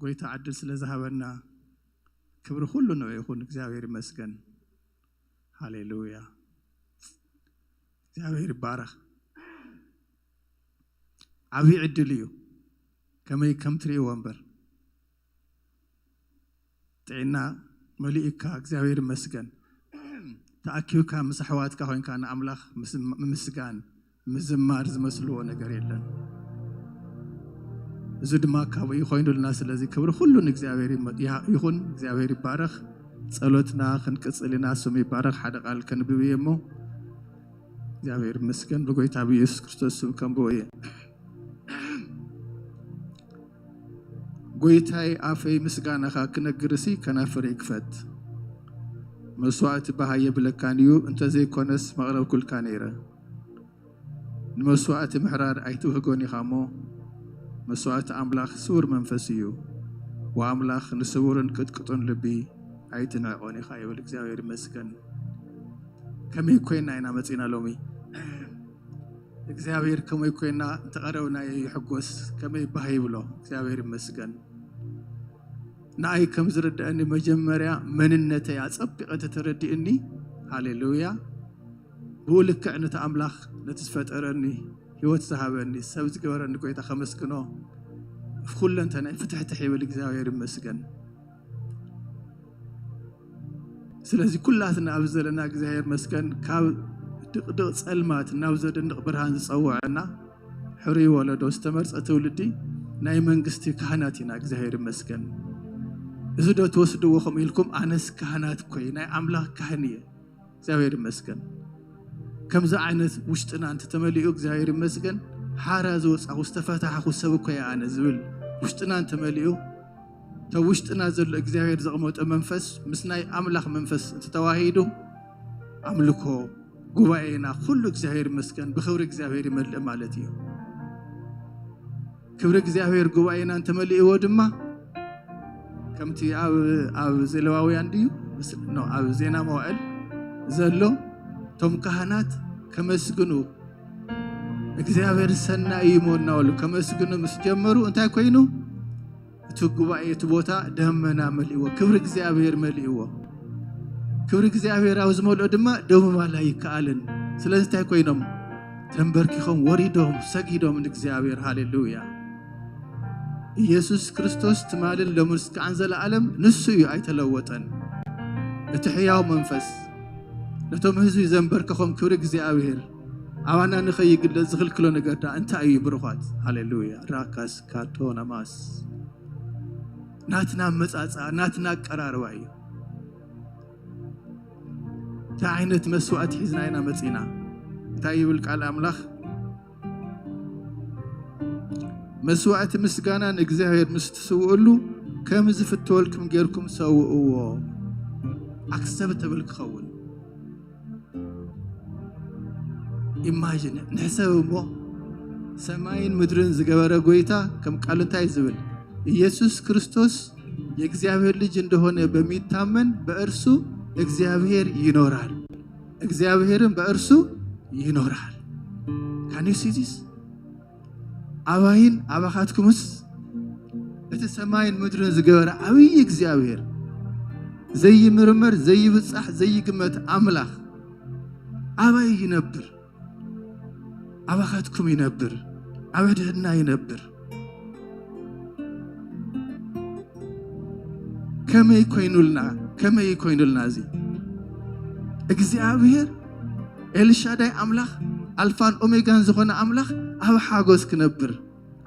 ጎይታ ዕድል ስለ ዝሃበና ክብሪ ኩሉ ንዑ ይኹን። እግዚኣብሔር ይመስገን። ሃሌሉያ። እግዚኣብሔር ይባረኽ። ዓብዪ ዕድል እዩ። ከመይ ከም ትርእይዎ እምበር። ጥዕና መሊእካ እግዚኣብሔር ይመስገን። ተኣኪብካ ምስ ኣሕዋትካ ኮይንካ ንኣምላኽ ምስ-፣ ምምስጋን ምዝማር ዝመስልዎ ነገር የለን። እዚ ድማ ካብኡ እዩ ኮይኑልና። ስለዚ ክብሪ ኩሉ ንእግዚኣብሔር ይመ-፣ ይሃ-፣ ይኹን። እግዚኣብሔር ይባረኽ። ጸሎትና ክንቅጽል ኢና። ስሙ ይባረኽ። ሓደ ቃል ከንብብ እየ እሞ እግዚኣብሔር ይመስገን። ብጎይታ ብኢየሱስ ክርስቶስ ስም ከንብቦ እየ። ጎይታይ ኣፈይ ምስጋናኻ ክነግርሲ ከናፍረይ ክፈት። መስዋእቲ ባህ የብለካን እዩ፣ እንተዘይኮነስ መቕረብኩልካ ነይረ። ንመስዋእቲ ምሕራር ኣይትውህጎን ኢኻ እሞ፣ መስዋእቲ ኣምላኽ ስዉር መንፈስ እዩ። ወኣምላኽ ንስዉርን ቅጥቅጡን ልቢ ኣይትንዕቆን ኢኻ ይብል። እግዚኣብሔር ይመስገን። ከመይ ኮይና ኢና መጺና ሎሚ? እግዚኣብሔር ከመይ ኮይና እንተቐረብናዮ ይሕጎስ፣ ከመይ ባህ ይብሎ። እግዚኣብሔር ይመስገን። ንኣይ ከም ዝርድኣኒ መጀመርያ መንነተይ ኣጸቢቐ ተተረዲእኒ፣ ሃሌሉያ፣ ብኡ ልክዕ ነቲ ኣምላኽ፣ ነቲ ዝፈጠረኒ፣ ህይወት ዝሃበኒ፣ ሰብ ዝገበረኒ ጎይታ ከመስግኖ፣ ኩለንተናይ ፍትሕትሕ ይብል። እግዚኣብሔር ይመስገን። ስለዚ ኩላትና ኣብዚ ዘለና እግዚኣብሔር ይመስገን፣ ካብ ድቕድቕ ጸልማት ናብ ዘደንቕ ብርሃን ዝጸውዐና ሕሩይ ወለዶ፣ ዝተመርጸ ትውልዲ፣ ናይ መንግስቲ ካህናት ኢና። እግዚኣብሔር ይመስገን። እዚ ዶ ትወስድዎ ከምኡ ኢልኩም? ኣነስ ካህናት እኮ እየ፣ ናይ ኣምላኽ ካህን እየ። እግዚኣብሔር ይመስገን። ከምዚ ዓይነት ውሽጥና እንተተመሊኡ እግዚኣብሔር ይመስገን፣ ሓራ ዝወጻኹ ዝተፈታሕኹ ሰብ እኮ እየ ኣነ ዝብል ውሽጥና እንተመሊኡ፣ እቲ ውሽጥና ዘሎ እግዚኣብሔር ዘቕመጦ መንፈስ ምስ ናይ ኣምላኽ መንፈስ እንተተዋሂዱ፣ ኣምልኮ ጉባኤና ኩሉ እግዚኣብሔር ይመስገን ብኽብሪ እግዚኣብሔር ይመልእ ማለት እዩ። ክብሪ እግዚኣብሔር ጉባኤና እንተመሊእዎ ድማ፣ ከምቲ ኣብ፣ ኣብ ዘሌዋውያን ድዩ? ምስ-፣ ኖ፣ ኣብ ዜና መዋዕል ዘሎ፣ እቶም ካህናት ከመስግኑ፣ እግዚኣብሔር ሰናይ እዩ እሞ እናበሉ ከመስግኑ ምስ ጀመሩ፣ እንታይ ኮይኑ? እቲ ጉባኤ፣ እቲ ቦታ ደመና መሊእዎ፣ ክብሪ እግዚኣብሔር መሊእዎ። ክብሪ እግዚኣብሔር ኣብ ዝመልኦ ድማ ደው ምባል ኣይከኣልን። ስለዚ እንታይ ኮይኖም? ተንበርኪኾም፣ ወሪዶም፣ ሰጊዶም ንእግዚኣብሔር። ሃሌሉያ። ኢየሱስ ክርስቶስ ትማልን ሎምን እስካዕን ዘለዓለም ንሱ እዩ፣ ኣይተለወጠን። እቲ ሕያው መንፈስ ነቶም ህዝቢ ዘንበርከኾም፣ ክብሪ እግዚኣብሔር ኣባና ንኸይግለጽ ዝኽልክሎ ነገር ደኣ እንታይ እዩ ብሩኻት? ሃሌሉያ። ራካስ ካቶናማስ ናትና መጻጻ፣ ናትና ኣቀራርባ እዩ። እንታይ ዓይነት መስዋእቲ ሒዝና ኢና መጺና? እንታይ ይብል ቃል ኣምላኽ? መስዋእቲ ምስጋና ንእግዚኣብሔር ምስ ትስውእሉ ከም ዝፍተወልኩም ጌርኩም ሰውእዎ። ኣክሰፕተብል ክኸውን። ኢማጂን ንሕሰብ እሞ፣ ሰማይን ምድርን ዝገበረ ጎይታ ከም ቃሉ እንታይ ዝብል? ኢየሱስ ክርስቶስ የእግዚአብሔር ልጅ እንደሆነ በሚታመን በእርሱ እግዚአብሔር ይኖራል፣ እግዚአብሔርም በእርሱ ይኖራል። Can you see this? ኣባይን ኣባኻትኩምስ እቲ ሰማይን ምድርን ዝገበረ ዓብዪ እግዚኣብሔር፣ ዘይምርመር፣ ዘይብጻሕ፣ ዘይግመት ኣምላኽ ኣባይ ይነብር? ኣባኻትኩም ይነብር፣ ኣብ ሕድሕድና ይነብር። ከመይ ኮይኑልና፣ ከመይ ኮይኑልና እዚ እግዚኣብሔር ኤልሻዳይ ኣምላኽ፣ ኣልፋን ኦሜጋን ዝኾነ ኣምላኽ ኣብ ሓጎስ ክነብር፣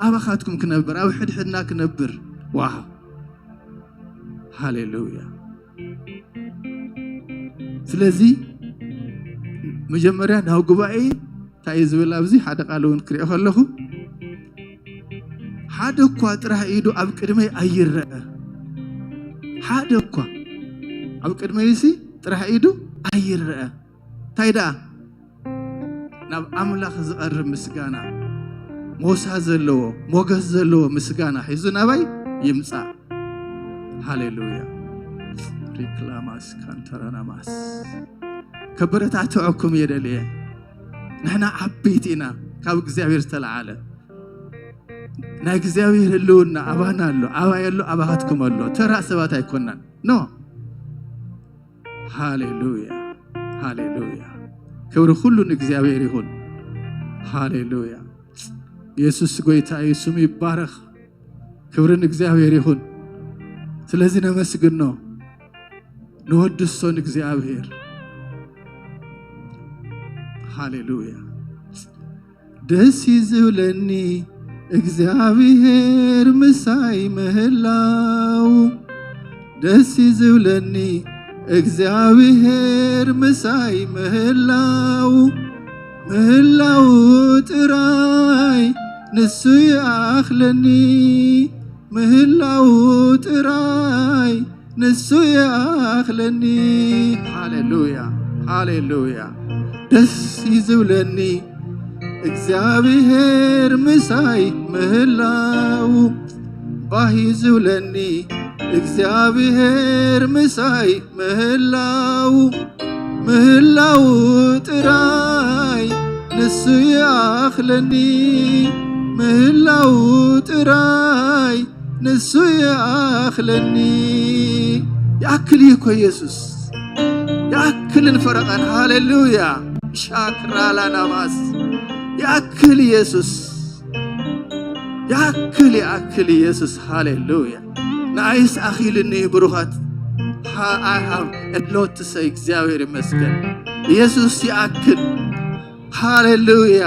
ኣባኻትኩም ክነብር፣ ኣብ ሕድሕድና ክነብር። ዋው! ሃሌሉያ! ስለዚ መጀመርያ ናብ ጉባኤ እንታይ እዩ ዝብል? ኣብዚ ሓደ ቃል እውን ክሪኦ ከለኹ፣ ሓደ እኳ ጥራሕ ኢዱ ኣብ ቅድመይ ኣይረአ። ሓደ እኳ ኣብ ቅድመይሲ ጥራሕ ኢዱ ኣይረአ። እንታይ ደኣ? ናብ ኣምላኽ ዝቐርብ ምስጋና፣ ሞሳ ዘለዎ፣ ሞገስ ዘለዎ ምስጋና ሒዙ ናባይ ይምጻእ። ሃሌሉያ። ሪክላማስ ካንተራናማስ። ከበረታትዐኩም እየ ደልየ። ንሕና ዓበይቲ ኢና ካብ እግዚኣብሔር ዝተለዓለ። ናይ እግዚኣብሔር ህልውና ኣባና ኣሎ፣ ኣባይ ኣሎ፣ ኣባኻትኩም ኣሎ። ተራ ሰባት ኣይኮናን። ኖ። ሃሌሉያ፣ ሃሌሉያ። ክብሪ ኩሉ ንእግዚኣብሔር ይኹን። ሃሌሉያ። ኢየሱስ ጎይታ እዩ፣ ስሙ ይባረኽ። ክብሪ ንእግዚኣብሔር ይኹን። ስለዚ ነመስግኖ፣ ንወድሶ ንእግዚኣብሔር። ሃሌሉያ። ደስ እዩ ዝብለኒ እግዚኣብሔር ምሳይ ምህላው፣ ደስ እዩ ዝብለኒ እግዚኣብሔር ምሳይ ምህላው፣ ምህላው ጥራይ ንሱ ይኣኽለኒ፣ ምህላው ጥራይ ንሱ ይኣኽለኒ። ሃሌሉያ፣ ሃሌሉያ። ደስ እዩ ዝብለኒ እግዚኣብሔር ምሳይ ምህላው፣ ባህ እዩ ዝብለኒ እግዚኣብሔር ምሳይ ምህላው፣ ምህላው ጥራይ ንሱ ይኣኽለኒ፣ ምህላው ጥራይ ንሱ ይኣኽለኒ። ይኣክል እዩ እኮ ኢየሱስ፣ ይኣክልን ፈረቓን። ሃሌሉያ። ሻክራላናማስ። ይኣክል ኢየሱስ፣ ይኣክል፣ ይኣክል ኢየሱስ። ሃሌሉያ። ንኣይስ ኣኺልኒ ብሩኻት። I have a lot to say። እግዚኣብሔር ይመስገን። ኢየሱስ ይኣክል። ሃሌሉያ።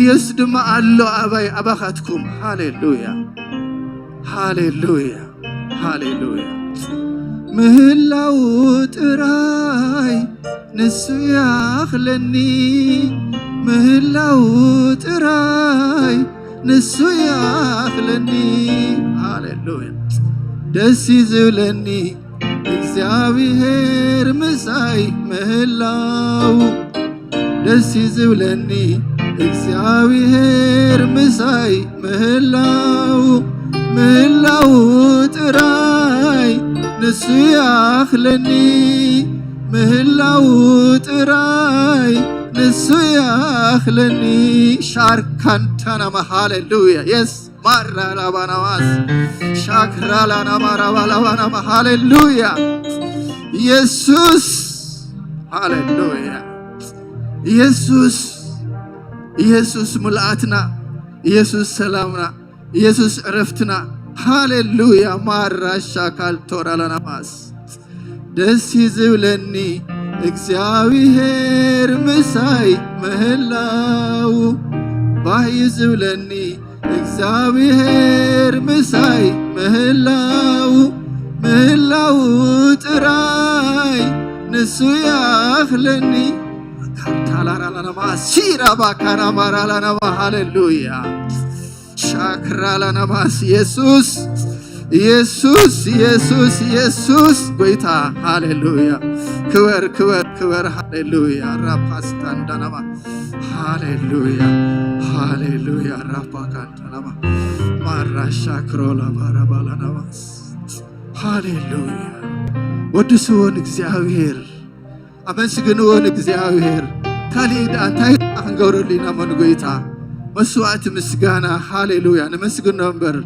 ኢየሱስ ድማ ኣሎ ኣባይ ኣባኻትኩም። ሃሌሉያ፣ ሃሌሉያ፣ ሃሌሉያ። ምህላው ጥራይ ንሱ ይኣኽለኒ፣ ምህላው ጥራይ ንሱ ይኣኽለኒ። ሃሌሉያ። ደስ እዩ ዝብለኒ እግዚኣብሔር ምሳይ ምህላው፣ ደስ እዩ ዝብለኒ እግዚኣብሔር ምሳይ ምህላው፣ ምህላው ጥራይ ንሱ ይኣኽለኒ፣ ምህላው ጥራይ ንሱ ይኣኽለኒ። ሻርካንታናማ። ሃሌሉያ። የስ ማራ ላባናማስ ሻክራ ላናማ ራባ ላባናማ። ሃሌሉያ። ኢየሱስ፣ ሃሌሉያ። ኢየሱስ፣ ኢየሱስ ምልኣትና፣ ኢየሱስ ሰላምና፣ ኢየሱስ ዕረፍትና። ሃሌሉያ። ማራ ሻካል ቶራ ላናማስ። ደስ እዩ ዝብለኒ እግዚኣብሔር ምሳይ ምህላው፣ ባህ እዩ ዝብለኒ እግዚኣብሔር ምሳይ ምህላው፣ ምህላው ጥራይ ንሱ ይኣኽለኒ። ካንታላራላናማ ሲራባ ካናማራላናማ። ሃሌሉያ። ሻክራላናማስ። ኢየሱስ፣ ኢየሱስ፣ ኢየሱስ፣ ኢየሱስ ጎይታ። ሃሌሉያ። ክበር፣ ክበር፣ ክበር። ሃሌሉያ። ራፓስታንዳናማ። ሃሌሉያ፣ ሃሌሉያ። ራፓካንዳናማ። ማራሻ ክሮላ ባራባላናማስ። ሃሌሉያ። ወድስዎ ንእግዚኣብሔር፣ ኣመስግንዎ ንእግዚኣብሔር። ካሊእ ደኣ እንታይ ደኣ ክንገብረሉ ኢና? መን ጎይታ? መስዋዕቲ ምስጋና። ሃሌሉያ። ነመስግኖ እምበር፣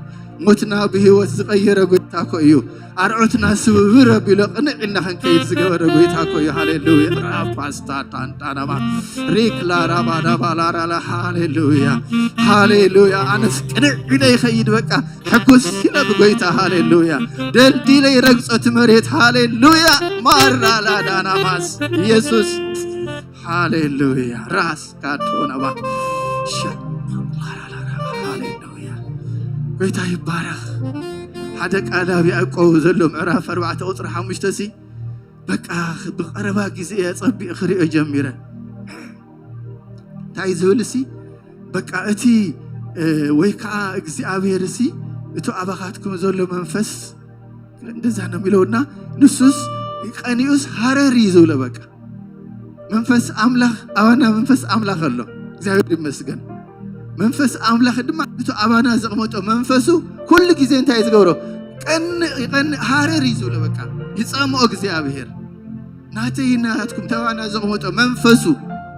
ሞትና ብህይወት ዝቐየረ ጎይታ እኮ እዩ። ኣርዑትና ስብብር ኣቢሎ ቅንዕ ኢልና ክንከይድ ዝገበረ ጎይታ እኮ እዩ። ሃሌሉያ። ራፓስታ ታንታናማ ሪክላ ራባዳባ ላራላ። ሃሌሉያ፣ ሃሌሉያ። ኣነስ ቅንዕ ኢለ ይኸይድ በቃ። ሕጉስ ኢለ ብጎይታ። ሃሌሉያ። ደልዲለ ይረግጾ እቲ መሬት። ሃሌሉያ። ማራ ላዳናማስ ኢየሱስ። ሃሌሉያ። ራስ ካቶናባ። ሸ-፣ ሃሌሉያ። ጎይታ ይባረኽ። ሓደ ቃል ኣብ ያዕቆብ ዘሎ ምዕራፍ ኣርባዕተ ቁጽሪ ሓሙሽተ ሲ፣ በቃ ብቐረባ ግዜ እየ ጸቢቕ ክሪኦ ጀሚረ። እንታይ ዝብል ሲ፣ በቃ እቲ፣ እ፣ ወይ ከዓ እግዚኣብሔር ሲ፣ እቲ ኣባኻትኩም ዘሎ መንፈስ እንደዛ ነው የሚለውና ንሱስ ቀኒኡስ ሃረር እዩ ዝብሎ። በቃ መንፈስ ኣምላኽ ኣባና፣ መንፈስ ኣምላኽ ኣሎ። እግዚኣብሔር ይመስገን። መንፈስ ኣምላኽ ድማ እቲ ኣባና ዘቕመጦ መንፈሱ ኩሉ ግዜ እንታይ እዩ ዝገብሮ? ቀን፣ ቀን ሃረር እዩ ዝብሎ። በቃ ይጸምኦ እግዚኣብሔር። ናተይ ናትኩም ተባና ዘቕመጦ መንፈሱ፣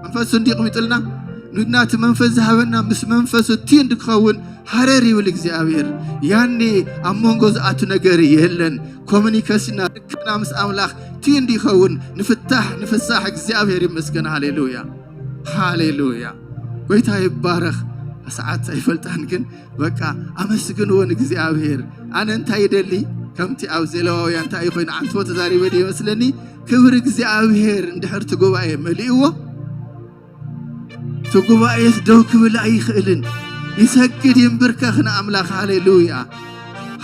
መንፈሱ እንዲ ይቕሚጥልና። ናቲ መንፈስ ዝሃበና ምስ መንፈሱ ትዩንድ ክኸውን ሃረር ይብል እግዚኣብሔር። ያኔ ኣብ መንጎ ዝኣቱ ነገር የለን። ኮሚኒኬሽንና ርክብና ምስ ኣምላኽ ትዩንድ ይኸውን። ንፍታሕ ንፍሳሕ። እግዚኣብሔር ይመስገን። ሃሌሉያ፣ ሃሌሉያ። ጎይታ ይባረኽ። ሰዓት ኣይፈልጣን ግን በቃ ኣመስግንዎ ንእግዚኣብሔር። ኣነ እንታይ ይደሊ? ከምቲ ኣብ ሌዋውያን እንታይ ኮይኑ ዓንትቦ ተዛሪበ ድየ ይመስለኒ? ክብሪ እግዚኣብሔር እንድሕር እቲ ጉባኤ መሊእዎ፣ እቲ ጉባኤስ ደው ክብል ኣይኽእልን። ይሰግድ ይንብርከኽ ንኣምላኽ። ሃሌሉያ፣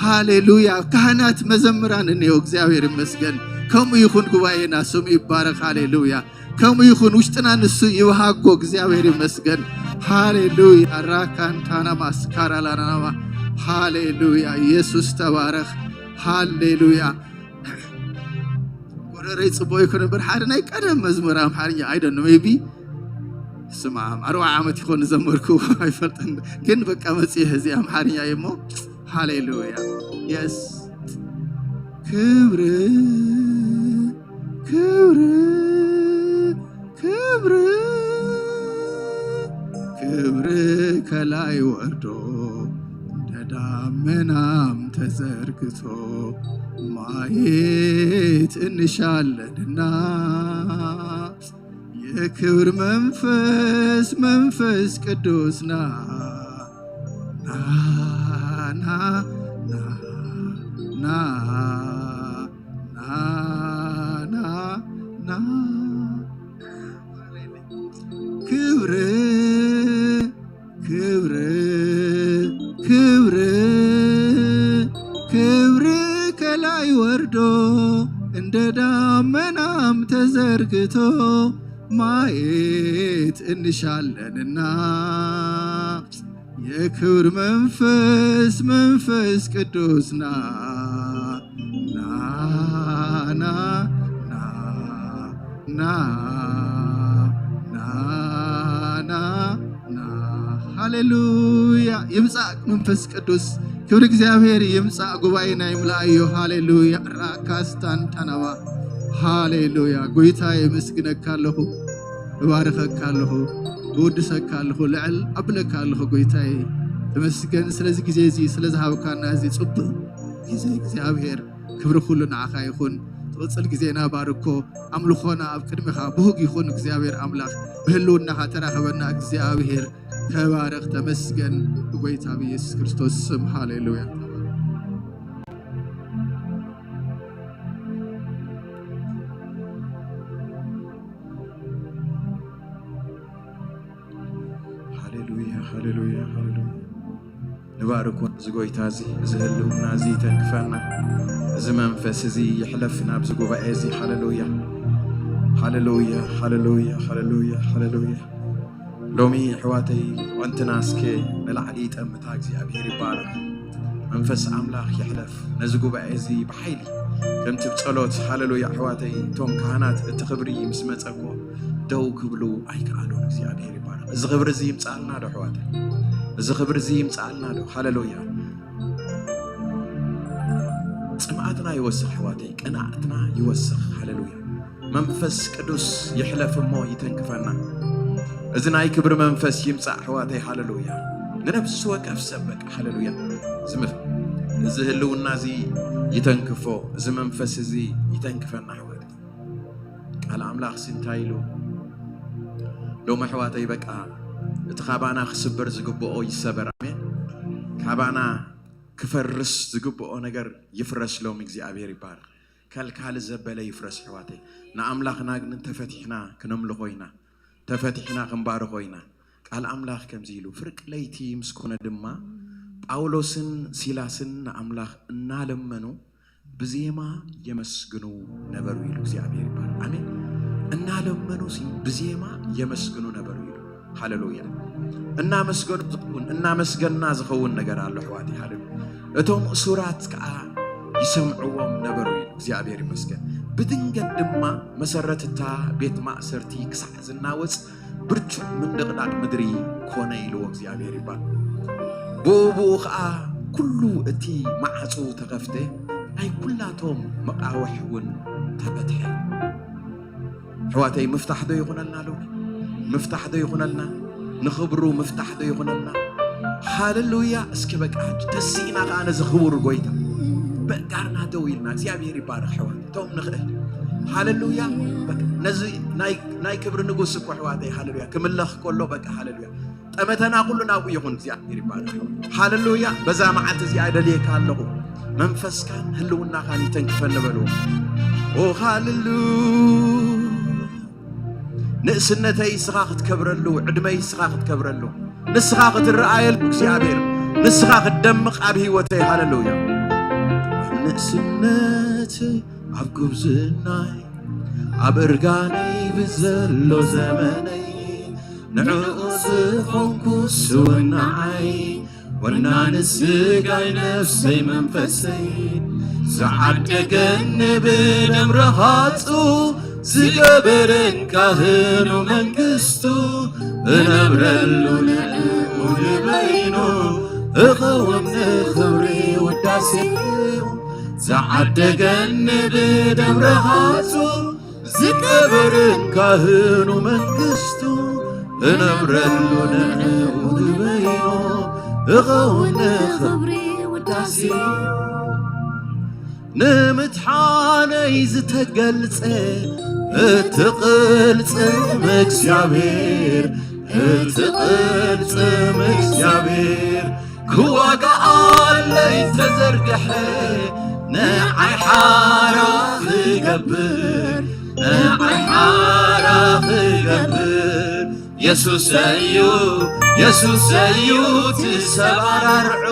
ሃሌሉያ። ካህናት መዘምራን እኒኦ፣ እግዚኣብሔር ይመስገን። ከምኡ ይኹን ጉባኤና፣ ስሙ ይባረኽ። ሃሌሉያ። ከምኡ ይኹን ውሽጥና ንሱ ይብሃጎ። እግዚኣብሔር ይመስገን። ሃሌሉያ። ራካንታና ማስካራ ላናናማ። ሃሌሉያ። ኢየሱስ ተባረኽ። ሃሌሉያ። ጎረረይ ጽቡቅ ይኮነ እምበር ሓደ ናይ ቀደም መዝሙር ኣምሓርኛ፣ I don't know, maybe ስማ ኣርባዓ ዓመት ይኮን ዘመርኩ ኣይፈልጥን፣ ግን በቃ መጽሔ እዚ ኣምሓርኛ እየ እሞ። ሃሌሉያ። የስ። ክብሪ ክብሪ ክብሪ ክብሪ ከላይ ወርዶ እንደ ዳመናም ተዘርግቶ ማየት እንሻለንና የክብር መንፈስ መንፈስ ቅዱስና ና ና ና ና ና ና ና ክብር ክብር ክብር ክብር ከላይ ወርዶ እንደ ዳመናም ተዘርግቶ ማየት እንሻለንና የክብር መንፈስ መንፈስ ቅዱስና ና ና ና ና ና ና ና። ሃሌሉያ። ይምጻእ መንፈስ ቅዱስ። ክብሪ እግዚኣብሔር ይምጻእ። ጉባኤና ይምልኣዮ። ሃሌሉያ። ራካስታንታናባ። ሃሌሉያ። ጎይታ የመስግነካ ኣለኹ፣ እባርኸካ ኣለኹ፣ እውድሰካ ኣለኹ፣ ልዕል ኣብለካ ኣለኹ። ጎይታዬ ተመስገን ስለዚ ግዜ እዚ፣ ስለ ዝሃብካና እዚ ጽቡቕ ግዜ እግዚኣብሔር። ክብሪ ኩሉ ንዓኻ ይኹን። ትቕጽል ግዜና ባርኮ። ኣምልኾና ኣብ ቅድሚኻ ብሁግ ይኹን። እግዚኣብሔር ኣምላኽ ብህልውናኻ ተራኸበና። እግዚኣብሔር ተባረኽ፣ ተመስገን ብጎይታ ብኢየሱስ ክርስቶስ ስም። ሃሌሉያ። ሃሌሉያ፣ ሃሌሉያ፣ ሃሌሉያ። ንባርኮ እዚ ጎይታ እዚ፣ እዚ ህልውና እዚ ይተንክፈና። እዚ መንፈስ እዚ ይሕለፍ ናብዚ ጉባኤ እዚ። ሃሌሉያ፣ ሃሌሉያ፣ ሃሌሉያ፣ ሃሌሉያ፣ ሃሌሉያ። ሎሚ ኣሕዋተይ፣ ወንትና እስከ ንላዕሊ ይጠምታ። እግዚኣብሔር ይባረኽ። መንፈስ ኣምላኽ ይሕለፍ ነዚ ጉባኤ እዚ ብሓይሊ፣ ከምቲ ብጸሎት፣ ሃሌሉያ ኣሕዋተይ፣ እቶም ካህናት እቲ ክብሪ ምስ መጸ እኮ ደው ክብሉ ኣይከኣሉን። እግዚኣብሔር ይባረኽ። እዚ ክብሪ እዚ ይምጻልና ዶ ኣሕዋተይ? እዚ ክብሪ እዚ ይምጻልና ዶ? ሃሌሉያ። ጽምኣትና ይወስኽ ኣሕዋተይ፣ ቅንኣትና ይወስኽ። ሃሌሉያ። መንፈስ ቅዱስ ይሕለፍ እሞ ይተንክፈና። እዚ ናይ ክብሪ መንፈስ ይምጻእ ኣሕዋተይ። ሃሌሉያ። ንነፍሲ ወከፍ ሰብ በቃ፣ ሃሌሉያ። እዚ ምኽ-፣ እዚ ህልውና እዚ ይተንክፎ፣ እዚ መንፈስ እዚ ይተንክፈና ኣሕዋተይ። ቃል ኣምላኽ ሲ እንታይ ኢሉ? ሎም ኣሕዋተይ በቃ እቲ ካባና ክስበር ዝግብኦ ይሰበር። ኣሜን። ካባና ክፈርስ ዝግብኦ ነገር ይፍረስ። ሎም እግዚኣብሔር ይባረኽ። ከልካሊ ዘበለ ይፍረስ ኣሕዋተይ። ንኣምላኽና ግን ተፈቲሕና ክነምልኾ ኢና። ተፈቲሕና ክንባርኾ ኢና። ቃል ኣምላኽ ከምዚ ኢሉ፣ ፍርቂ ለይቲ ምስ ኮነ ድማ ጳውሎስን ሲላስን ንኣምላኽ እናለመኑ ብዜማ የመስግኑ ነበሩ ኢሉ። እግዚኣብሔር ይባረክ። ኣሜን። እናለመኑ ሲ ብዜማ የመስግኑ ነበሩ ኢሉ። ሃሌሉያ። እናመስገኑ ዝኸውን፣ እናመስገና ዝኸውን ነገር ኣሎ ኣሕዋተይ። ሃሌሉያ። እቶም እሱራት ከዓ ይሰምዕዎም ነበሩ ኢሉ። እግዚኣብሔር ይመስገን። ብድንገት ድማ መሰረት እታ ቤት ማእሰርቲ ክሳዕ ዝናወጽ ብርቱዕ ምንድቕዳቕ ምድሪ ኮነ ኢልዎ እግዚኣብሔር ይባል። ብኡ ብኡ ኸዓ ኩሉ እቲ መዓጹ ተኸፍተ፣ ናይ ኩላቶም መቓውሕ እውን ተፈትሐ። ኣሕዋተይ፣ ምፍታሕ ዶ ይኹነልና ሎሚ? ምፍታሕ ዶ ይኹነልና? ንኽብሩ ምፍታሕ ዶ ይኹነልና? ሃለሉያ። እስኪ በቃ ሕጂ ተሲእና ከኣ ነዚ ክቡር ጎይታ በእጋርና ደው ኢልና እግዚኣብሔር ይባረኽ። ኣሕዋት እቶም ንኽእል ሃለሉያ። በቃ ነዚ ናይ ናይ ክብሪ ንጉስ እኮ ኣሕዋተይ ሃለሉያ ክምለኽ ከሎ በቃ ሃለሉያ ጠመተና ኩሉ ናብኡ ይኹን እግዚኣብሔር ይባረኽ። ሃለሉያ። በዛ መዓልቲ እዚኣ ደልየካ ኣለኹ። መንፈስካን ህልውናኻን ይተንክፈኒ በልዎ። ኦ ሃለሉያ። ንእስነተይ ንስኻ ክትከብረሉ፣ ዕድመይ ንስኻ ክትከብረሉ፣ ንስኻ ክትረኣየሉ እግዚኣብሔር ንስኻ ክትደምቕ ኣብ ህይወተይ። ሃለሉያ። ኣብ ንእስነተይ ኣብ ጉብዝናይ ኣብ እርጋነይ ብዘሎ ዘመነይ ንዕኡ ዝኾንኩ ስውናዓይ ወናኒ ስጋይ ነፍሰይ መንፈሰይ ዝዓደገኒ ብደም ረሃጹ ዝገበረን ካህኑ መንግስቱ እነብረሉ ንዕኡ ንበይኑ እኸውን ንኽብሪ ውዳሴ ዝዓደገኒ ብደም ረሃጹ ዝገበርን ካህኑ መንግስቱ እነብረሉ ንዕኡ ንበይኑ እኸውን ንኽብሪ ውዳሴ ንምድሓነይ ዝተገልጸ እቲ ቅልጽም እግዚኣብሔር እቲ ቅልጽም እግዚኣብሔር ክዋጋኣለይ ተዘርግሐ ንዓይ ሓራ ክገብር ንዓይ ሓራ ክገብር የሱሰዩ የሱሰዩ ትሰባራርዑ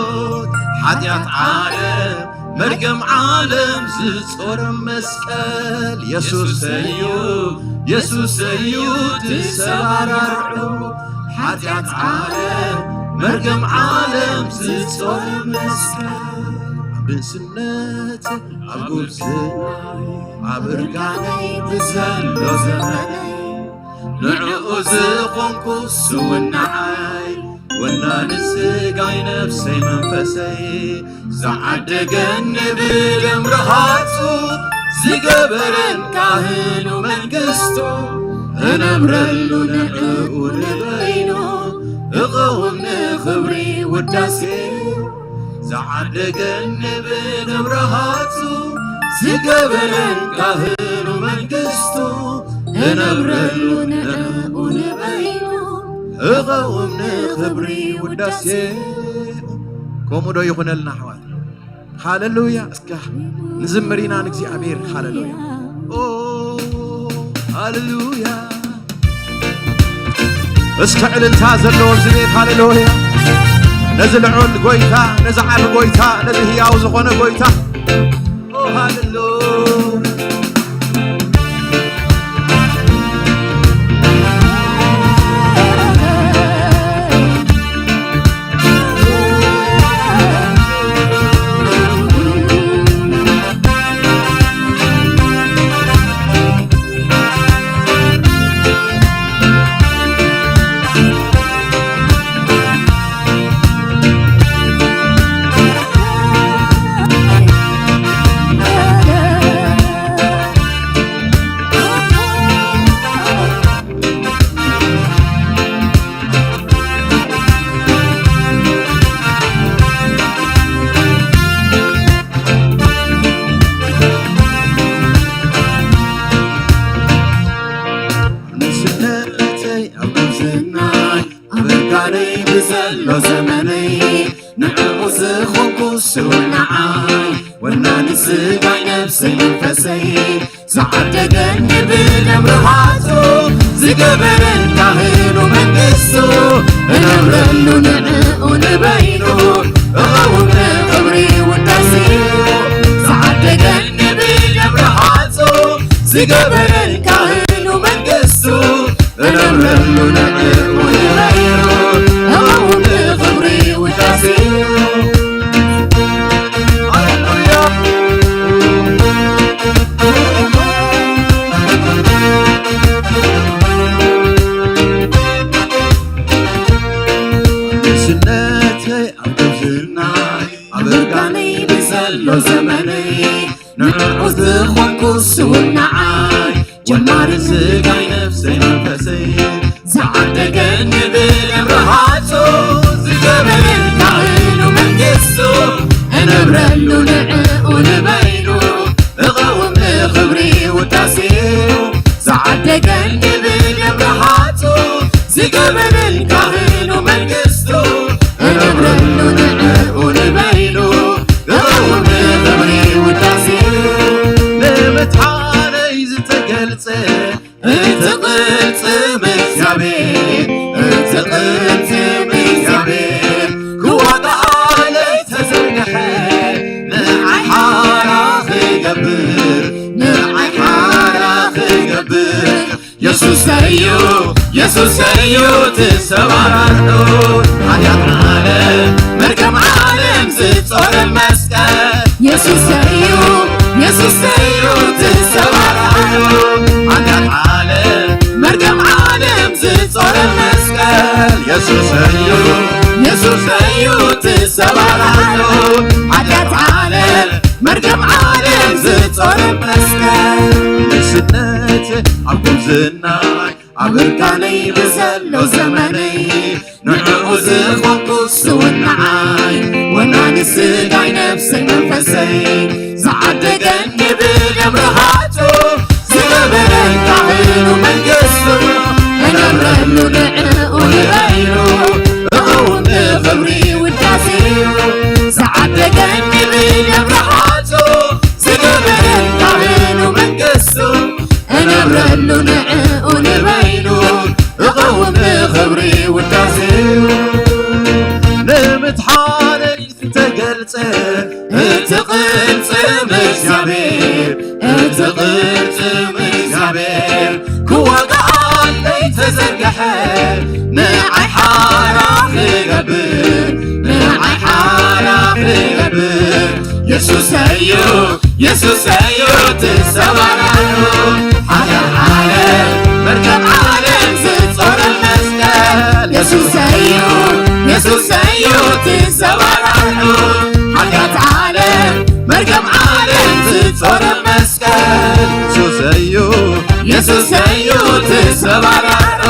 ሓጢኣት ዓለም መርገም ዓለም ዝጾር መስቀል የሱሰዩ የሱሰዩ ትሰባራርዑ ሓጢኣት ዓለም መርገም ዓለም ዝጾር መስቀል ኣብ ንእስነት ኣብ ጉብዝና ኣብ እርጋነይ ብዘሎ ዘመነይ ንዕኡ ዝኾንኩ ስውናዓይ ወናኒ ስጋይ ነፍሰይ መንፈሰይ ዝዓደገኒ ብደም ረሃጹ ዝገበረን ካህኑ መንግስቱ እነብረሉ ንዕኡ ንበይኑ እኸውን ንኽብሪ ውዳሴ ዝዓደገኒ ብደም ረሃጹ ዝገበረን ካህኑ መንግስቱ እነብረሉ ንዕኡ ንበይኑ እኸውን ንኽብሪ ውዳሴ ከምኡ ዶ ይኹነልና ኣሕዋት? ሃለሉያ። እስከ ንዝምር ኢና ንእግዚኣብሔር። ሃለሉያ። ኦ ሃለሉያ። እስከ ዕልልታ ዘለዎ እዚ ቤት ሃለሉያ። ነዚ ልዑል ጎይታ፣ ነዚ ዓቢ ጎይታ፣ ነዚ ህያው ዝኾነ ጎይታ። ኦ ሃለሉያ። ንስነተይ ኣብ ጉብዝናይ ኣብ እርጋነይ ብዘሎ ዘመነይ ንዕኡ ዝኾንኩ ስውር ንዓይ ወናኒ ስጋይ ነፍሰይ መንፈሰይ ዝዓደገኒ ብደም ርሃጹ ዝገበረን ካህኑ መንግስቱ እነብረሉ ንዕኡ ንበይኑ እኸውን ንኽብሪ ውዳሴ ዝዓደገኒ ብደም ርሃጹ ዝገበረን ካህኑ መንግስቱ እነብረሉ ንዕኡ ንበይኑ እኸውን ንኽብሪ ውዳሴ ሃሌሉያ። ንእስነተይ ኣብ ጉብዝናይ ኣብ እርጋነይ ብዘሎ ዘመነይ ንዕኡ ዝኾንኩ ስውር ንዓይ ጀማሪ ስጋይ ነፍሰይ መንፈሰይ ዓደገኒ ብደም ረሃጹ፣ ዝገበረን ካህኑ መንግስቱ፣ እነብረሉ ንዕኡ ንበይኑ፣ እቐውም ንኽብሪ ውዳሴኡ። ዝዓደገኒ ብደም ረሃጹ፣ ዝገበረን ካህኑ መንግስቱ፣ እነብረሉ ንዕኡ ንበይኑ፣ እቐውም ንኽብሪ ውዳሴኡ። ንምድሓነይ ዝተገልጸ እቲ ቅልጽም እግዚኣብሔር፣ እቲ ቅልጽም እግዚኣብሔር፣ ክዋጋኣለይ ተዘርግሐ፣ ንዓይ ሓራ ክገብር፣ ንዓይ ሓራ ክገብር። የሱሰይ እዩ፣ የሱሰይ እዩ፣ እቲ ሰባራርዑ፣ ሓጢኣት ዓለም፣ መርገም ዓለም ዝጾረ መስቀል። የሱሰይ እዩ፣ የሱሰይ እዩ፣ እቲ ሰባራርዑ፣ ሓጢኣት ዓለም፣ መርገም ዓለም ዝጾረ መስቀል። የሱሰይ እዩ፣ የሱሰይ እዩ፣ እቲ ሰባራርዑ፣ ሓጢኣት ዓለም፣ መርገም ዓለም ዝጾረ መስቀል። ንስነት ኣብ ጉብዝናይ፣ ኣብ እርካነይ ብዘሎ ዘመነይ፣ ንዕኡ ዝኾንኩ ስውእ ንዓይ፣ ወናኒ ስጋይ ነፍሰይ መንፈሰይ፣ ዝዓደገኒ ብደም ረሃጹ፣ ዝገበረን ካህኑ መንግስቱ፣ እነብረሉ ንዕኡ ንበይኑ፣ እቕውም ንኽብሪ ውዳሴኡ፣ ዝዓደገኒ ብደም ረሃጹ፣ ዝገበረን ካህኑ መንግስቱ፣ እነብረሉ ንዕኡ ንበይኑ፣ እቐውም ንኽብሪ ውዳሴኡ። ንምድሓነይ ዝተገልጸ እቲ ቅልጽም እግዚኣብሔር፣ እቲ ቅልጽም እግዚኣብሔር፣ ክዋጋኣለይ ተዘርግሐ፣ ንዓይ ሓራ ክገብር፣ ንዓይ ሓራ ክገብር። የሱሰይ እዩ፣ የሱሰይ እዩ፣ እቲ ሰባራርዑ፣ ሓጢኣት ዓለም፣ መርገም ዓለም ዝጾረ መስቀል። የሱሰይ እዩ፣ የሱሰይ እዩ፣ እቲ ሰባራርዑ፣ ሓጢኣት ዓለም፣ መርገም ዓለም ዝጾረ መስቀል። የሱሰይ እዩ፣ የሱሰይ እዩ፣ እቲ ሰባራርዑ፣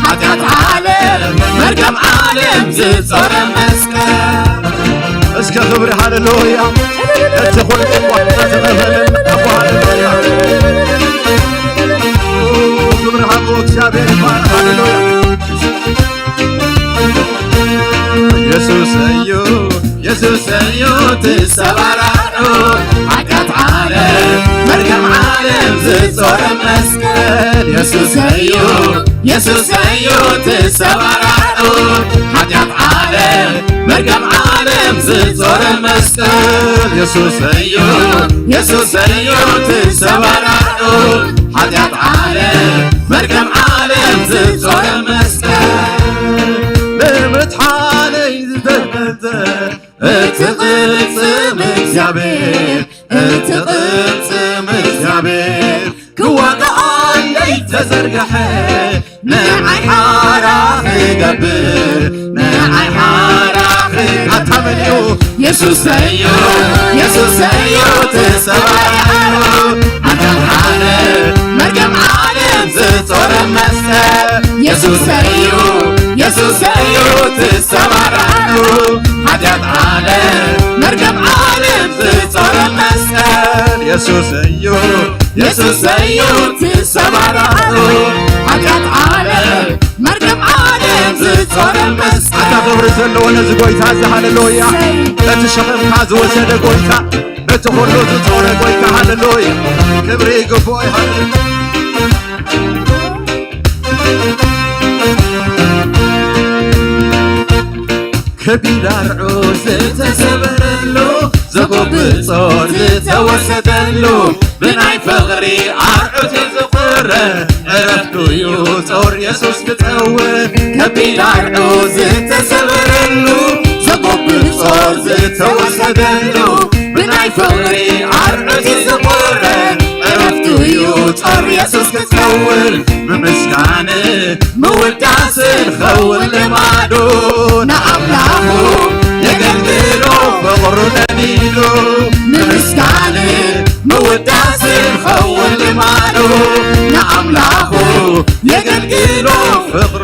ሓጢኣት ዓለም፣ መርገም ዓለም ዝጾረ መስቀል። እስከ ክብሪ ሃሌሉያ። እቲ ኩሉ ጽዋዕና ዝኸፈለልና ኣቦ ሃሌሉያ። ክብሪ ሃቦ እግዚኣብሔር ይባረክ። ሃሌሉያ። የሱስ እዩ፣ የሱስ እዩ፣ እቲ ሰባራርዑ፣ ሓጢኣት ዓለም፣ መርገም ዓለም ዝጾረ መስቀል። የሱስ እዩ፣ የሱስ እዩ፣ እቲ ሰባራርዑ፣ ሓጢኣት ዓለም፣ መርገም ዓለም ዝጾረ መስቀል። የሱስ እዩ፣ የሱስ እዩ፣ እቲ ሰባራርዑ፣ ሓጢኣት ዓለም፣ መርገም ዓለም ዝጾረ መስቀል። ንምድሓነይ ዝተገልጸ እቲ ቅልጽም እግዚኣብሔር፣ እቲ ቅልጽም እግዚኣብሔር፣ ክዋጋኣለይ ተዘርግሐ፣ ንዓይ ሓራ ክገብር፣ ንዓይ ሓራ ክገብር። ኣታ መን እዩ? የሱስ እዩ፣ የሱስ እዩ፣ ተሰባሪዑ፣ ኣታ ሓደ መርገም ዓለም ዝጾረ መስቀል። የሱስ እዩ፣ የሱስ እዩ፣ ተሰባሪዑ፣ ሓጢኣት ዓለም፣ መርገም ዓለም ዝጾረ መስቀል። የሱስ እዩ፣ የሱስ እዩ፣ ተሰባሪዑ፣ ሓጢኣት ዓለም፣ መርገም ዓለም ዝጾረ መስቀል። ኣታ ክብሪ ዘለዎ ነዚ ጎይታ እዚ፣ ሃሌሉያ። ነቲ ሸኽምካ ዝወሰደ ጎይታ፣ ነቲ ኩሉ ዝጾረ ጎይታ፣ ሃሌሉያ። ክብሪ ይግብኦ፣ ሃሌሉያ። ከቢድ ኣርዑ ዝተሰበረሉ፣ ዘጎብጥ ጾር ዝተወሰደሉ፣ ብናይ ፍቕሪ ኣርዑት እዩ ዝቑረ፣ ዕረፍቱ እዩ ጾር የሱስ ክጸውር። ከቢድ ኣርዑ ዝተሰበረሉ፣ ዘጎብጥ ጾር ዝተወሰደሉ፣ ብናይ ፍቕሪ ኣርዑት እዩ ዝቑረ፣ ዕረፍቱ እዩ ጾር የሱስ ክጸውር። ብምስጋን ምውዳስን ኸውን ልማዱ፣ ንኣምላኹ የገልግሎ ፍቕሩ ነዲዱ። ንምስጋን ምውዳስን ኸውን ልማዱ፣ ንኣምላኹ የገልግሎ ፍቕሩ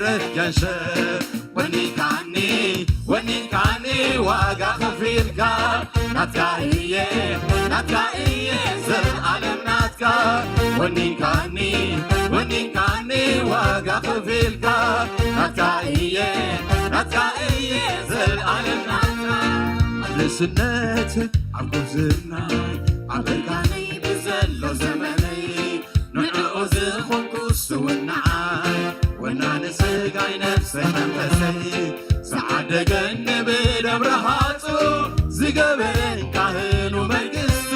ሸ ወኒንካኒ ወኒንካኒ ዋጋ ከፊልካ ናትካ እየ ናትካ እየ ዘልዓለም ናትካ ወኒንካኒ ወኒንካኒ ዋጋ ከፊልካ ናትካ እየ ናትካ እየ ዘልዓለም ናትካ ኣብ ንእስነት ኣብ ጉብዝና ኣብ እርጋነይ ብዘሎ ዘመነይ ንዕኡ ዝኾንኩ ስውናዓይ ወናኒ ስጋይ ነፍሰይ መንፈሰይ ዝዓደገኒ ብደብረ ሃፁ ዝገበረኝ ካህኑ መንግስቱ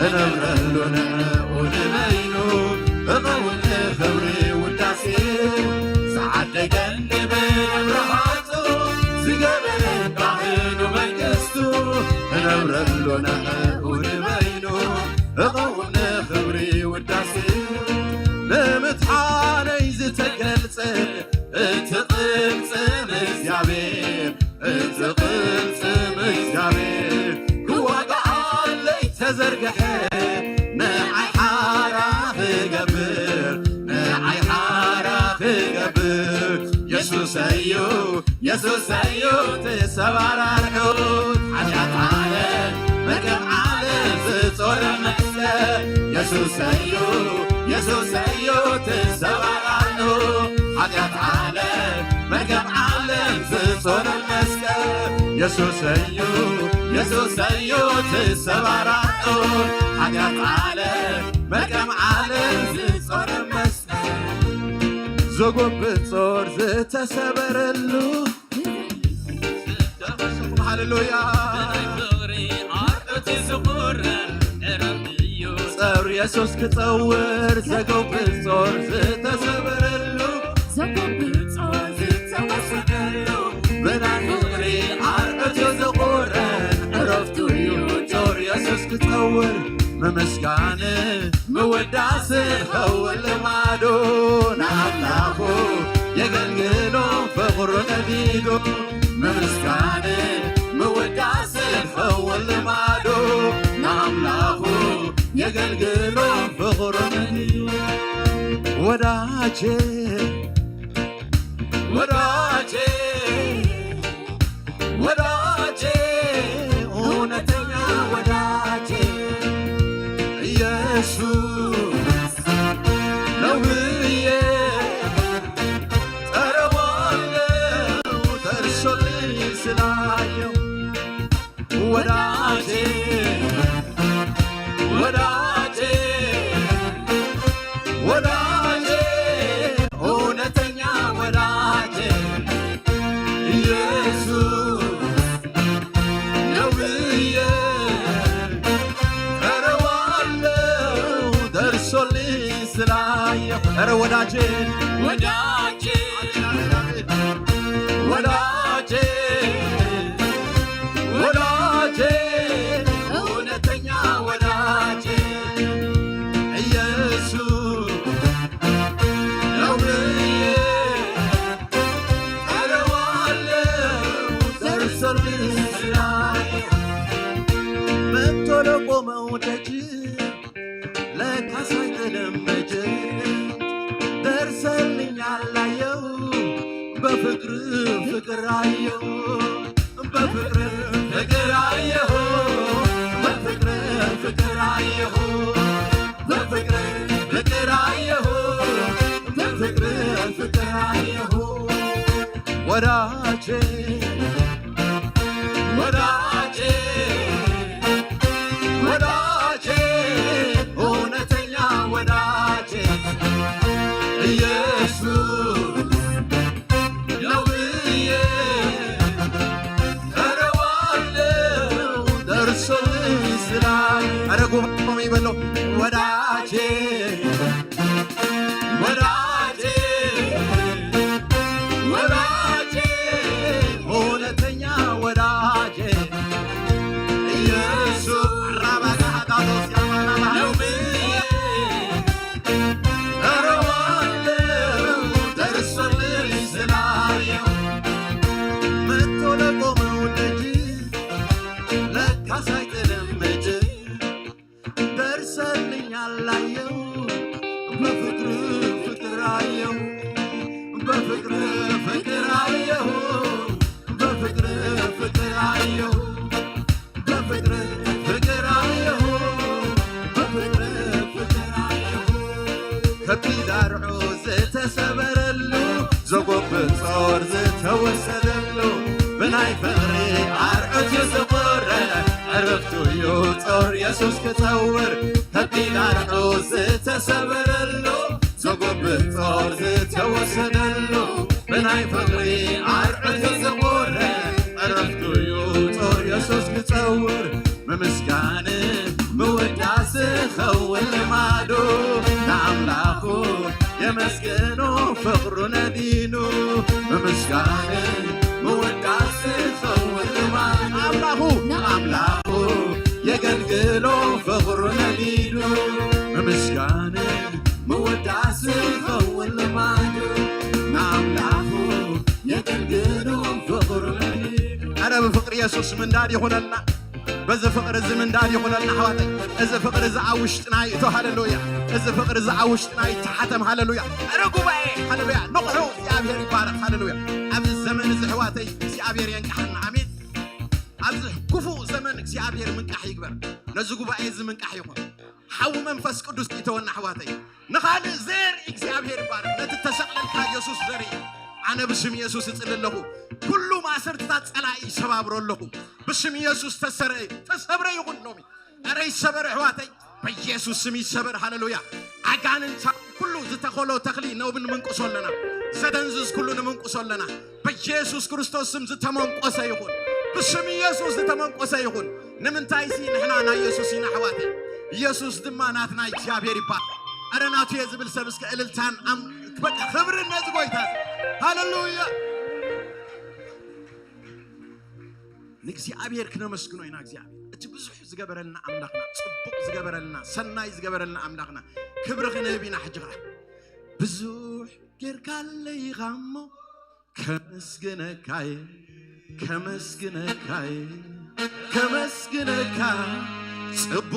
እነብረሉ ንዕኡ ንበይኑ እቐውም ንኽብሪ ውዳሴ ዝዓደገኒ ብደብረ ሃፁ ዝገበረኝ ካህኑ መንግስቱ እነብረሉ ንዕኡ ንበይኑ እቐውም ንኽብሪ ውዳሴ ብምድሓነይ ዝተገልጸ እቲ ቅልጽም እግዚኣብሔር እቲ ቅልጽም እግዚኣብሔር ክዋጋኣለይ ተዘርግሐ ንዓይ ሓራ ክገብር ንዓይ ሓራ ክገብር የሱሰዩ የሱሰዩ ትሰባራርዑት ሓጢኣት ዓለም መርገም ዓለም ዝጾረ መስቀል የሱሰዩ የሱሰዩ ትሰባራርዑ ሓጢኣት ዓለም መርገም ዓለም ዝጾረ መስቀል የሱሰዩ የሱሰዩ ትሰባራርዑ ሓጢኣት ዓለም መርገም ዓለም ዝጾረ መስቀል ዘጎብጥ ጾር ዝተሰበረሉ ሃሌሉያ ጸር የሱስ ክጸውር ዘጎብጥ ጾር ዝተሰበረሉ ዘጎብጥ ጾር ዝተወሰደሉ ብናይ ፍቕሪ ዓርዕቱ ዝቑረን ዕረፍቱ እዩ ጾር የሱስ ክጸውር ምምስጋን ምውዳስ ኸውን ልማዱ ንኣምላኹ የገልግሎ ፍቕሩ ነዲዱ ምምስጋን ምውዳስ ኸውን ልማዱ ንኣምላኹ የገልግሎ ፍቕሩ ነዲዱ ወዳጄ ወዳጄ ወዳጄ እውነተኛ ወዳጄ ኢየሱስ ነው ብዬ ጠረዋለው ደርሶልኝ ስላየው ወዳጄ ወዳጄ ወዳጄ እውነተኛ ወዳጄ ኢየሱስ ነው ብዬ እጠራዋለሁ ደርሶልኝ ስላየሁ። ኧረ ወዳጄ ወዳጄ ወዳጄ ወዳጄ እውነተኛ ወዳጄ ኢየሱስ ነው ብዬ እጠራዋለሁ ደርሶልኝ ስላየሁ። መጥቶ ለቆመው ደጅ ለካስ አይጥልም እጅ ደርሰልኛል አየሁ በፍቅር ፍቅር አየሁ በፍቅር ፍቅር አየሁ በፍቅር ፍቅር አየሁ በፍቅር ፍቅር አየሁ በፍቅር ፍቅር አየሁ ወዳጄ ወዳጄ ወዳጄ እውነተኛ ወዳጄ ኢየሱስ ነው ብዬ እጠራዋለሁ ደርሶልኝ ስላየሁ። ኧረ ጉባኤ ቆም ይበለው። ወዳጄ ወዳጄ ወዳጄ እውነተኛ ወዳጄ ኢየሱስ ራባታ ቃሎስ ያማናማ ነው ብዬ እጠራዋለሁ ደርሶልኝ ስላየሁ። መጥቶ ለቆመው ደጅ ለካስ አይጥልም እጅ ደርሰልኛል አየሁ የሱስ ክጸውር ከቢድ ኣርዑ ዝተሰበረሉ፣ ዘጎብጥ ጾር ዝተወሰደሉ፣ ብናይ ፍቕሪ ኣርዑ ዝተቖረ፣ ዕረፍቱ እዩ ጾር የሱስ ክጸውር። ምምስጋን ምውዳስ ኸውን ልማዱ፣ ንኣምላኹ የመስግኖ ፍቕሩ ነዲኑ። ምምስጋን ምውዳስ ኸውን ልማዱ፣ ንኣምላኹ፣ ንኣምላኹ የገልግሎ ፍቕሩ ነዲዱ። ምምስጋን ምውዳስ ኸውን ልማዱ፣ ንኣምላኹ የገልግሎ ፍቕሩ ነዲዱ። ኣረ ብፍቕሪ የሱስ ምንዳድ ይኹነልና። በዚ ፍቕሪ እዚ ምንዳድ ይኹነልና ኣሕዋተይ። እዚ ፍቕሪ እዚ ኣብ ውሽጥና ይእቶ። ሃሌሉያ። እዚ ፍቕሪ እዚ ኣብ ውሽጥና ይተሓተም። ሃሌሉያ። ኣረ ጉባኤ፣ ሃሌሉያ፣ ንቕሑ። እግዚኣብሔር ይባረኽ። ሃሌሉያ። ኣብዚ ዘመን እዚ ኣሕዋተይ እግዚኣብሔር የንቅሓና። ኣሜን። ኣብዚ ክፉእ ዘመን እግዚኣብሔር ምንቃሕ ይግበር። ነዚ ጉባኤ እዚ ምንቃሕ ይኹን። ሓዊ መንፈስ ቅዱስ ይእተወና ኣሕዋተይ። ንኻልእ ዘርኢ እግዚኣብሔር ይባረኽ። ነቲ ተሰቕለልካ የሱስ ዘርኢ። ኣነ ብስም የሱስ እጽሊ ኣለኹ። ኩሉ ማእሰርትታት ጸላኢ ይሰባብሮ ኣለኹ። ብስም የሱስ ተሰረ-፣ ተሰብረ ይኹን ሎሚ። ኣረ ይሰበር ኣሕዋተይ። በኢየሱስ ስም ይሰበር። ሃሌሉያ። ኣጋንንታዊ ኩሉ ዝተኸሎ ተኽሊ ነውቢ ንምንቁሶ ኣለና። ዘደንዝዝ ኩሉ ንምንቁሶ ኣለና። በኢየሱስ ክርስቶስ ስም ዝተመንቆሰ ይኹን። ብስም ኢየሱስ ዝተመንቆሰ ይኹን። ንምንታይሲ ንሕና ናይ ኢየሱስ ኢና ኣሕዋተይ። ኢየሱስ ድማ ናትና እግዚኣብሔር ይባል። ኣረ ናቱ እየ ዝብል ሰብ እስከ እልልታን ኣም-፣ በቃ ክብርን ነዚ ጎይታ። ሃሌሉያ። ንእግዚኣብሔር ክነመስግኖ ኢና። እግዚኣብሔር እቲ ብዙሕ ዝገበረልና ኣምላኽና፣ ጽቡቕ ዝገበረልና፣ ሰናይ ዝገበረልና ኣምላኽና ክብሪ ክንህብ ኢና። ሕጂ ኸዓ ብዙሕ ጌርካለይ ኢኻ እሞ ከመስግነካይ፣ ከመስግነካይ፣ ከመስግነካ፣ ጽቡቕ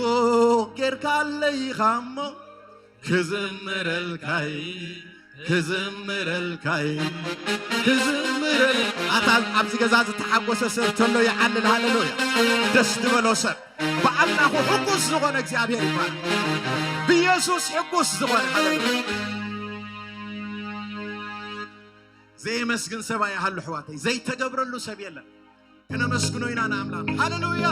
ጌርካለይ ኢኻ እሞ ክዝምረልካይ፣ ክዝምረልካይ፣ ክዝምረል-፣ ኣታ ኣብዚ ገዛ ዝተሓጎሰ ሰብ ተሎ ይዓልል። ሃሌሉያ። ደስ ዝበሎ ሰብ ብኣምላኹ ሕጉስ ዝኾነ እግዚኣብሔር ይባል። ብኢየሱስ ሕጉስ ዝኾነ፣ ሃሌሉያ። ዘየመስግን ሰብ ኣይሃሉ ኣሕዋተይ፣ ዘይተገብረሉ ሰብ የለን። ክነመስግኖ ኢና ንኣምላኽ። ሃሌሉያ።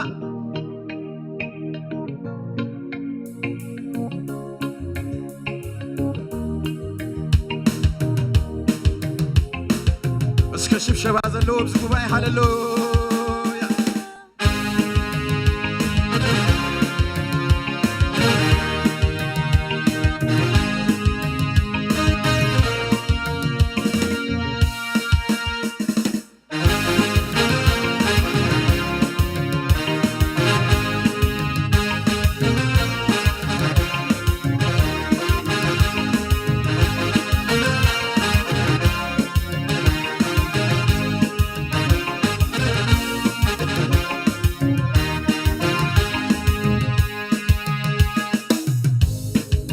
እስከ ሽብሸባ ዘለዎ ኣብዚ ጉባኤ፣ ሃሌሉያ።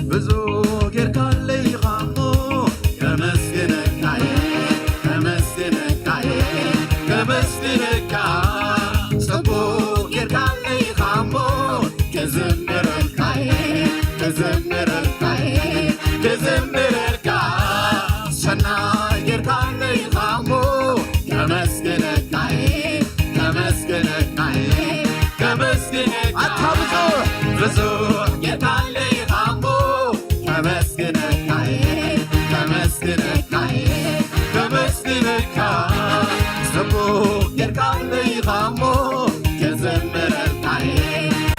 ብዙ ጌርካለይ ኢኻ እሞ ከመስግነካ እየ፣ ከመስግነካ እየ፣ ከመስግነካ። ጽቡቕ ጌርካለይ ኢኻ እሞ ክዝምረልካ እየ፣ ክዝምረልካ እየ፣ ክዝምረልካ። ሰናይ ጌርካለይ ኢኻ እሞ ከመስግነካ እየ፣ ከመስግነካ እየ፣ ከመስግነካ። ኣታ ብዙሕ ብዙሕ ጌርካለይ ኢኻ እሞ ከመስግነካ እየ፣ ከመስግነካ እየ፣ ከመስግነካ። ጽቡቕ ጌርካለይ ኢኻ እሞ ክዝምረልካ እየ፣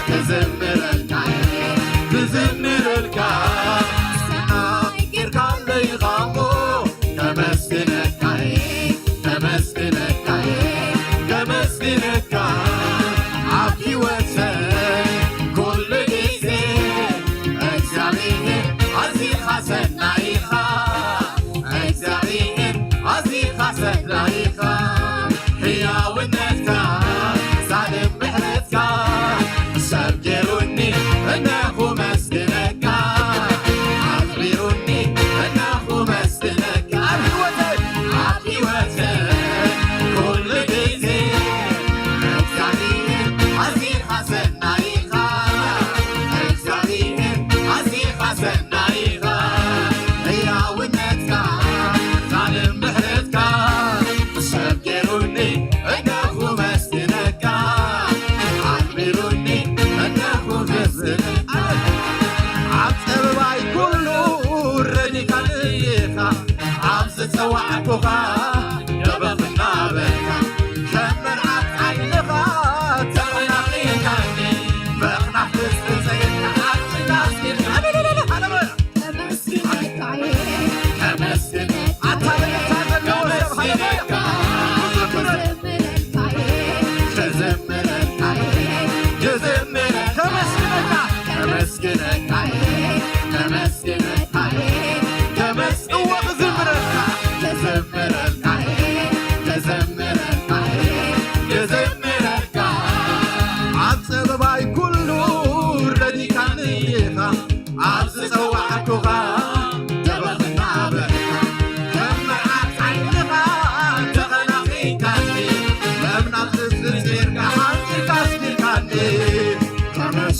ክዝምረልካ እየ፣ ክዝምረልካ። ሰናይ ጌርካለይ ኢኻ እሞ ከመስግነካ እየ፣ ከመስግነካ እየ፣ ከመስግነካ። ኣብ ህይወተይ ኩሉ ግዜ እግዚኣብሔር ኣዚኻ ሰናይ ኢኻ፣ እግዚኣብሔር ኣዚኻ ሰናይ ኢኻ። ሕያውነትካ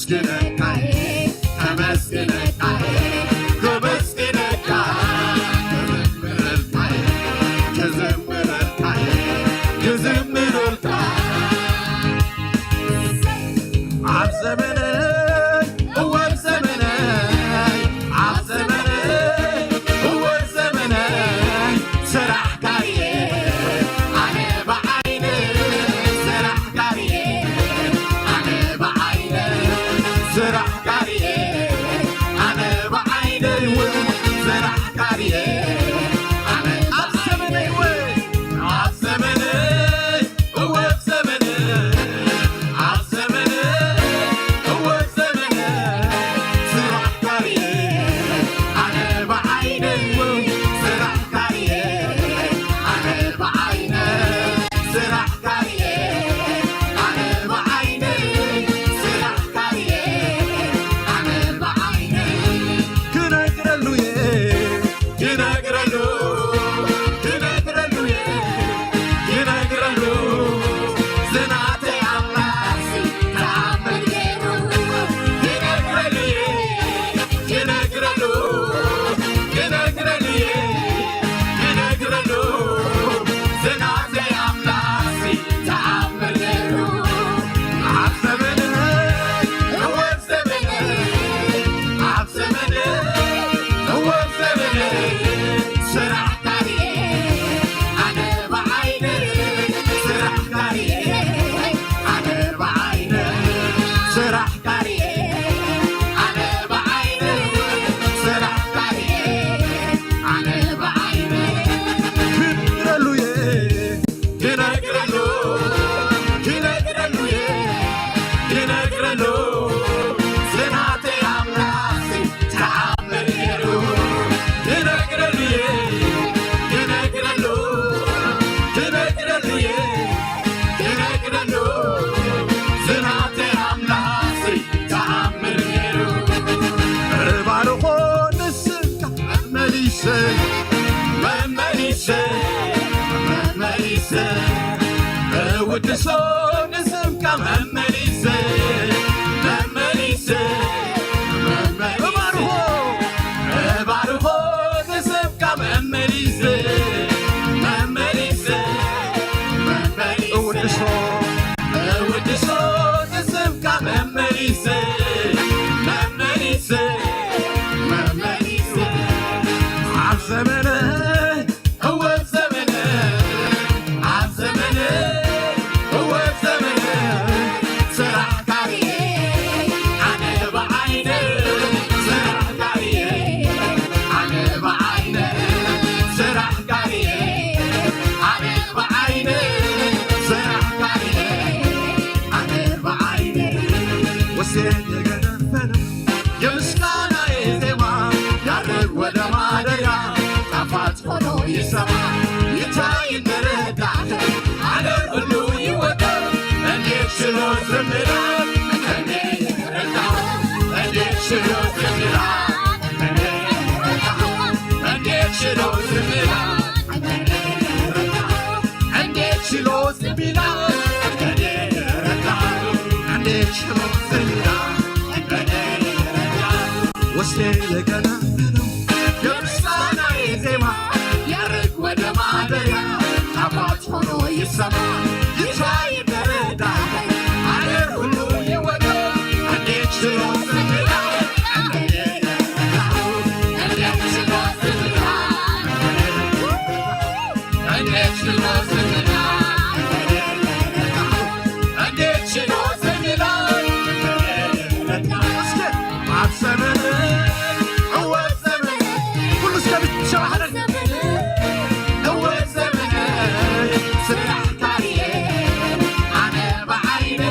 ክመስግነካ እየ፣ ከመስግነካ እየ፣ ከመስግነካ፣ ክዘምረልካ እየ፣ ክዘምረልካ እየ፣ ክዘምረልካ። ኣብ ዘመነይ፣ እወ ኣብ ዘመነይ፣ ኣብ ዘመነይ፣ እወ ኣብ ዘመነይ፣ ስራሕካ ርኤ፣ ኣነ ብዓይነይ ስራሕካ ርኤ፣ ኣነ ብዓይነይ ስራሕካ ርኤ፣ ኣነ ብዓይነይ እውን ስራሕካ ርኤ፣ ኣነ ኣብ ዘመነይ እውን፣ ኣብ ዘመነይ፣ እወ ኣብ ዘመነይ፣ ኣብ ዘመነይ፣ እወ ኣብ ዘመነይ፣ ስራሕካ ርኤ፣ ኣነ ብዓይነይ፣ ስራሕካ ርኤ፣ ኣነ ብዓይነይ፣ ስራሕካ ርኤ፣ ኣነ ብዓይነይ፣ ስራሕካ ርኤ፣ ኣነ ብዓይነይ፣ ክነግረሉ እየ። ክነግረሉ፣ ክነግረሉ እየ፣ ክነግረሉ፣ ዝናተይ ኣምላኽሲ ተኣምር ገይሩ። ክነግረሉ እየ፣ ክነግረሉ፣ ክነግረሉ እየ፣ ክነግረሉ፣ ዝናተይ ኣምላኽሲ ተኣምር ገይሩ። ኣብ ዘመነይ፣ እወ ኣብ ዘመነይ፣ ኣብ ዘመነይ፣ እወ ኣብ ዘመነይ፣ ስራሕካ ርኤ፣ ኣነ ብዓይነይ፣ ስራሕካ ርኤ፣ ኣነ ብዓይነይ፣ ስራሕካ ርኤ፣ ኣነ ብዓይነይ፣ ስራሕካ ርኤ፣ ኣነ ብዓይነይ። ክነግረሉ እየ፣ ክነግረሉ፣ ክነግረሉ እየ፣ ክነግረሉ፣ ዝናተይ ኣምላኽሲ ተኣምር ገይሩ። ክነግረሉ እየ፣ ክነግረሉ፣ ክነግረሉ እየ፣ ክነግረሉ፣ ዝናተይ ኣምላኽሲ ተኣምር ገይሩ። እባርኾ ንስምካ መመሊሰ፣ መመሊሰ፣ መመሊሰ፣ እውድሶ ንስምካ መመሊሰ፣ መመሊሰ፣ መመሊሰ፣ እባርኾ፣ እባርኾ ንስምካ መመሊሰ፣ መመሊሰ፣ መመሊሰ፣ እውድሶ፣ እውድሶ ንስምካ መመሊሰ፣ መመሊሰ፣ መመሊሰ፣ ኣብ ዘመነ፣ እወ ኣብ ዘመነ፣ ኣብ ዘመነ፣ እወ ኣብ ዘመነ፣ ስራሕካ ርኤ፣ ኣነ ብዓይነ፣ ስራሕካ ርኤ፣ ኣነ ብዓይነ፣ ስራሕካ ርኤ፣ ኣነ ብዓይነ፣ ስራሕካ ርኤ፣ ኣነ ብዓይነ። ወስን የገደፈነ የምስጋናዬ ዜማ ያርግ ወደ ማደሪያ ጣፋጭ ሆኖ ይሰማ ይታይ እንደረዳህ ሀገር ሁሉ ይወቀው እንዴት ችሎ ዝም ይላል እኔ ረዳሁ እንዴት ችሎ ዝም ይላል እኔ ረዳሁ እንዴት ችሎ ዝም ይላል እኔ ረዳሁ እንዴት ችሎ ዝም ይላል እኔ ረዳሁ እንዴት ችሎ ዝም ይላል እኔ ረዳሁ ወስኔ የቀና ነው የምስጋናዬ ዜማ ያርግ ወደ ማደሪያ ጣፋጭ ሆኖ ይሰማ ይታይ እንደረዳህ ሀገር ሁሉ ይወቀው እንዴት ችሎ ዝም ይላል እኔ ረዳሁ እንዴት ችሎ ዝም ይላል እንዴት ችሎ ዝም ይላል እንዴት ችሎ ዝም ይላል እስከ ኣብ ዘመነ እወ ኣብ ዘመነ ኩሉ እስከ ብቻ ማሕረግ እወ ኣብ ዘመነ ስራሕካ ርኤ ኣነ ብዓይነ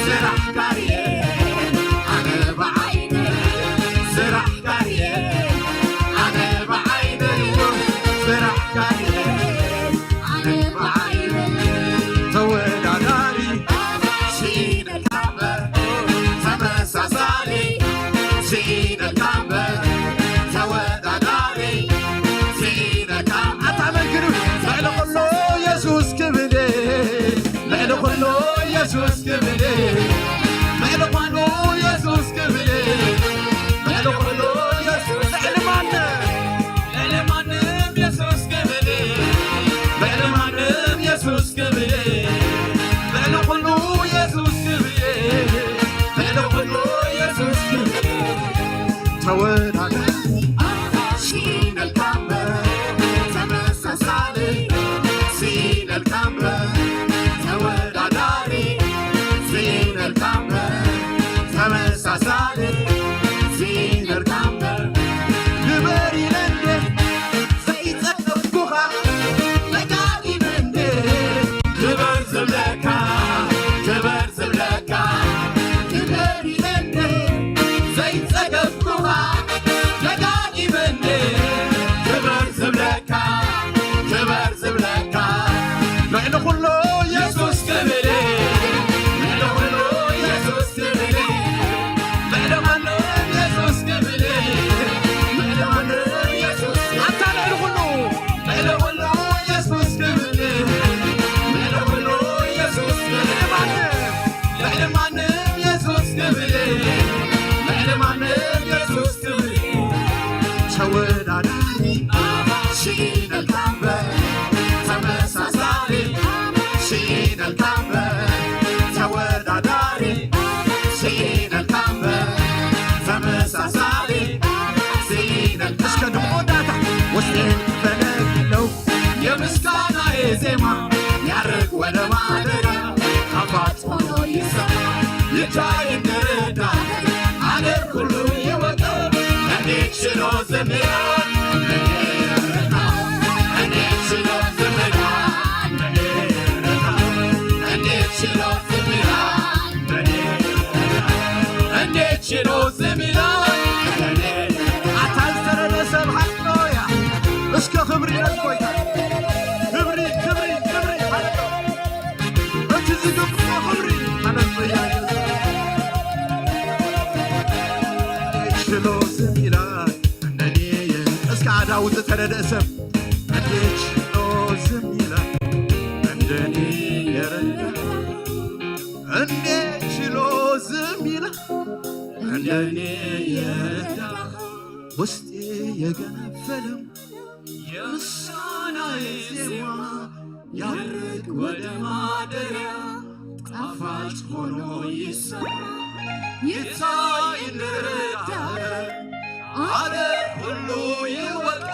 ስራሕካ ርኤ ኣነ ብዓይነ ስራሕካ ርኤ ኣነ ብዓይነ ስራሕካ ርኤ ኣነ ብዓይነ ተወዳዳሪ ስኢነልካ እምበር ተመሳሳሊ ስኢነልካ እምበር ተወዳዳሪ ስኢነልካ ኣታ ኣመስግኑ ልዕሊ ኩሉ የሱስ ክብል ልዕሊ ኩሉ የሱስ ክብል ልዕሊ ኩሉ ተመሳሳሊ ሲነርካምበር ግበር ኢለንደ ዘይጸገብኩኻ ደጋጊመንደ ግበር ዝብለካ ግበር ዝብለካ ግበር ኢለንደ ዘይጸገብኩኻ ደጋጊመንደ ግበር ዝብለካ ክበር ዝብለካ ልዕሊ ኩሉ የሱስ ክብል ልዕሊ ኩሉ የሱስ ክብል ልዕሊ ማንም የሱስ ክብል ልዕሊ ማንም የሱስ ኣታ ልዕሊ ኩሉ ልዕሊ ኩሉ የሱስ ክብል ልዕሊ ኩሉ የሱስ ክብል ልዕሊ ማንም ልዕሊ ማንም የሱስ ክብል ልዕሊ ማንም የሱስ ክብል ተወዳዳሪ ሽነልካምበር ተመሳሳሊ ሽነልካምበር ተወዳዳሪ ሽነልካምበር ተመሳሳሊ ሽነል እስከ ድምቆ ዳታ ውስጤን ፈለግለው የምስጋናዬ ዜማ ያርግ ወደ ማደሪያ ጣፋጭ ሆኖ ይሰማ ይታይ እንረዳ አገር ሁሉ ይወቀው እንዴት ችሎ ዝም ይላል እንዴት ችሎ ዝም ይላል እንዴት ችሎ ዝም ይላል እንዴት ችሎ ዝም ይላል ኣታ ዝተረደ ሰብ ሃሌሉያ እስከ ክብሪ ንጎይታ ክብሪ ክብሪ ክብሪ ሃሌሉያ እቲ ዝግብኦ ክብሪ ሃሌሉያ ችሎ ዝም ይላል እንደኔ እስከ ኣዳው ዝተረደ ሰብ እንዴት ችሎ ዝም ይላል እንደኔ የረዳ እንዴት ችሎ ዝም ይላል እንደኔ የረዳ ውስጤ የገነፈለው የምስጋናዬ ዜማ ያርግ ወደ ማደሪያ ጣፋጭ ሆኖ ይሰማ ይታይ እንረዳ አገር ሁሉ ይወቅ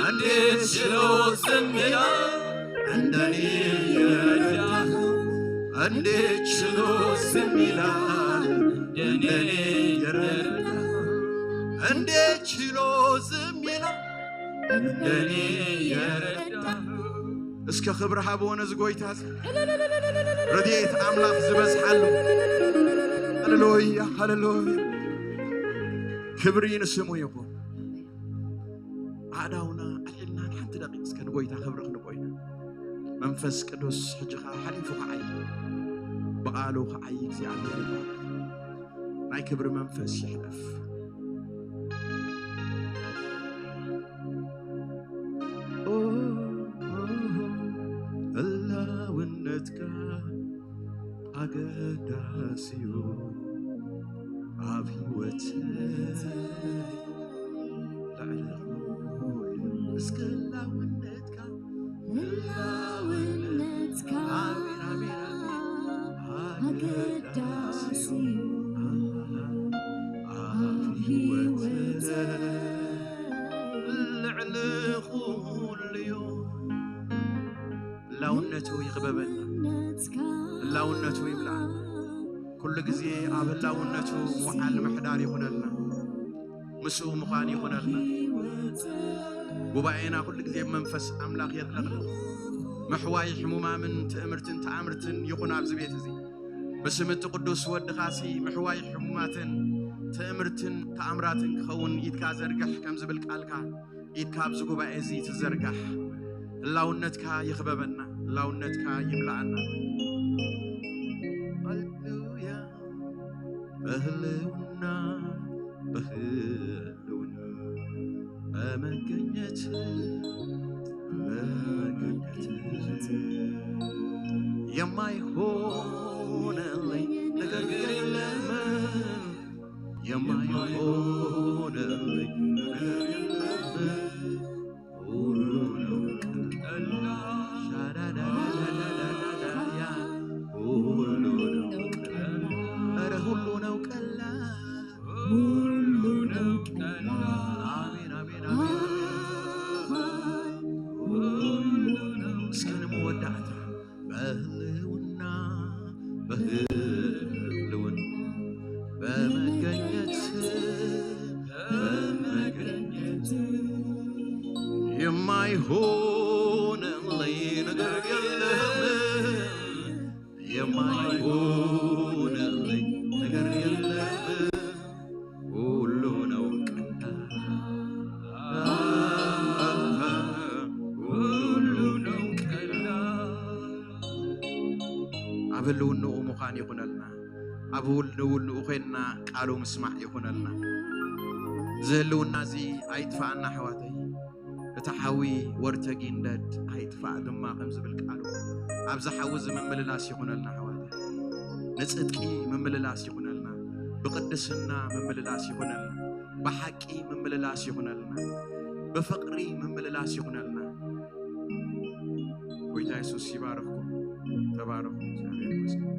እንዴት ችሎ ዝም ይላል እንደኔ የረዳኸው እንዴት ችሎ ዝም ይላል እንደኔ የረዳኸው እንዴት ችሎ ዝም ይላል እንደኔ የረዳኸው እስከ ክብሪ ሃብዎ ነዚ ጎይታ እዚ ረድኤት ኣምላኽ ዝበዝሓሉ ሃሌሉያ ሃሌሉያ ክብሪ ንስሙ ይኹን ኣእዳውና ኣልዒልና ንሓንቲ ደቂቕ እስከ ንጎይታ ክብሪ ክንቦ ኢና መንፈስ ቅዱስ ሕጂ ኸዓ ሓሊፉ ክዓይ ብቓሉ ክዓይ እግዚኣብሔር ይባርክ ናይ ክብሪ መንፈስ ይሕለፍ ህላውነትካ ኣገዳሲዩ ኣብ ህይወት እስከ ህላውነትካ ህላውነትካ ኣገዳሲዩ ኣብ ህይወት ልዕሊ ኩሉ እዩ ህላውነቱ ይኽበበና ህላውነቱ ይብላዕ ኩሉ ግዜ ኣብ ህላውነቱ ምውዓል ምሕዳር ይኹነልና ምስኡ ምዃን ይኹነልና ጉባኤና ኩሉ ግዜ መንፈስ ኣምላኽ የጥለቕልቕ ምሕዋይ ሕሙማምን ትእምርትን ተኣምርትን ይኹን ኣብዚ ቤት እዚ ብስም እቲ ቅዱስ ወድኻሲ ምሕዋይ ሕሙማትን ትእምርትን ተኣምራትን ክኸውን ኢድካ ዘርግሕ ከም ዝብል ቃልካ ኢድካ ኣብዚ ጉባኤ እዚ ትዘርጋሕ ህላውነትካ ይኽበበና ህላውነትካ ይምልኣና ሃሌሉያ በህልውና በህልውና በመገኘት በመገኘት የማይሆነልኝ ነገር የለም የማይሆነልኝ ነገር የለም ሁሉ ነው ቀላል ሻዳዳዳዳዳዳያ ሁሉ ነው ቀላል ኧረ ሁሉ ነው ቀላል ሁሉ ነው ቀላል አሜን አሜን አሜን እስከ ንመወዳእታ በህልውና ህልውና በመገኘት በመገኘት የማይሆንልኝ ነገር የለም፣ የማይሆንልኝ ነገር የለም። ሁሉ ነው ቀላል፣ ሁሉ ነው ቀላል። ኣብ ህልውንኡ ምዃን ይኹነልና። ኣብ ህልውንኡ ኮይንና ቃሉ ምስማዕ ይኹነልና። እዚ ህልውና እዚ ኣይጥፋኣና ኣሕዋተይ። እቲ ሓዊ ወርተጊ እንደድ ኣይጥፋእ ድማ ከም ዝብል ቃሉ ኣብዚ ሓዊ እዚ ምምልላስ ይኹነልና ኣሕዋተይ። ንጽድቂ ምምልላስ ይኹነልና። ብቅድስና ምምልላስ ይኹነልና። ብሓቂ ምምልላስ ይኹነልና። ብፍቕሪ ምምልላስ ይኹነልና። ጎይታ የሱስ ይባርኽኩም። ተባረኹ። እግዚኣብሔር ይመስገን።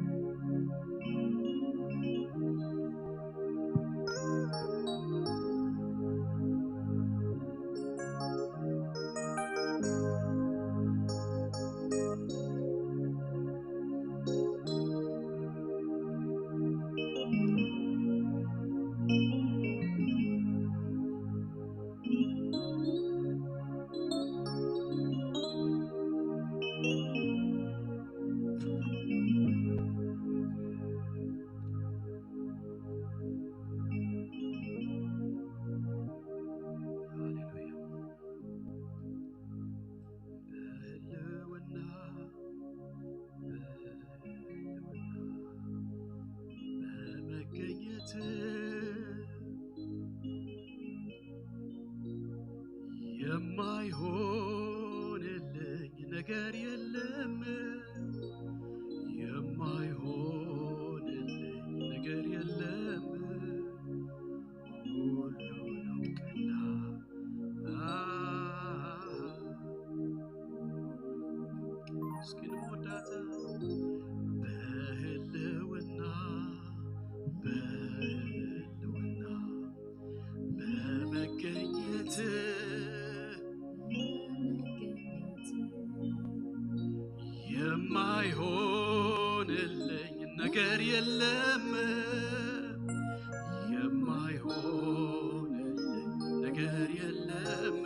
ሃሌሉያ። በህልውና፣ በህልውና፣ በመገኘት የማይሆንልኝ ነገር የለም፣ የማይሆንልኝ ነገር የለም። ሁሉ ነው ቀላል። እስኪ እንወዳት። በህልውና፣ በህልውና፣ በመገኘት የማይሆንልኝ ነገር የለም፣ የማይሆንልኝ ነገር የለም።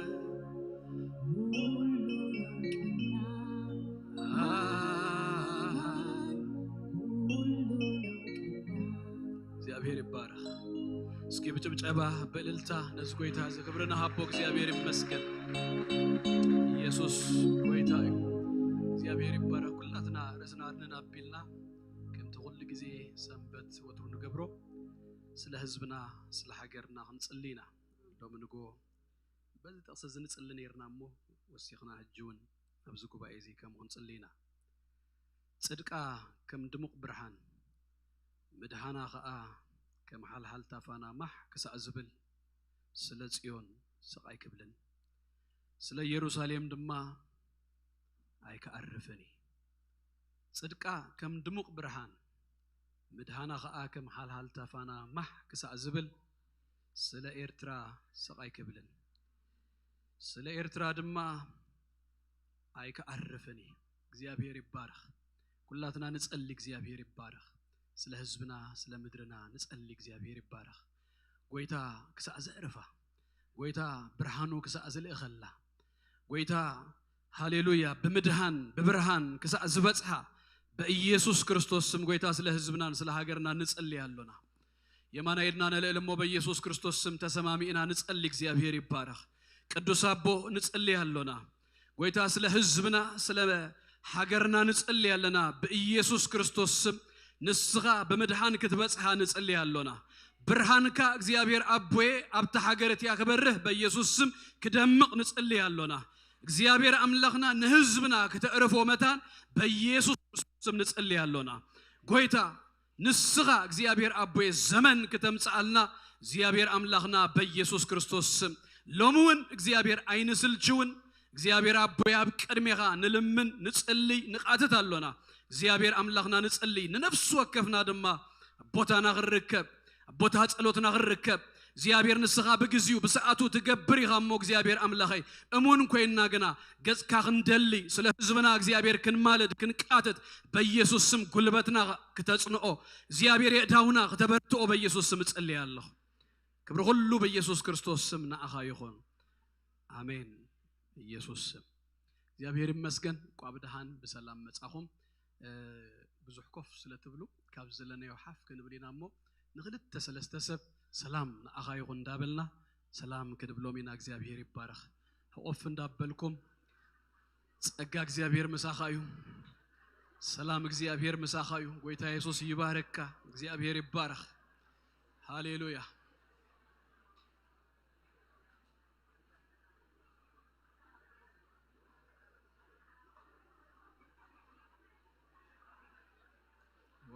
እግዚአብሔር ይባረክ። እስኪ ብጭብጨባ ብእልልታ ነዚ ጎይታ እዚ ክብሪ ንሃቦ። እግዚኣብሔር ይመስገን። ኢየሱስ ጎይታ እዩ። እግዚኣብሔር ይባረክ። ኩላትና ርእስና ኣድንን ኣቢልና ከምቲ ኩሉ ግዜ ሰንበት ወትሩ ንገብሮ ስለ ህዝብና ስለ ሃገርና ክንጽሊ ኢና። ሎሚ ንጎ በዚ ጥቕሲ እዚ ንጽሊ ነይርና እሞ ወሲኽና ሕጂ እውን ኣብዚ ጉባኤ እዚ ከምኡ ክንጽሊ ኢና። ጽድቃ ከም ድሙቕ ብርሃን፣ ምድሃና ኸኣ ከም ሓልሃልታ ፋና ማሕ ክሳዕ ዝብል፣ ስለ ጽዮን ስቕ ኣይክብልን፣ ስለ ኢየሩሳሌም ድማ ኣይክኣርፍን እዩ። ጽድቃ ከም ድሙቕ ብርሃን፣ ምድሃና ኸኣ ከም ሓልሃልታ ፋና ማሕ ክሳዕ ዝብል፣ ስለ ኤርትራ ስቕ ኣይክብልን፣ ስለ ኤርትራ ድማ ኣይክኣርፍን እዩ። እግዚኣብሔር ይባረኽ። ኩላትና ንጸሊ፣ እግዚኣብሔር ይባረኽ። ስለ ህዝብና፣ ስለ ምድርና ንጸሊ፣ እግዚኣብሔር ይባረኽ። ጎይታ ክሳዕ ዘዕርፋ፣ ጎይታ ብርሃኑ ክሳዕ ዝልእኸላ፣ ጎይታ ሃሌሉያ ብምድሃን ብብርሃን ክሳዕ ዝበጽሓ በኢየሱስ ክርስቶስ ስም ጎይታ ስለ ህዝብናን ስለ ሃገርና ንጸሊ ኣሎና። የማናይ ኢድና ነልዕል እሞ በኢየሱስ ክርስቶስ ስም ተሰማሚእና ንጸሊ። እግዚኣብሔር ይባረኽ። ቅዱስ ኣቦ ንጸሊ ኣሎና። ጎይታ ስለ ህዝብና ስለ ሃገርና ንጸሊ ኣለና። ብኢየሱስ ክርስቶስ ስም ንስኻ ብምድሓን ክትበጽሓ ንጸሊ ኣሎና። ብርሃንካ እግዚኣብሔር ኣቦዬ ኣብታ ሃገር እቲኣ ክበርህ በኢየሱስ ስም ክደምቕ ንጸሊ ኣሎና። እግዚኣብሔር ኣምላኽና ንህዝብና ክተዕርፎ መታን በኢየሱስ ክርስቶስ ስም ንጸሊ ኣሎና። ጎይታ ንስኻ እግዚኣብሔር ኣቦዬ ዘመን ክተምጽኣልና እግዚኣብሔር ኣምላኽና በኢየሱስ ክርስቶስ ስም ሎሚ እውን እግዚኣብሔር ኣይንስልችውን። እግዚኣብሔር ኣቦዬ ኣብ ቅድሜኻ ንልምን ንጽልይ ንቃትት ኣሎና። እግዚኣብሔር ኣምላኽና ንጽልይ ንነፍሲ ወከፍና ድማ ኣብ ቦታና ክንርከብ ኣብ ቦታ ጸሎትና ክንርከብ እግዚኣብሔር ንስኻ ብግዚኡ ብሰዓቱ ትገብር ኢኻ እሞ እግዚኣብሔር ኣምላኸይ እሙን ኮይንና ግና ገጽካ ክንደሊ ስለ ህዝብና እግዚኣብሔር ክንማልድ ክንቃትት በኢየሱስ ስም ጉልበትና ክተጽንኦ እግዚኣብሔር የእዳውና ክተበርትኦ በኢየሱስ ስም እጸልይ ኣለኹ። ክብሪ ኩሉ በኢየሱስ ክርስቶስ ስም ንኣኻ ይኹን። ኣሜን። ኢየሱስ ስም እግዚኣብሔር ይመስገን። እንኳ ብደሃን ብሰላም መጻኹም። ብዙሕ ኮፍ ስለ ትብሉ ካብ ዘለናዮ ሓፍ ክንብል ኢና እሞ ንክልተ ሰለስተ ሰብ ሰላም ንኣኻ ይኹን እንዳበልና ሰላም ክንብሎም ኢና። እግዚኣብሔር ይባረኽ። ሕቆፍ እንዳበልኩም ጸጋ እግዚኣብሔር ምሳኻ እዩ። ሰላም እግዚኣብሔር ምሳኻ እዩ። ጎይታ የሱስ ይባረካ። እግዚኣብሔር ይባረኽ። ሃሌሉያ።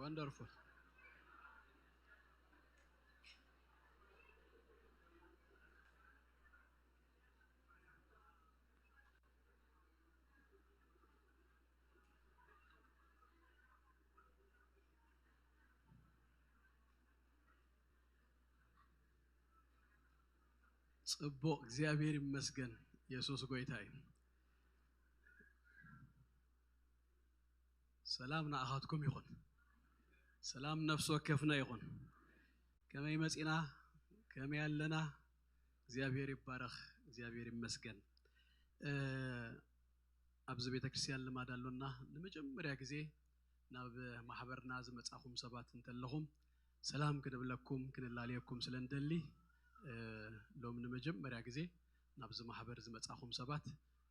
Wonderful. ጽቡቕ እግዚኣብሔር ይመስገን። የሱስ ጎይታ እዩ። ሰላም ንኣኻትኩም ይኹን። ሰላም ነፍሲ ወከፍና ይኹን። ከመይ መጺና? ከመይ ኣለና? እግዚኣብሔር ይባረኽ። እግዚኣብሔር ይመስገን። ኣብዚ ቤተ ክርስቲያን ልማድ ኣሎና። ንመጀመርያ ግዜ ናብ ማሕበርና ዝመጻኹም ሰባት እንተለኹም ሰላም ክንብለኩም ክንላለየኩም ስለ እንደሊ ሎም ንመጀመርያ ግዜ ናብዚ ማሕበር ዝመጻኹም ሰባት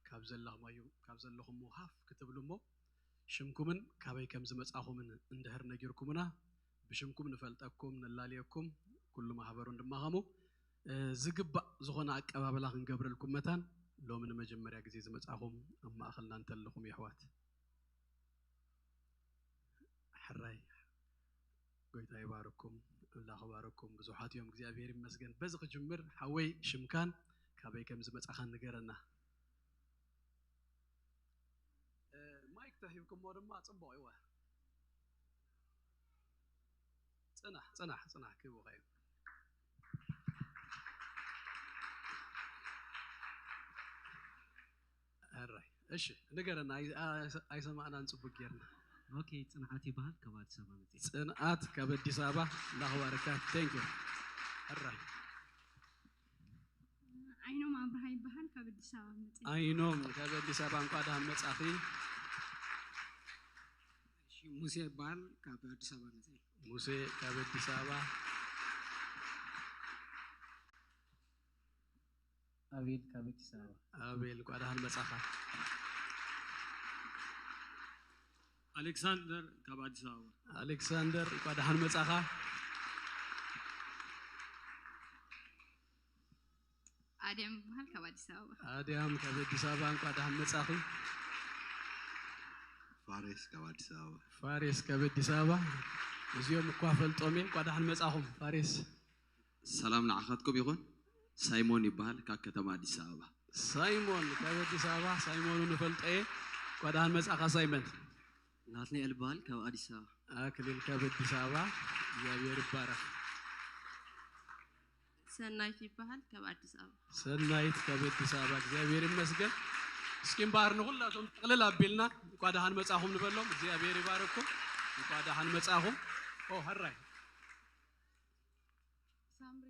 ካብ ዘለኹም ካብ ዘለኹም ሃፍ ክትብሉ እሞ ሽምኩምን ካበይ ከም ዝመጻኹምን እንድሕር ነጊርኩምና ብሽምኩም ንፈልጠኩም ንላለየኩም ኩሉ ማሕበሩን ድማ ከምኡ ዝግባእ ዝኾነ ኣቀባብላ ክንገብረልኩም መታን ሎሚ ንመጀመርያ ግዜ ዝመጻኹም ኣብ ማእኸልና እንተለኹም የሕዋት ሕራይ ጎይታ ይባርኩም ኣምላኽ ይባርኩም ብዙሓት እዮም እግዚኣብሔር ይመስገን በዚ ክጅምር ሓወይ ሽምካን ካበይ ከም ዝመጻኻን ንገረና ማይክ ተሂብኩሞ ድማ ጽቡቕ ይወ ጽናሕ ጽናሕ ጽናሕ ክቡኸ እዩ ሕራይ እሺ ንገረና ኣይሰማዕናን ጽቡቅ ጌርና ኦኬ ጽንዓት ይበሃል ካብ ኣዲስ ኣበባ መጽእ ጽንዓት ካብ ኣዲስ ኣበባ እንዳኽባረካ thank you ሕራይ ዓይኖም ኣብርሃ ይበሃል ካብ ኣዲስ ኣበባ መጽእ ዓይኖም ካብ ኣዲስ ኣበባ እንኳ ደሃን መጻኺ ሙሴ ይበሃል ካብ ኣዲስ ኣበባ መጽእ ሙሴ ካብ ኣዲስ ኣበባ ኣቤል ካብ ኣዲስ ኣበባ ኣቤል እንኳ ደሓን መጻኻ ኣሌክሳንደር ካብ ኣዲስ ኣበባ ኣሌክሳንደር እንኳ ደሓን መጻኻ ኣድያም ይበሃል ካብ ኣዲስ ኣበባ ኣድያም ካብ ኣዲስ ኣበባ እንኳ ደሓን መጻኺ ፋሬስ ካብ ኣዲስ ኣበባ ፋሬስ ካብ ኣዲስ ኣበባ እዚኦም እኳ ፈልጦም እየ እንኳ ደሓን መጻኹም ፋሬስ ሰላም ንዓኻትኩም ይኹን ሳይሞን ይበሃል ካብ ከተማ ኣዲስ ኣበባ ሳይሞን ካብ ኣዲስ ኣበባ ሳይሞኑ ንፈልጦ እየ እንኳ ደሓን መጻኻ ሳይመን ናትናኤል በሃል ካብ ኣዲስ ኣበባ ኣክሊል ካብ ኣዲስ ኣበባ እግዚኣብሔር ይባረኽ ሰናይት ይበሃል ካብ ኣዲስ ኣበባ ሰናይት ካብ ኣዲስ ኣበባ እግዚኣብሔር ይመስገን እስኪ እምበኣር ንኩላቶም ጠቕልል ኣቢልና እንኳ ደሓን መጻኹም ንበሎም እግዚኣብሔር ይባረኩም እንኳ ደሓን መጻኹም ኦ ሕራይ ሳምሪ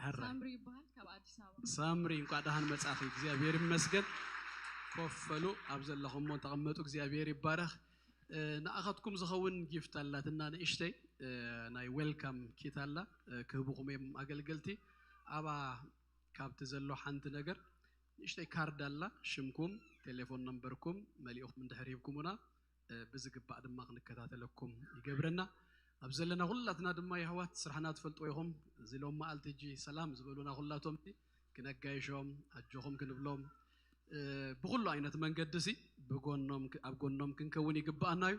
ሕራይ ሳምሪ ይበሃል ካብ ኣዲስ ኣበባ ሳምሪ እንኳ ደሓን መጻኺ እግዚኣብሔር ይመስገን ኮፍ በሉ ኣብ ዘለኹሞ ተቐመጡ እግዚኣብሔር ይባረኽ ንኣኻትኩም ዝኸውን ጊፍት ኣላትና ንእሽተይ ናይ ዌልካም ኪት ኣላ ክህብኹም እዮም ኣገልገልቲ ኣባ ካብቲ ዘሎ ሓንቲ ነገር ንእሽተይ ካርድ ኣላ ሽምኩም ቴሌፎን ነምበርኩም መሊእኹም እንድሕር ሂብኩሙና ብዝግባእ ድማ ክንከታተለኩም ይገብረና ኣብ ዘለና ኩላትና ድማ የህዋት ስራሕና ትፈልጥዎ ኢኹም እዚ ሎም መዓልቲ እጂ ሰላም ዝበሉና ኩላቶም ክነጋይሾም ኣጆኹም ክንብሎም ብኩሉ ዓይነት መንገዲ ሲ ብጎኖም ኣብ ጎኖም ክንከውን ይግባኣና እዩ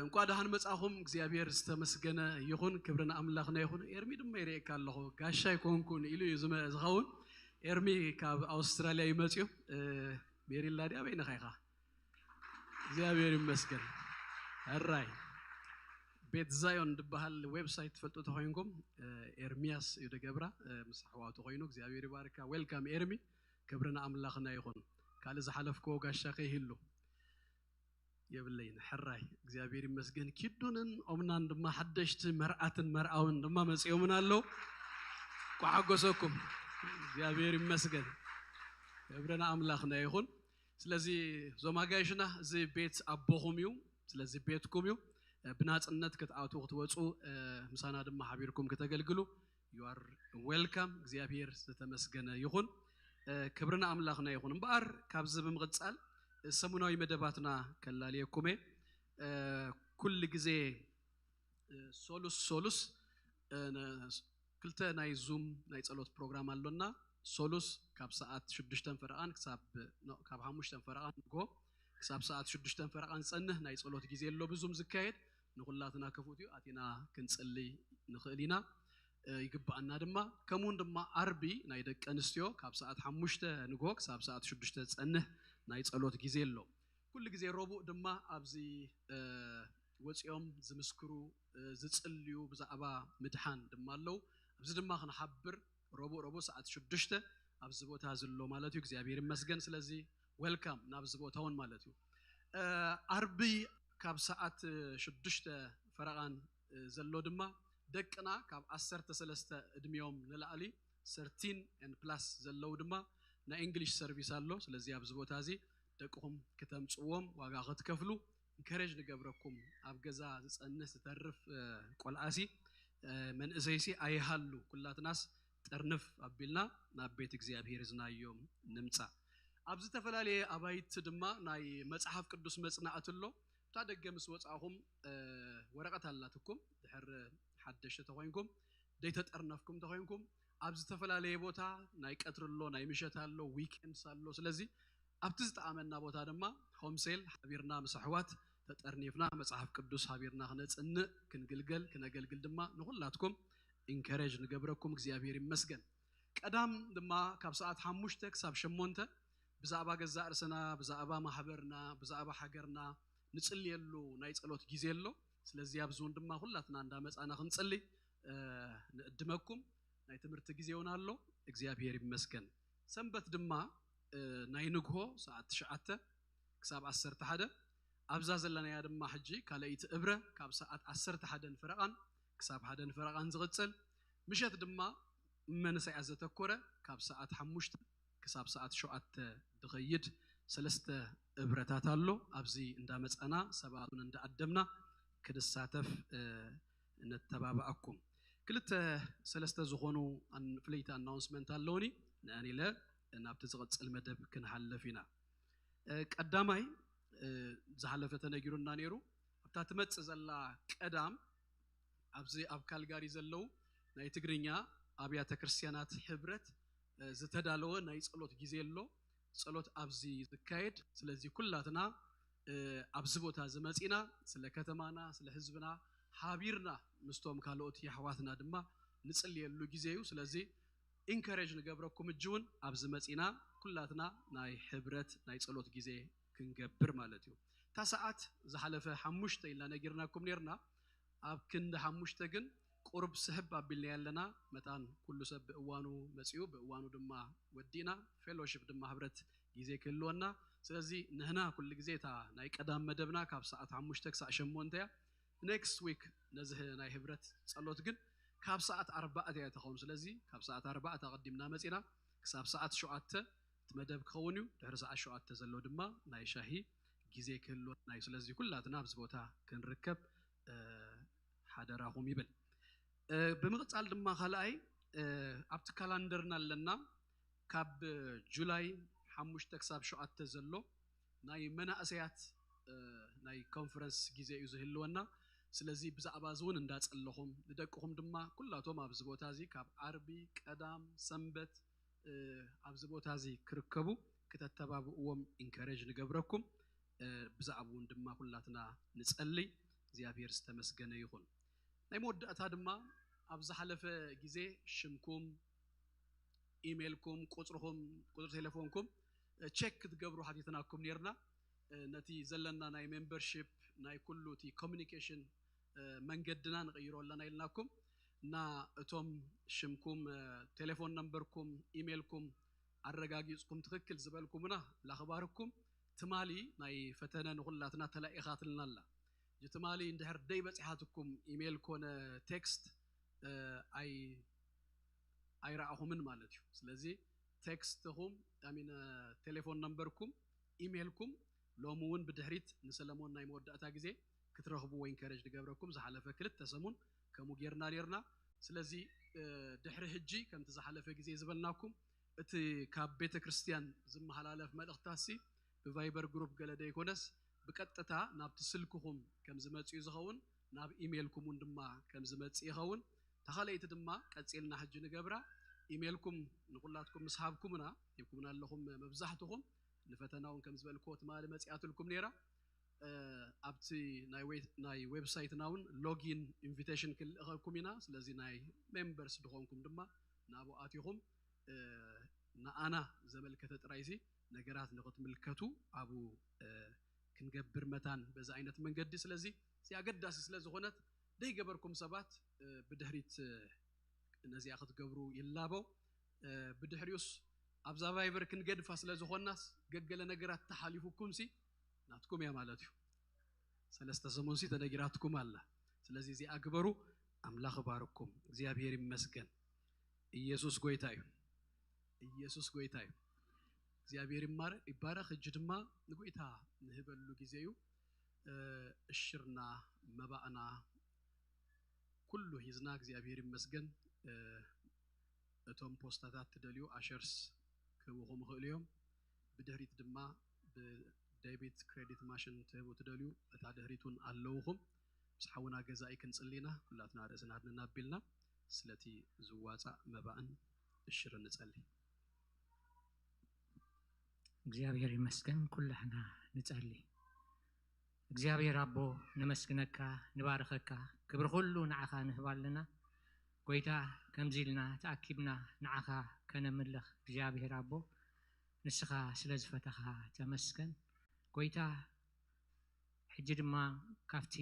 እንኳ ደሓን መጻኹም እግዚኣብሔር ዝተመስገነ ይኹን ክብሪ ንኣምላኽና ይኹን ኤርሚ ድማ ይርእየካ ኣለኹ ጋሻ ይኮንኩን ኢሉ እዩ ዝኸውን ኤርሚ ካብ ኣውስትራልያ እዩ መፅዩ ሜሪላ ድያ በይንኻ ኢኻ እግዚኣብሔር ይመስገን ሕራይ ቤት ዛዮን ዝበሃል ዌብሳይት ትፈልጡ ተኮይንኩም፣ ኤርሚያስ እዩ ደገብራ፣ ምስ ኣሕዋቱ ኮይኑ እግዚኣብሔር ይባርካ። ዌልካም ኤርሚ፣ ክብሪ ንኣምላኽና ይኹን። ካልእ ዝሓለፍክዎ ጋሻ ከይህሉ የብለይን። ሕራይ እግዚኣብሔር ይመስገን። ኪዱንን ኦምናን ድማ ሓደሽቲ መርኣትን መርኣውን ድማ መጺኦምን ኣለዉ። ኳሓጎሰኩም። እግዚኣብሔር ይመስገን። ክብሪ ንኣምላኽና ይኹን። ስለዚ እዞም ኣጋይሽና፣ እዚ ቤት ኣቦኹም እዩ። ስለዚ ቤትኩም እዩ። ብናጽነት ክትኣትዉ ክትወጹ፣ ምሳና ድማ ሓቢርኩም ክተገልግሉ you are welcome። እግዚኣብሔር ዝተመስገነ ይኹን። ክብሪ ንኣምላኽና ይኹን። እምበኣር ካብዚ ብምቕጻል ሰሙናዊ መደባትና ከላልየኩም እየ። ኩሉ ግዜ ሶሉስ ሶሉስ ክልተ ናይ ዙም ናይ ጸሎት ፕሮግራም ኣሎና። ሶሉስ ካብ ሰዓት ሽዱሽተን ፈረቓን ክሳብ፣ ኖ፣ ካብ ሓሙሽተን ፈረቓን ንግሆ ክሳብ ሰዓት ሽዱሽተን ፈረቓን ዝጸንሕ ናይ ጸሎት ግዜ ኣሎ ብዙም ዝካየድ። ንኹላትና ክፉት እዩ፣ ኣቲና ክንጽሊ ንኽእል ኢና፣ ይግብኣና ድማ። ከምኡውን ድማ ዓርቢ ናይ ደቂ ኣንስትዮ ካብ ሰዓት ሓሙሽተ ንግሆ ክሳብ ሰዓት ሽዱሽተ ዝጸንሕ ናይ ጸሎት ግዜ ኣሎ። ኩሉ ግዜ ረቡዕ ድማ ኣብዚ ወፂኦም ዝምስክሩ፣ ዝፅልዩ ብዛዕባ ምድሓን ድማ ኣለዉ። ኣብዚ ድማ ክንሓብር ረቡዕ ረቡዕ ሰዓት ሽዱሽተ ኣብዚ ቦታ ዘሎ ማለት እዩ። እግዚኣብሔር ይመስገን። ስለዚ ዌልካም ናብዚ ቦታ እውን ማለት እዩ። ዓርቢ ካብ ሰዓት ሽዱሽተ ፈረቓን ዘሎ ድማ ደቅና ካብ ዓሰርተ ሰለስተ እድሚኦም ንላዕሊ ሰርቲን ን ፕላስ ዘለዉ ድማ ናይ እንግሊሽ ሰርቪስ ኣሎ። ስለዚ ኣብዚ ቦታ እዚ ደቅኹም ክተምፅዎም ዋጋ ክትከፍሉ ኢንከሬጅ ንገብረኩም። ኣብ ገዛ ዝፀንህ ዝተርፍ ቆልዓሲ መንእሰይሲ ኣይሃሉ፣ ኩላትናስ ጥርንፍ ኣቢልና ናብ ቤት እግዚኣብሔር ዝናዮም ንምፃእ። ኣብ ዝተፈላለየ ኣባይቲ ድማ ናይ መፅሓፍ ቅዱስ መፅናእቲ ኣሎ። እታ ደገ ምስ ወፃእኹም ወረቐት ኣላትኩም፣ ድሕር ሓደሽቲ ተኮይንኩም ደይተጠርነፍኩም ተኮይንኩም ኣብ ዝተፈላለየ ቦታ ናይ ቀትሪ ኣሎ፣ ናይ ምሸት ኣሎ፣ ዊኬንድስ ኣሎ። ስለዚ ኣብቲ ዝጠዓመና ቦታ ድማ ሆምሴል ሓቢርና ምስ ኣሕዋት ተጠርኒፍና መፅሓፍ ቅዱስ ሓቢርና ክነፅንእ ክንግልገል ክነገልግል ድማ ንኩላትኩም ኢንከሬጅ ንገብረኩም። እግዚኣብሔር ይመስገን። ቀዳም ድማ ካብ ሰዓት ሓሙሽተ ክሳብ ሸሞንተ ብዛዕባ ገዛእ ርእስና፣ ብዛዕባ ማሕበርና፣ ብዛዕባ ሃገርና ንጽልየሉ ናይ ጸሎት ግዜ ኣሎ። ስለዚ ኣብዚ እውን ድማ ኩላትና እንዳመጻና ክንጽሊ ንእድመኩም። ናይ ትምህርቲ ግዜ እውን ኣሎ። እግዚኣብሔር ይመስገን። ሰንበት ድማ ናይ ንግሆ ሰዓት ትሽዓተ ክሳብ ዓሰርተ ሓደ ኣብዛ ዘለናያ ድማ ሕጂ ካልኣይቲ እብረ ካብ ሰዓት ዓሰርተ ሓደን ፈረቓን ክሳብ ሓደን ፈረቓን ዝቕጽል፣ ምሸት ድማ መንእሰያት ዘተኮረ ካብ ሰዓት ሓሙሽተ ክሳብ ሰዓት ሸውዓተ ዝኸይድ ሰለስተ እብረታት ኣሎ። ኣብዚ እንዳመጻና ሰባቱን እንዳኣደምና ክንሳተፍ ነተባብኣኩም። ክልተ ሰለስተ ዝኾኑ ፍለይቲ ኣናውንስመንት ኣለውኒ። ንኣን ኢለ ናብቲ ዝቕጽል መደብ ክንሓልፍ ኢና። ቀዳማይ ዝሓለፈ ተነጊሩና ነይሩ። ኣብታ ትመጽእ ዘላ ቀዳም ኣብዚ ኣብ ካልጋሪ ዘለዉ ናይ ትግርኛ ኣብያተ ክርስቲያናት ሕብረት ዝተዳለወ ናይ ጸሎት ግዜ ኣሎ። ጸሎት ኣብዚ ዝካየድ። ስለዚ ኩላትና ኣብዚ ቦታ ዝመጺና ስለ ከተማና ስለ ህዝብና ሓቢርና ምስቶም ካልኦት የሕዋትና ድማ ንጽልየሉ ግዜ እዩ። ስለዚ ኢንከሬጅ ንገብረኩም እጂ እውን ኣብዚ መጺና ኩላትና ናይ ሕብረት ናይ ጸሎት ግዜ ክንገብር ማለት እዩ። እታ ሰዓት ዝሓለፈ ሓሙሽተ ኢልና ነጊርናኩም ነርና። ኣብ ክንዲ ሓሙሽተ ግን ቁሩብ ስሕብ ኣቢልና ኣለና። መታን ኩሉ ሰብ ብእዋኑ መጺኡ ብእዋኑ ድማ ወዲእና ፌሎሺፕ ድማ ህብረት ግዜ ክህልወና። ስለዚ ንህና ኩሉ ግዜ እታ ናይ ቀዳም መደብና ካብ ሰዓት ሓሙሽተ ክሳዕ ሸሞንተ እያ። ኔክስት ዊክ ነዚ ናይ ህብረት ጸሎት ግን ካብ ሰዓት ኣርባዕተ እያ ትኸውን። ስለዚ ካብ ሰዓት ኣርባዕተ ኣቐዲምና መጺና ክሳብ ሰዓት ሸውዓተ እቲ መደብ ክኸውን እዩ። ድሕሪ ሰዓት ሸውዓተ ዘሎ ድማ ናይ ሻሂ ግዜ ክህልወና እዩ። ስለዚ ኩላትና ኣብዚ ቦታ ክንርከብ ሓደራኹም ይብል። ብምቕጻል ድማ ካልኣይ ኣብቲ ካላንደርና ኣለና። ካብ ጁላይ ሓሙሽተ ክሳብ ሸውዓተ ዘሎ ናይ መናእሰያት ናይ ኮንፈረንስ ግዜ እዩ ዝህልወና። ስለዚ ብዛዕባ እዚ እውን እንዳጸለኹም ንደቅኹም ድማ ኩላቶም ኣብዚ ቦታ እዚ ካብ ዓርቢ ቀዳም ሰንበት ኣብዚ ቦታ እዚ ክርከቡ ክተተባብእዎም ኢንከሬጅ ንገብረኩም። ብዛዕባኡ እውን ድማ ኩላትና ንጸሊ። እግዚኣብሔር ዝተመስገነ ይኹን። ናይ መወዳእታ ድማ ኣብ ዝሓለፈ ግዜ ሽምኩም ኢሜይልኩም ቁፅርኹም ቁፅሪ ቴሌፎንኩም ቸክ ክትገብሩ ሓቲትናኩም ነርና። ነቲ ዘለና ናይ ሜምበርሺፕ ናይ ኩሉ እቲ ኮሚኒኬሽን መንገድና ንቕይሮ ኣለና ኢልናኩም እና እቶም ሽምኩም፣ ቴሌፎን ነምበርኩም፣ ኢሜልኩም ኣረጋጊጽኩም ትኽክል ዝበልኩምና ላኽባርኩም ትማሊ ናይ ፈተነ ንኹላትና ተላኢኻትልና ኣላ። ትማሊ እንድሕር ደይ በጺሓትኩም ኢሜል ኮነ ቴክስት ኣይ ኣይረኣኹምን ማለት እዩ። ስለዚ ቴክስትኹም ሚን ቴሌፎን ነምበርኩም ኢሜልኩም ሎሚ እውን ብድሕሪት ንሰለሞን ናይ መወዳእታ ግዜ ክትረኽቡ ወይ ኢንከረጅ ድገብረኩም ዝሓለፈ ክልተ ሰሙን ከምኡ ጌርና ኔርና። ስለዚ ድሕሪ ሕጂ ከምቲ ዝሓለፈ ግዜ ዝበልናኩም እቲ ካብ ቤተ ክርስቲያን ዝመሓላለፍ መልእኽታሲ ብቫይበር ግሩፕ ገለ ደይኮነስ ብቀጥታ ናብቲ ስልክኹም ከም ዝመጽእ እዩ ዝኸውን፣ ናብ ኢሜልኩም እውን ድማ ከም ዝመጽእ ይኸውን። ተኻለይቲ ድማ ቀጺልና ሕጂ ንገብራ ኢሜልኩም ንኩላትኩም ምስ ሃብኩምና ሂብኩምና ኣለኹም መብዛሕትኹም ንፈተና እውን ከም ዝበልክዎ ትማሊ መጺኣትልኩም ነይራ። ኣብቲ ናይ ዌብሳይትና እውን ሎጊን ኢንቪቴሽን ክንልእኸልኩም ኢና። ስለዚ ናይ ሜምበርስ ድኾንኩም ድማ ናብኡ ኣቲኹም ንኣና ዘመልከተ ጥራይሲ ነገራት ንኽትምልከቱ ኣብኡ ክንገብር መታን በዚ ዓይነት መንገዲ። ስለዚ እዚ ኣገዳሲ ስለ ዝኾነት ደይገበርኩም ሰባት ብድሕሪት ነዚኣ ክትገብሩ ይላቦ። ብድሕሪኡስ ኣብዛ ቫይበር ክንገድፋ ስለ ዝኾንናስ ገገለ ነገራት ተሓሊፉኩምሲ ናትኩም እያ ማለት እዩ። ሰለስተ ሰሙንሲ ተነጊራትኩም ኣላ። ስለዚ እዚኣ ግበሩ። ኣምላኽ ይባርኩም። እግዚኣብሔር ይመስገን። ኢየሱስ ጎይታ እዩ። ኢየሱስ ጎይታ እዩ። እግዚኣብሔር ይማረ-፣ ይባረኽ። ሕጂ ድማ ንጎይታ ንህበሉ ግዜ እዩ። እሽርና መባእና ኩሉ ሒዝና እግዚኣብሔር ይመስገን። እቶም ፖስታታት ትደልዩ ኣሸርስ ክህቡኹም ይኽእሉ እዮም። ብድሕሪት ድማ ብዴቢት ክሬዲት ማሽን ትህቡ ትደልዩ እታ ድሕሪቱን ኣለውኹም። ምስ ሓውና ገዛኢ ክንጽሊ ኢና። ኩላትና ርእስና ኣድንና ኣቢልና ስለቲ ዝዋጻእ መባእን እሽርን ንጸሊ። እግዚኣብሔር ይመስገን። ኩላህና ንጸሊ። እግዚኣብሔር ኣቦ ነመስግነካ፣ ንባርኸካ፣ ክብሪ ኩሉ ንዓኻ ንህብ ኣለና። ጎይታ ከምዚ ኢልና ተኣኪብና ንዓኻ ከነምልኽ እግዚኣብሔር ኣቦ ንስኻ ስለ ዝፈተኻ ተመስገን። ጎይታ ሕጂ ድማ ካብቲ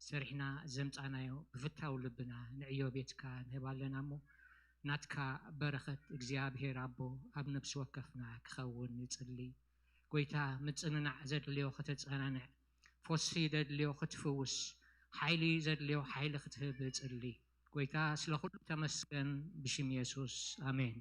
ሰሪሕና ዘምጻናዮ ብፍታው ልብና ንዕዮ ቤትካ ንህብ ኣለና እሞ ናትካ በረኸት እግዚኣብሔር ኣቦ ኣብ ነብሲ ወከፍና ክኸውን ንጽሊ። ጎይታ ምጽንናዕ ዘድልዮ ከተጸናንዕ፣ ፈውሲ ዘድልዮ ክትፍውስ፣ ሓይሊ ዘድልዮ ሓይሊ ክትህብ እጽሊ። ጎይታ ስለ ኩሉ ተመስገን ብሽም የሱስ ኣሜን።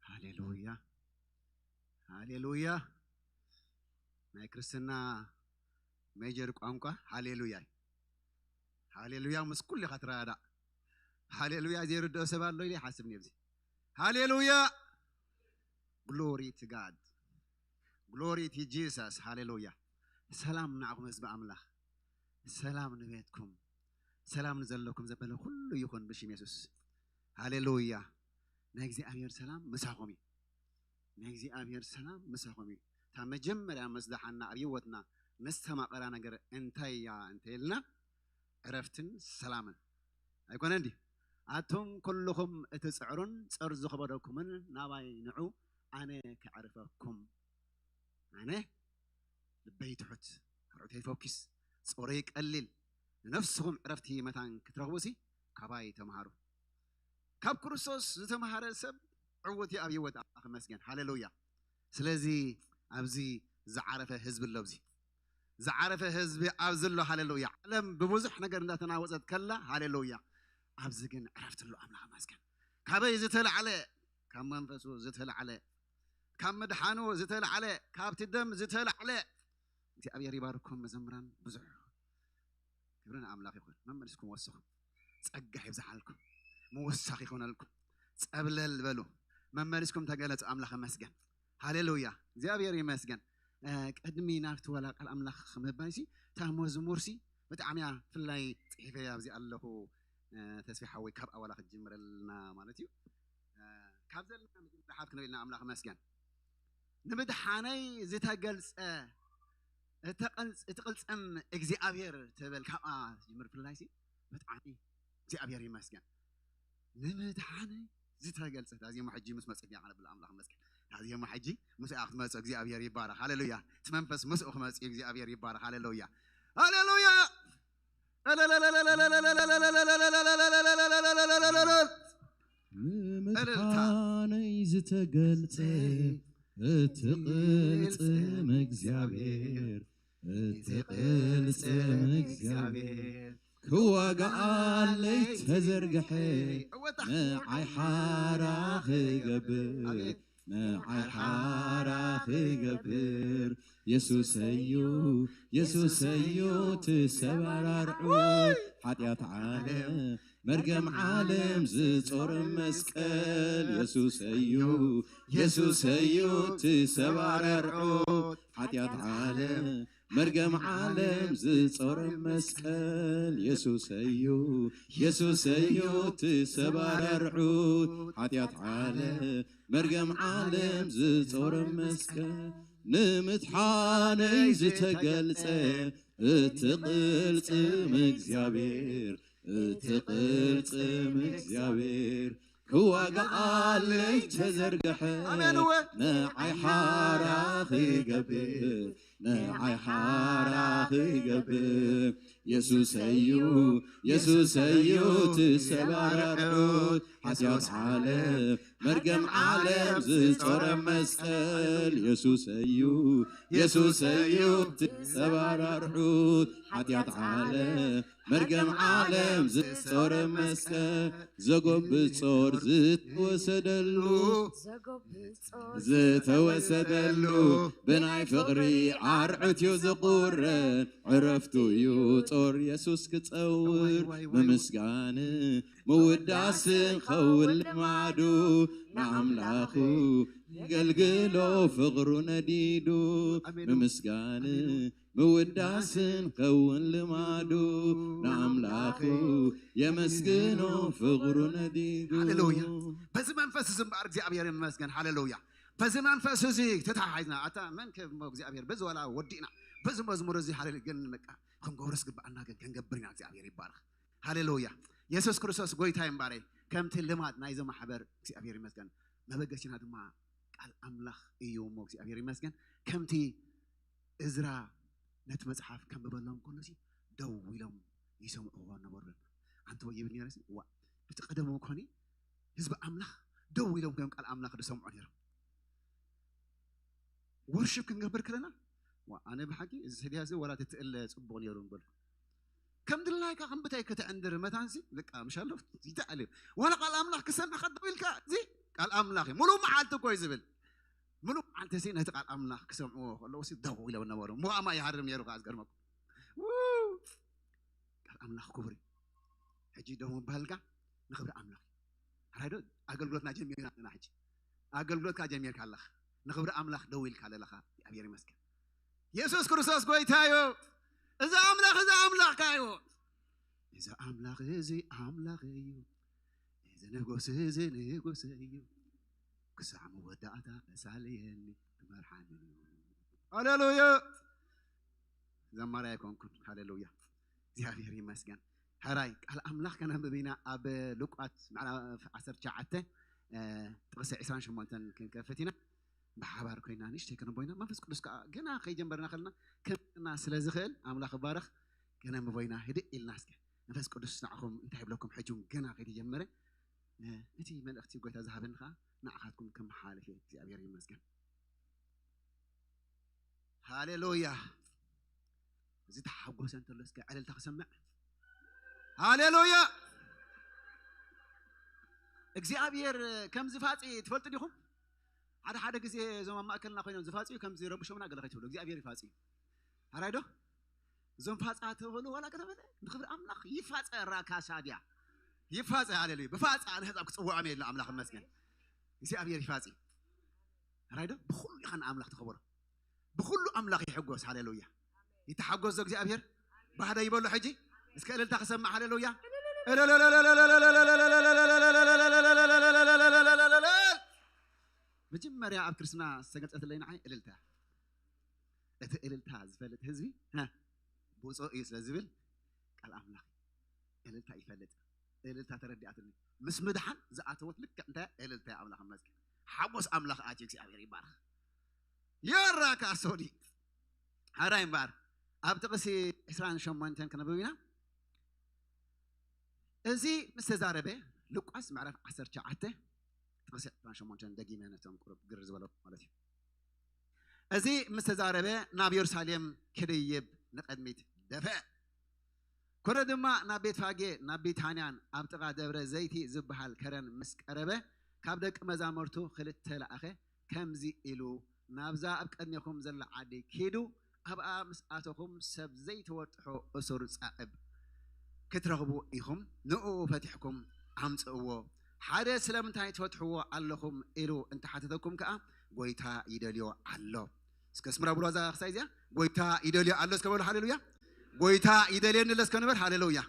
ሃሌሉያ ሃሌሉያ። ናይ ክርስትና ሜጀር ቋንቋ ሃሌሉያ እዩ። ሃሌሉያ ምስ ኩሉ ኢኻ ትረዳዳእ። ሃሌሉያ ዘይርድኦ ሰብ ኣሎ ኢለ ይሓስብ ነብዚ። ሃሌሉያ glory to God glory to Jesus ሃሌሉያ። ሰላም ንዓኹም ህዝቢ ኣምላኽ፣ ሰላም ንቤትኩም፣ ሰላም ንዘለኩም ዘበለ ኩሉ ይኹን ብሽም የሱስ። ሃሌሉያ። ናይ እግዚኣብሔር ሰላም ምሳኹም እዩ። ናይ እግዚኣብሔር ሰላም ምሳኹም እዩ። እታ መጀመርያ መስዳሓና ኣብ ህይወትና ነስተማቐራ ነገር እንታይ እያ እንተኢልና ዕረፍትን ሰላምን ኣይኮነን ድዩ? ኣቱም ኩልኹም እትጽዕሩን ጸር ዝኸበደኩምን ናባይ ንዑ ኣነ ከዕርፈኩም። ኣነ ልበይ ትሑት ኣርዑተይ ፈኪስ ጾረይ ቀሊል ንነፍስኹም ዕረፍቲ መታን ክትረኽቡሲ ካባይ ተምሃሩ። ካብ ክርስቶስ ዝተምሃረ ሰብ ዕውት እዩ ኣብ ህይወት። ኣምላኽ ይመስገን። ሃሌሉያ። ስለዚ ኣብዚ ዝዓረፈ ህዝቢ ኣሎ፣ ኣብዚ ዝዓረፈ ህዝቢ ኣብዚ ኣሎ። ሃሌሉያ። ዓለም ብብዙሕ ነገር እንዳተናወጸት ከላ፣ ሃሌሉያ፣ ኣብዚ ግን ዕረፍቲ ኣሎ። ኣምላኽ ይመስገን። ካበይ ዝተላዕለ? ካብ መንፈሱ ዝተላዕለ፣ ካብ ምድሓኑ ዝተላዕለ፣ ካብቲ ደም ዝተላዕለ። እግዚኣብሔር ይባርኩም መዘምራን። ብዙሕ ክብሪ ንኣምላኽ ይኹን። መመሊስኩም ወስኹ። ጸጋ ይብዝሓልኩም። ምውሳኽ ይኹነልኩም። ጸብለል በሉ። መመሊስኩም ተገለጹ። ኣምላኽ ይመስገን። ሃሌሉያ። እግዚኣብሔር ይመስገን። እ፣ ቅድሚ ናብቲ ዋላ ቃል ኣምላኽ ምባልሲ፣ እታ መዝሙርሲ ብጣዕሚ እያ፣ ብፍላይ ጽሒፈያ ኣብዚ ኣለኹ፣ እ፣ ተስፋ ሓወይ፣ ካብ ኣዋላ ክትጅምረልና ማለት እዩ። እ፣ ካብ ዘለና መጀመርያ ሓፍ ክንብል ኢና። ኣምላኽ ይመስገን። ንምድሓነይ ዝተገልጸ፣ እተቐልጽ-፣ እትቕልጽም እግዚኣብሔር ትብል ካብኣ ትጅምር። ብፍላይሲ ብጣዕሚ እግዚኣብሔር ይመስገን። ንምድሓነይ ዝተገልጸ። እታ ዜማ ሕጂ ምስ መጽእ እያ፣ ኣነ ብላ ኣምላኽ ይመስገን። እታ ዜማ ሕጂ ምስኣ ክትመጽእ እግዚኣብሔር ይባረኽ። ሃሌሉያ። እቲ መንፈስ ምስኡ ክመጽእ እግዚኣብሔር ይባረኽ። ሃሌሉያ። ሃሌሉያ። ንምድሓነይ ዝተገልጸ እቲ ቅልጽም እግዚኣብሔር፣ እቲ ቅልጽም እግዚኣብሔር ክዋጋኣለይ ተዘርግሐ፣ ንዓይ ሓራ ክገብር፣ ንዓይ ሓራ ክገብር። የሱሰዩ፣ የሱሰዩ ትሰባራርዑ ሓጢኣት ዓለም፣ መርገም ዓለም ዝጾር መስቀል። የሱሰዩ፣ የሱሰዩ ትሰባራርዑ ሓጢኣት ዓለም፣ መርገም ዓለም ዝጾር መስቀል። የሱሰዩ፣ የሱሰዩ ትሰባራርዑ ሓጢኣት ዓለም፣ መርገም ዓለም ዝጾር መስቀል። ንምድሓነይ ዝተገልጸ እቲ ቅልጽም እግዚኣብሔር፣ እቲ ቅልጽም እግዚኣብሔር ክዋጋኣለይ ተዘርግሐ። ኣሜን እወ። ንዓይ ሓራ ክገብር፣ ንዓይ ሓራ ክገብር። የሱሰዩ፣ የሱሰዩ ትሰባራርዑት ሓጢኣት ዓለም፣ መርገም ዓለም ዝጾረ መስቀል። የሱሰዩ፣ የሱሰዩ ትሰባራርዑት ሓጢኣት ዓለም፣ መርገም ዓለም ዝጾረ መስቀል። ዘጎብጥ ጾር ዝተወሰደሉ፣ ዘጎብጥ ጾር ዝተወሰደሉ፣ ብናይ ፍቕሪ ኣርዑት እዩ ዝቑረ። ዕረፍቱ እዩ ጾር የሱስ ክጸውር። እዋይ፣ እዋይ፣ እዋይ። ምምስጋን ምውዳስን ኸውን ልማዱ፣ ንኣምላኹ የገልግሎ ፍቕሩ ነዲዱ። ኣሜን። ምምስጋን ኣሜን። ምውዳስን ኸውን ልማዱ፣ ንኣምላኹ የመስግኖ ፍቕሩ ነዲዱ። ሃሌሉያ። በዚ መንፈስ እዚ እምበኣር እግዚኣብሔር ይመስገን። ሃሌሉያ። በዚ መንፈስ እዚ ተተሓሒዝና፣ ኣታ መን ከ እሞ እግዚኣብሔር በዚ ዋላ ወዲእና፣ በዚ መዝሙር እዚ ሃሌሉያ ግን በቃ ክንገብሮ ዝግብኣና ግን ክንገብር ኢና። እግዚኣብሔር ይባረኽ። ሃሌሉያ። የሱስ ክርስቶስ ጎይታ ይምባረይ። ከምቲ ልማድ ናይዚ ማሕበር እግዚኣብሔር ይመስገን። መበገሲና ድማ ቃል ኣምላኽ እዩ እሞ እግዚኣብሔር ይመስገን። ከምቲ እዝራ ነቲ መጽሓፍ ከንብበሎም ከሎሲ ደው ኢሎም ይሰምዕዎ ነበሩ። ኣንተ ወይ ይብል ነይረ ሲ፣ ዋ፣ እቲ ቀደሙ ኮኒ ህዝቢ ኣምላኽ ደው ኢሎም ከም ቃል ኣምላኽ ዝሰምዑ ነይሮም። ወርሺፕ ክንገብር ከለና፣ ዋ፣ ኣነ ብሓቂ እዚ ሰድያ እዚ ዋላ ትትእል ጽቡቕ ነይሩ ምበልኩ። ከም ድላይካ ከም ብታይ ከተዕንድር መታንሲ፣ በቃ፣ ምሻሎ፣ ይተዓል እዩ። ዋላ ቃል ኣምላኽ ክሰምዕኻ ደው ኢልካ፣ እዚ ቃል ኣምላኽ እዩ። ሙሉእ መዓልቲ እኮ እዩ ዝብል። ሙሉእ መዓልቲ እዚ ነቲ ቃል ኣምላኽ ክሰምዕዎ ከለዉ ሲ ደው ኢሎም ነበሩ። እሞ ኣማ ይሃርም ነይሩ ከኣ ዝገርመኩም። ው! ቃል ኣምላኽ ክቡር እዩ። ሕጂ ደው ምባልካ ንኽብሪ ኣምላኽ እዩ። ሕራይ ዶ? ኣገልግሎትና ጀሚርና ኣለና ሕጂ። ኣገልግሎትካ ጀሚርካ ኣለኻ። ንኽብሪ ኣምላኽ ደው ኢልካ ኣለኻ። እግዚኣብሔር ይመስገን። የሱስ ክርስቶስ ጎይታ እዩ። እዚ ኣምላኽ፣ እዚ ኣምላኽካ እዩ። እዚ ኣምላኽ፣ እዚ ኣምላኽ እዩ። እዚ ንጉስ፣ እዚ ንጉስ እዩ። ክሳዕ መወዳእታ ተሳልየኒ ክመርሓኒ እዩ። ሃሌሉያ። ዘማሪ ኣይኮንኩን። ሃሌሉያ። እግዚኣብሔር ይመስገን። ሕራይ ቃል ኣምላኽ ከነንብብ ኢና። ኣብ ሉቃስ ምዕራፍ ዓሰርተ ትሽዓተ፣ እ፣ ጥቕሲ ዕስራን ሸሞንተን ክንከፍት ኢና። ብሓባር ኮይና ንእሽተይ ከነንብቦ ኢና። መንፈስ ቅዱስ ከኣ ገና ከይጀመርና ከለና ከምና ስለ ዝኽእል ኣምላኽ ይባረኽ። ከነንብቦ ኢና። ህድእ ኢልና እስከ መንፈስ ቅዱስ ንዓኹም እንታይ ይብለኩም? ሕጂ እውን ገና ከይተጀመረ እቲ መልእኽቲ ጎይታ ዝሃበኒ ኸዓ ንዓኻትኩም ከመሓላልፍ እየ። እግዚኣብሔር ይመስገን። ሃሌሉያ። እዚ ተሓጎሰ እንተሎ እስከ ዕልልታ ክሰምዕ። ሃሌሉያ። እግዚኣብሔር ከም ዝፋፂ ትፈልጡ ዲኹም? ሓደ ሓደ ግዜ እዞም ኣብ ማእከልና ኮይኖም ዝፋፅዩ ከም ዝረብሾምና ገለ ከይትብሉ፣ እግዚኣብሔር ይፋፅዩ። ኣራይ ዶ? እዞም ፋፃ ተበሉ ዋላ ከተበለ ንክብሪ ኣምላኽ ይፋፀ። ራካ ሳድያ ይፋፀ። ሃሌሉያ። ብፋፃ ንህፃብ ክፅውዖም የለ። ኣምላኽ ይመስገን። እግዚኣብሔር ይፋፂ። ኣራይ ዶ? ብኹሉ ኢኻ ንኣምላኽ ተኸብሮ። ብኹሉ ኣምላኽ ይሕጎስ። ሃሌሉያ። ይተሓጎስ ዶ እግዚኣብሔር? ባህደ ይበሎ ሕጂ። እስከ እልልታ ክሰማዕ። ሃሌሉያ። መጀመርያ ኣብ ክርስትና ዝተገልጸትለይ ንዓይ እልልታ። እቲ እልልታ ዝፈልጥ ህዝቢ፣ ሀ፣ ብፁዕ እዩ ስለ ዝብል ቃል ኣምላኽ እልልታ ይፈልጥ። እልልታ ተረዲኣትኒ። ምስ ምድሓን ዝኣተወት ልክዕ እንታይ እልልታ እያ። ኣምላኽ ይመስገን። ሓጎስ ኣምላኽ ኣትዩ። እግዚኣብሔር ይባረኽ። የራካ ሶዲ። ሓራይ እምበኣር ኣብ ጥቕሲ ዕስራን ሸሞንተን ክነብብ ኢና። እዚ ምስ ተዛረበ፣ ሉቃስ ምዕራፍ ዓሰርተ ትሽዓተ ጥቕሲ ዕስራን ሸሞንተን፣ ደጊመ ነቶም ቁሩብ ግር ዝበለኩም ማለት እዩ። እዚ ምስ ተዛረበ፣ ናብ የሩሳሌም ክድይብ ንቕድሚት ደፍአ። ኮነ ድማ ናብ ቤትፋጌ፣ ናብ ቢታንያን ኣብ ጥቓ ደብረ ዘይቲ ዝበሃል ከረን ምስ ቀረበ፣ ካብ ደቂ መዛሙርቱ ክልተ ለኣኸ፣ ከምዚ ኢሉ፣ ናብዛ ኣብ ቅድሜኹም ዘላ ዓዲ ኪዱ፣ ኣብኣ ምስ ኣተኹም ሰብ ዘይትወጥሖ እሱር ጻዕብ ክትረኽቡ ኢኹም፣ ንእኡ ፈቲሕኩም ኣምጽእዎ። ሓደ ስለምንታይ ትፈትሕዎ ኣለኹም ኢሉ እንተሓተተኩም ከኣ፣ ጐይታ ይደልዮ ኣሎ። እስከ ስምራ ብሎ እዛ ክሳይ እዚኣ፣ "ጐይታ ይደልዮ ኣሎ" እስከ በሉ፣ ሃሌሉያ። "ጐይታ ይደልየኒ ኣሎ" እስከ ንበል፣ ሃሌሉያ።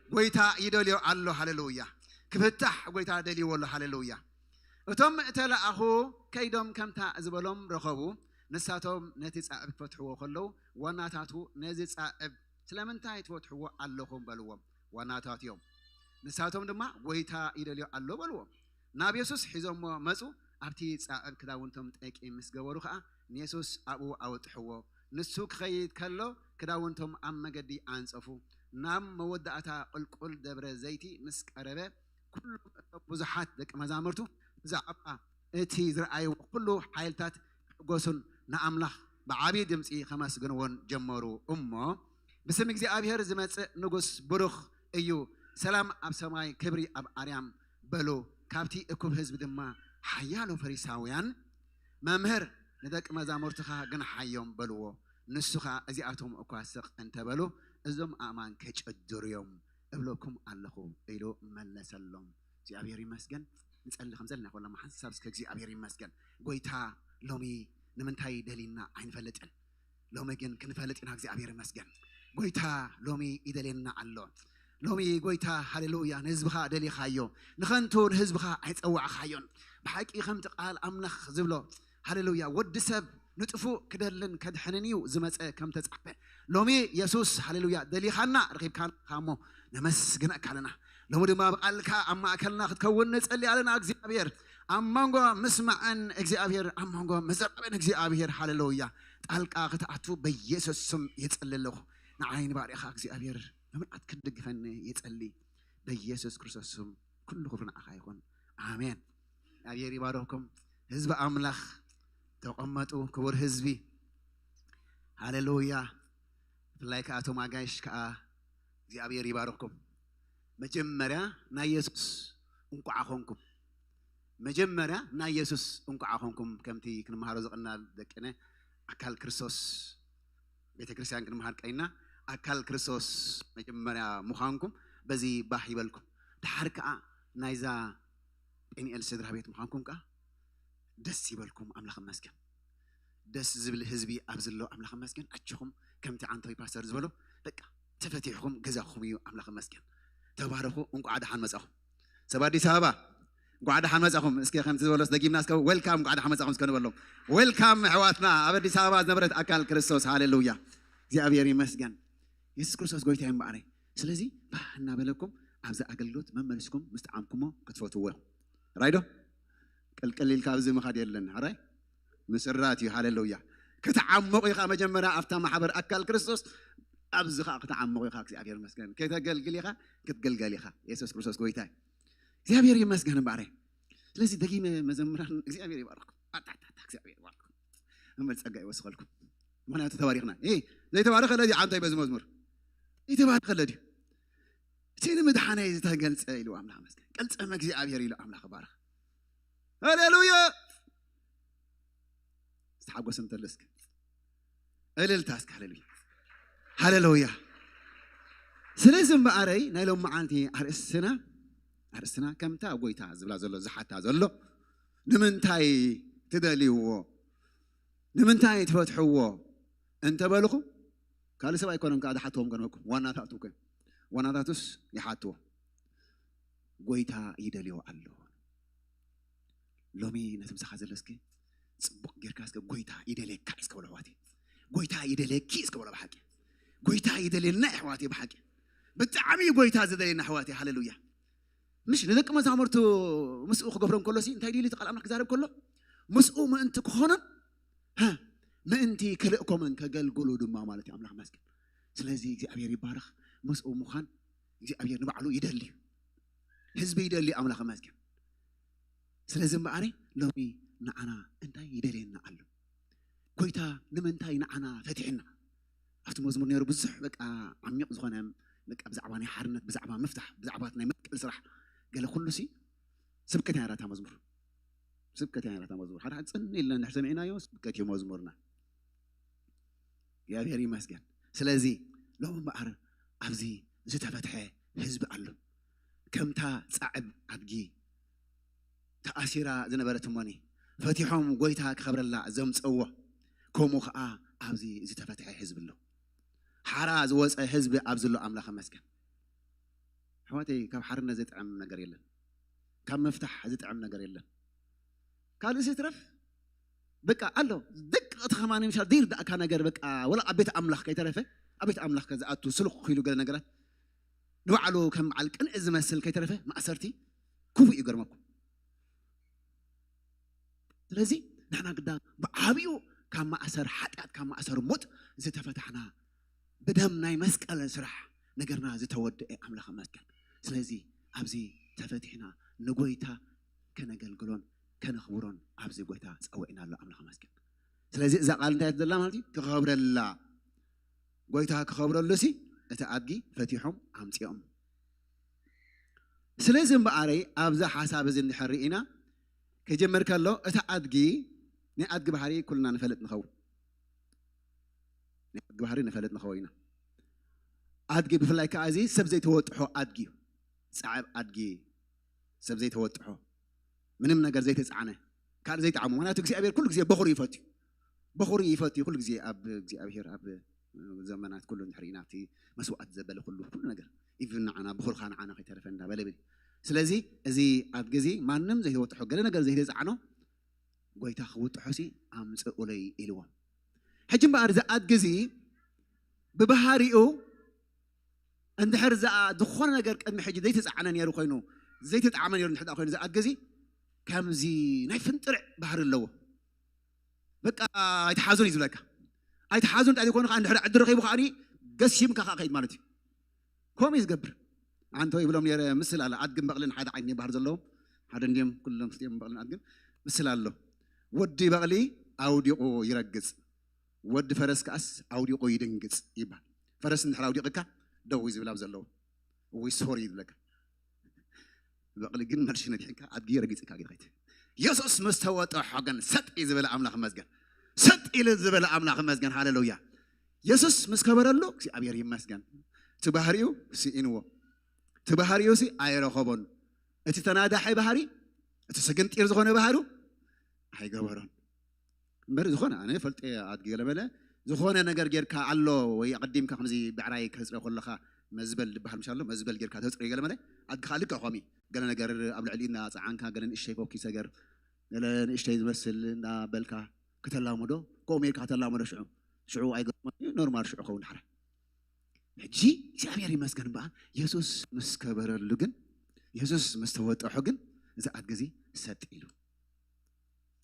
"ጐይታ ይደልዮ ኣሎ"፣ ሃሌሉያ። ክፍታሕ ጐይታ ደልይዎ ኣሎ፣ ሃሌሉያ። እቶም እተለኣኹ ከይዶም ከምታ ዝበሎም ረኸቡ። ንሳቶም ነቲ ጻዕብ ክፈትሕዎ ከለዉ፣ ዋናታቱ ነዚ ጻዕብ ስለምንታይ ትፈትሕዎ ኣለኹም በልዎም። ዋናታት እዮም። ንሳቶም ድማ ጐይታ ይደልዮ ኣሎ በልዎም። ናብ የሱስ ሒዞሞ መጹ። ኣብቲ ጻዕብ ክዳውንቶም ጠቂ ምስ ገበሩ ኸኣ ንየሱስ ኣብኡ ኣወጥሕዎ። ንሱ ክኸይድ ከሎ ክዳውንቶም ኣብ መገዲ ኣንጸፉ። ናብ መወዳእታ ቁልቁል ደብረ ዘይቲ ምስ ቀረበ፣ ኩሎም እቶም ብዙሓት ደቂ መዛሙርቱ ብዛዕባ እቲ ዝረኣይዎ ኩሉ ሓይልታት ክሕጎሱን ንኣምላኽ ብዓቢ ድምጺ ከመስግንዎን ጀመሩ። እሞ ብስም እግዚኣብሔር ዝመጽእ ንጉስ ብሩኽ እዩ፣ ሰላም ኣብ ሰማይ ክብሪ ኣብ ኣርያም በሉ። ካብቲ እኩብ ህዝቢ ድማ ሓያሎ ፈሪሳውያን፣ መምህር፣ ንደቂ መዛሙርትኻ ግንሓዮም በልዎ። ንሱ ኸኣ እዚኣቶም እኳ ስቕ እንተበሉ እዞም ኣእማን ከጭድሩ እዮም እብለኩም ኣለኹ ኢሉ መለሰሎም። እግዚኣብሔር ይመስገን። ንጸሊ ከም ዘለና ኮላ ሓንሳብ እስከ እግዚኣብሔር ይመስገን። ጎይታ ሎሚ ንምንታይ ደሊና ኣይንፈልጥን። ሎሚ ግን ክንፈልጥ ኢና። እግዚኣብሔር ይመስገን። ጎይታ ሎሚ ይደልየና ኣሎ። ሎሚ ጎይታ ሃሌሉያ ንህዝብኻ ደሊኻዮ። ንኸንቱ ንህዝብኻ ኣይጸዋዕኻዮን። ብሓቂ ከምቲ ቃል ኣምላኽ ዝብሎ ሃሌሉያ ወዲ ሰብ ንጥፉእ ክደልን ከድሕንን እዩ ዝመጸ ከም ተጻሕፈ። ሎሚ የሱስ ሃሌሉያ ደሊኻና ረኺብካና እሞ ነመስግነካ ኣለና። ሎሚ ድማ ብቃልካ ኣብ ማእከልና ክትከውን ንጸሊ ኣለና። እግዚኣብሔር ኣብ መንጎ ምስማዕን እግዚኣብሔር ኣብ መንጎ መዘረብን እግዚኣብሔር ሃሌሉያ ጣልቃ ክትኣቱ በኢየሱስ ስም ይጸሊ ኣለኹ። ንዓይ ንባርኻ እግዚኣብሔር ብምልኣት ክትድግፈኒ ይጸሊ በኢየሱስ ክርስቶስ ስም። ኩሉ ክብሪ ንዓኻ ይኹን። ኣሜን። እግዚኣብሔር ይባርኽኩም ህዝቢ ኣምላኽ። ተቐመጡ ክቡር ህዝቢ። ሃሌሉያ። ብፍላይ ከኣ እቶም ኣጋይሽ ከኣ እግዚኣብሔር ይባርኽኩም። መጀመርያ ናይ የሱስ እንቋዕ ኾንኩም። መጀመርያ ናይ የሱስ እንቋዕ ኾንኩም። ከምቲ ክንመሃሮ ዝቕናል ደቅነ ኣካል ክርስቶስ ቤተ ክርስቲያን ክንመሃር ቀይና ኣካል ክርስቶስ መጀመርያ ምዃንኩም በዚ ባህ ይበልኩም። ድሓር ከኣ ናይዛ ጴንኤል ስድራ ቤት ምዃንኩም ከኣ ደስ ይበልኩም። ኣምላኽ ይመስገን። ደስ ዝብል ህዝቢ ኣብዚ ኣሎ። ኣምላኽ ይመስገን። ኣጆኹም ከምቲ ዓንቶይ ፓስተር ዝበሎ በቃ ተፈቲሕኩም ገዛኹም እዩ። ኣምላኽ ይመስገን። ተባረኹ። እንቋዕ ደሓን መጻኹም። ሰብ ኣዲስ ኣበባ እንቋዕ ደሓን መጻኹም። እስከ ከምቲ ዝበሎስ ደጊምና እስከ ዌልካም፣ እንቋዕ ደሓን መጻኹም እስከ ንበሎም። ዌልካም ኣሕዋትና ኣብ ኣዲስ ኣበባ ዝነበረት ኣካል ክርስቶስ። ሃሌሉያ። እግዚኣብሔር ይመስገን። የሱስ ክርስቶስ ጎይታ እዩ እምበኣረይ። ስለዚ ባህ እናበለኩም ኣብዚ ኣገልግሎት መመሊስኩም ምስ ጠዓምኩሞ ክትፈትዎ ኢኹም። ራይዶ? ቅልቅል ኢልካ ኣብዚ ምኻድ የለን። ሕራይ? ምስራት እዩ። ሃሌሉያ። ክትዓምቕ ኢኻ መጀመርያ ኣብታ ማሕበር ኣካል ክርስቶስ። ኣብዚ ኸዓ ክትዓምቕ ኢኻ። እግዚኣብሔር ይመስገን። ከተገልግል ኢኻ፣ ክትግልገል ኢኻ። የሱስ ክርስቶስ ጎይታ እዩ። እግዚኣብሔር ይመስገን እምበኣረይ። ስለዚ ደጊመ መዘምራን እግዚኣብሔር ይባርኩም። ኣታታታ እግዚኣብሔር ይባርኩም። እምበል ጸጋ ይወስኸልኩም። ምኽንያቱ ተባሪኽና። እ ዘይተባረኸ ለዲ ዓንታይ በዚ መዝሙር ዘይተባረኸ ለዲ እቲ ንምድሓነይ ዝተገልጸ ኢሉ ኣምላኽ መስገን ቀልጸመ እግዚኣብሔር ኢሉ ኣምላኽ ባርኽ። ሃሌሉያ። ዝተሓጎሰ እንተሎ እስኪ እልልታ እስኪ። ሃሌሉያ፣ ሃሌሉያ። ስለዚ እምበኣረይ ናይ ሎም መዓልቲ ኣርእስትና ኣርእስትና ከምታ ጎይታ ዝብላ ዘሎ ዝሓታ ዘሎ ንምንታይ ትደልይዎ ንምንታይ ትፈትሕዎ እንተበልኹ ካልእ ሰብ ኣይኮነን ከዓ ዝሓትዎም ገርመኩም ዋናታቱ እኮ ዋናታቱስ ይሓትዎ ጎይታ ይደልዮ ኣሎ። ሎሚ ነቲ ምሳኻ ዘሎ እስኪ ጽቡቕ ጌርካ እስከ ጎይታ ይደልየካ እስከ በሎ ኣሕዋተይ። ጎይታ ይደልየኪ እስከ በሎ ብሓቂ። ጎይታ ይደልየና ኣሕዋተይ ብሓቂ። ብጣዕሚ እዩ ጎይታ ዝደልየና ኣሕዋተይ። ሃሌሉያ። ምሽ ንደቂ መዛሙርቱ ምስኡ ክገብሮም ከሎ ሲ እንታይ ድዩ እቲ ቃል ኣምላኽ ክዛረብ ከሎ ምስኡ ምእንቲ ክኾኖም ምእንቲ ክልእኮምን ከገልግሉ ድማ ማለት እዩ ኣምላኽ መስገን። ስለዚ እግዚኣብሔር ይባረኽ። ምስኡ ምዃን እግዚኣብሔር ንባዕሉ ይደሊ። ህዝቢ ይደሊ ኣምላኽ መስገን። ስለዚ እምበኣረ ሎሚ ንዓና እንታይ ይደልየና ኣሎ? ጎይታ ንምንታይ ንዓና ፈቲሕና? ኣብቲ መዝሙር ነይሩ ብዙሕ በቃ ዓሚቕ ዝኾነ በቃ ብዛዕባ ናይ ሓርነት ብዛዕባ ምፍታሕ ብዛዕባ ናይ መስቀል ስራሕ ገለ ኩሉ ሲ ስብከት ናይ ኣራታ መዝሙር ስብከት ናይ ኣራታ መዝሙር ሓደ ሓደ ጽን ኢልና እንድሕር ሰሚዕናዮ ስብከት እዩ መዝሙርና። እግዚኣብሔር ይመስገን። ስለዚ ሎም እምበኣር ኣብዚ ዝተፈትሐ ህዝቢ ኣሎ። ከምታ ጻዕብ ኣድጊ ተኣሲራ ዝነበረት እሞኒ ፈቲሖም ጎይታ ክኸብረላ ዘምፀዎ ከምኡ ከዓ ኣብዚ ዝተፈትሐ ህዝቢ ኣሎ። ሓራ ዝወፀ ህዝቢ ኣብዚ ኣሎ። ኣምላኽ መስገን። ኣሕዋተይ ካብ ሓርነት ዝጥዕም ነገር የለን። ካብ መፍታሕ ዝጥዕም ነገር የለን። ካልእ ይትረፍ በቃ ኣሎ ደቂ እቲ ከማን ምሻል ዘይርዳእካ ነገር በቃ ወላ ኣብ ቤት ኣምላኽ ከይተረፈ ኣብ ቤት ኣምላኽ ከዝኣቱ ስልኽ ኢሉ ገለ ነገራት ንባዕሉ ከም በዓል ቅንዒ ዝመስል ከይተረፈ ማእሰርቲ ክፉእ እዩ ገርመኩም። ስለዚ ንሕና ግዳ ብዓብኡ ካብ ማእሰር ሓጢኣት ካብ ማእሰር ሞት ዝተፈታሕና ብደም ናይ መስቀል ስራሕ ነገርና ዝተወደአ ኣምላኽ መስገን። ስለዚ ኣብዚ ተፈቲሕና ንጎይታ ከነገልግሎን ከነኽብሮን ኣብዚ ጎይታ ጸውዕና ኣሎ ኣምላኽ መስገን። ስለዚ እዛ ቃል እንታይ ትደላ ማለት እዩ ክኸብረላ ጎይታ ክኸብረሉ ሲ እቲ ኣድጊ ፈቲሖም ኣምፅኦም። ስለዚ እምበኣረይ ኣብዚ ሓሳብ እዚ እንድሕር ርኢና ክጅምር ከሎ እቲ ኣድጊ ናይ ኣድጊ ባህሪ ኩልና ንፈልጥ ንኸውን ናይ ኣድጊ ባህሪ ንፈልጥ ንኸውን ኢና። ኣድጊ ብፍላይ ከዓ እዚ ሰብ ዘይተወጥሖ ኣድጊ እዩ። ፃዕብ ኣድጊ ሰብ ዘይተወጥሖ ምንም ነገር ዘይተፃዕነ ካልእ ዘይጠዓሙ ምክንያቱ እግዚኣብሔር ኩሉ ግዜ በኹሪ ይፈትዩ በኹሪ ይፈትዩ ኩሉ ግዜ ኣብ እግዚኣብሔር ኣብ ዘመናት ኩሉ እንድሕር ኢና እቲ መስዋዕት ዘበለ ኩሉ ኩሉ ነገር ኢቭን ንዓና ብኹርካ ንዓና ከይተረፈ እንዳበለ ብል። ስለዚ እዚ ኣብ ግዜ ማንም ዘይተወጥሖ ገለ ነገር ዘይተፃዕኖ ጎይታ ክውጥሖ ሲ ኣምፅኡለይ ኢልዎም። ሕጂ እምበኣር ዝኣት ግዜ ብባህሪኡ እንድሕር ዝኣ ዝኾነ ነገር ቅድሚ ሕጂ ዘይተፃዕነ ነይሩ ኮይኑ ዘይተጣዕመ ነይሩ እንድሕር ኮይኑ ዝኣት ግዜ ከምዚ ናይ ፍንጥርዕ ባህሪ ኣለዎ። በቃ ኣይትሓዙን እዩ ዝብለካ። ኣይትሓዙን እንታይ ዝኾኑ ከዓ እንድሕር ዕድል ረኺቡ ከዓ ገሲምካ ከዓ ከይድ ማለት እዩ። ከምኡ እዩ ዝገብር። ኣንተ ይብሎም ነረ ምስል ኣለ ኣድግን በቕልን ሓደ ዓይነት ባህር ዘለዎም ሓደ እንዲም ኩሎም ስም በቕልን ኣድግን ምስል ኣሎ። ወዲ በቕሊ ኣውዲቑ ይረግጽ፣ ወዲ ፈረስ ከኣስ ኣውዲቑ ይድንግጽ ይባል። ፈረስ እንድሕር ኣውዲቕካ ደው እዩ ዝብል ኣብ ዘለዎ ወይ ሶሪ ይብለካ። በቕሊ ግን መልሲ ነዲሕካ ኣድጊ ረጊጽካ ጌታይት የሱስ ምስ ተወጠሖ ግን ሰጥ እዩ ዝበለ ኣምላኽ መስገን። ሰጥ ኢሉ ዝበለ ኣምላኽ መስገን። ሃሌሉያ። የሱስ ምስ ከበረሉ እግዚኣብሔር ይመስገን። እቲ ባህሪኡ ስኢንዎ። እቲ ባህሪኡ ሲ ኣይረኸቦን። እቲ ተናዳሒ ባህሪ እቲ ስግንጢር ዝኾነ ባህሪኡ ኣይገበሮን። እምበር ዝኾነ ኣነ ፈልጠ ኣድጊ ገለመለ ዝኾነ ነገር ጌርካ ኣሎ ወይ ኣቐዲምካ ከምዚ ብዕራይ ከህፅረ ከለኻ መዝበል ዝበሃል ምሽ ኣሎ መዝበል ጌርካ ተህፅረ ገለመለ ኣድግኻ ልክዕ ከምኡ ገለ ነገር ኣብ ልዕሊ እና ፀዓንካ ገለ ንእሽተይ ፈኪሰ ገር ገለ ንእሽተይ ዝመስል እና በልካ ከተላምዶ ከምኡ ሜርካ ከተላምዶ ሽዑ ሽዑ ኣይገርሞ ኖርማል ሽዑ ከውን ሓራ ሕጂ እግዚኣብሔር ይመስገን በኣ የሱስ ምስ ከበረሉ ግን የሱስ ምስ ተወጠሖ ግን እዚ ኣድጊ እዚ ሰጥ ኢሉ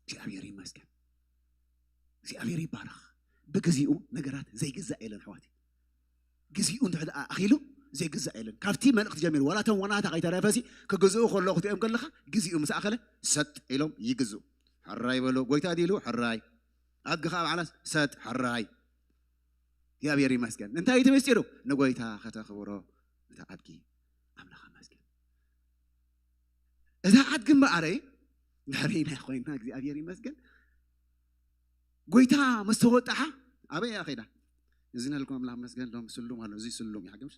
እግዚኣብሔር ይመስገን። እግዚኣብሔር ይባረኽ። ብግዚኡ ነገራት ዘይግዛእ የለን ኣሕዋት። ግዚኡ እንድሕር ደኣ ኣኺሉ ዘይግዛእ የለን። ካብቲ መልእኽቲ ጀሚሩ ዋላ እቶም ወናታ ከይተረፈሲ ክግዝኡ ከለኹ ክትኦም ከለኻ ግዜኡ ምስ ኣኸለ ሰጥ ኢሎም ይግዝኡ። ሕራይ በሎ ጎይታ ዲሉ ሕራይ ኣድግኻ ኣብ ዓላስ ሰጥ ሕራይ። እግዚኣብሔር ይመስገን። እንታይ እቲ ምስጢሩ? ንጎይታ ከተኽብሮ እቲ ኣድጊ ኣምላኽ ይመስገን። እዛ ኣድጊ እምበኣረይ ድሕሪና ኮይና እግዚኣብሔር ይመስገን። ጎይታ ምስ ተወጣሓ ኣበይ እያ ከይዳ? እዚ ናልኩም ኣምላኽ መስገን ሎም ስሉም ኣሎ። እዚ ስሉም ይሓግምሽ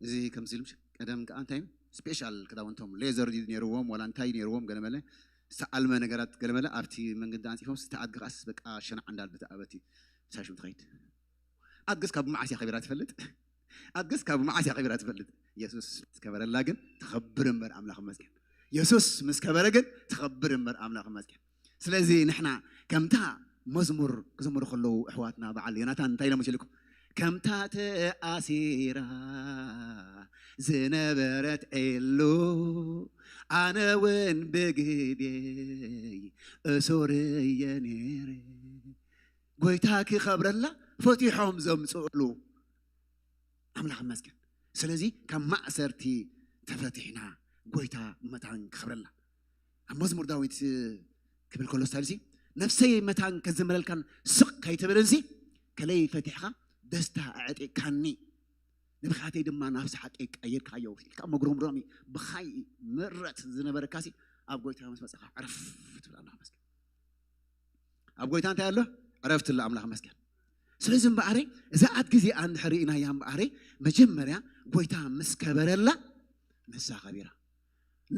እዚ ከምዚ ኢሉ ቀደም ከኣ እንታይ ስፔሻል ክዳውንቶም ሌዘር ድዩ ነይርዎም ዋላ እንታይ ነይርዎም ገለመለ ዝተኣልመ ነገራት ገለመለ ኣብቲ መንገዲ ኣንፂፎም ዝተኣድግኻስ በቃ ሸናዕ እንዳል ብትኣበቲ ሳሽም ትኸይድ ኣድግስ ካብ መዓስ እያ ከቢራ ትፈልጥ ኣድግስ ካብ መዓስ እያ ከቢራ ትፈልጥ የሱስ ከበረላ ግን ትኸብር እምበር ኣምላኽ መስገን የሱስ ምስ ከበረ ግን ትኸብር እምበር ኣምላኽ መስገን ስለዚ ንሕና ከምታ መዝሙር ክዘምሩ ከለዉ ኣሕዋትና በዓል ዮናታን እንታይ ኢሎም መሲልኩም ከምታ ተኣሲራ ዝነበረት ዒሉ ኣነ እውን ብግዴይ እሱር እየ ነይረ ጎይታ ክኸብረላ ፈቲሖም ዘምፅእሉ ኣምላኽ መስገን ስለዚ ካብ ማእሰርቲ ተፈቲሕና ጎይታ መታን ክኸብረላ ኣብ መዝሙር ዳዊት ክብል ከሎ ስታይልሲ ነፍሰይ መታን ከዝምረልካን ስቕ ከይትብልንሲ ከለይ ፈቲሕካ ደስታ ኣዕጢቕካኒ ንብኻተይ ድማ ናብ ሰሓቀይ ቀይርካዮ ኢልካ መጉረምረሚ ብኻይ ምረት ዝነበረካሲ ኣብ ጎይታ ምስ መፀኻ ዕረፍ ትብል ኣምላኽ መስገን ኣብ ጎይታ እንታይ ኣሎ ዕረፍቲ ኣሎ ኣምላኽ መስገን ስለዚ እምበኣረይ እዛ ኣት ግዜኣ እንድሕር ርኢናያ እምበኣረይ መጀመርያ ጎይታ ምስ ከበረላ ንሳ ከቢራ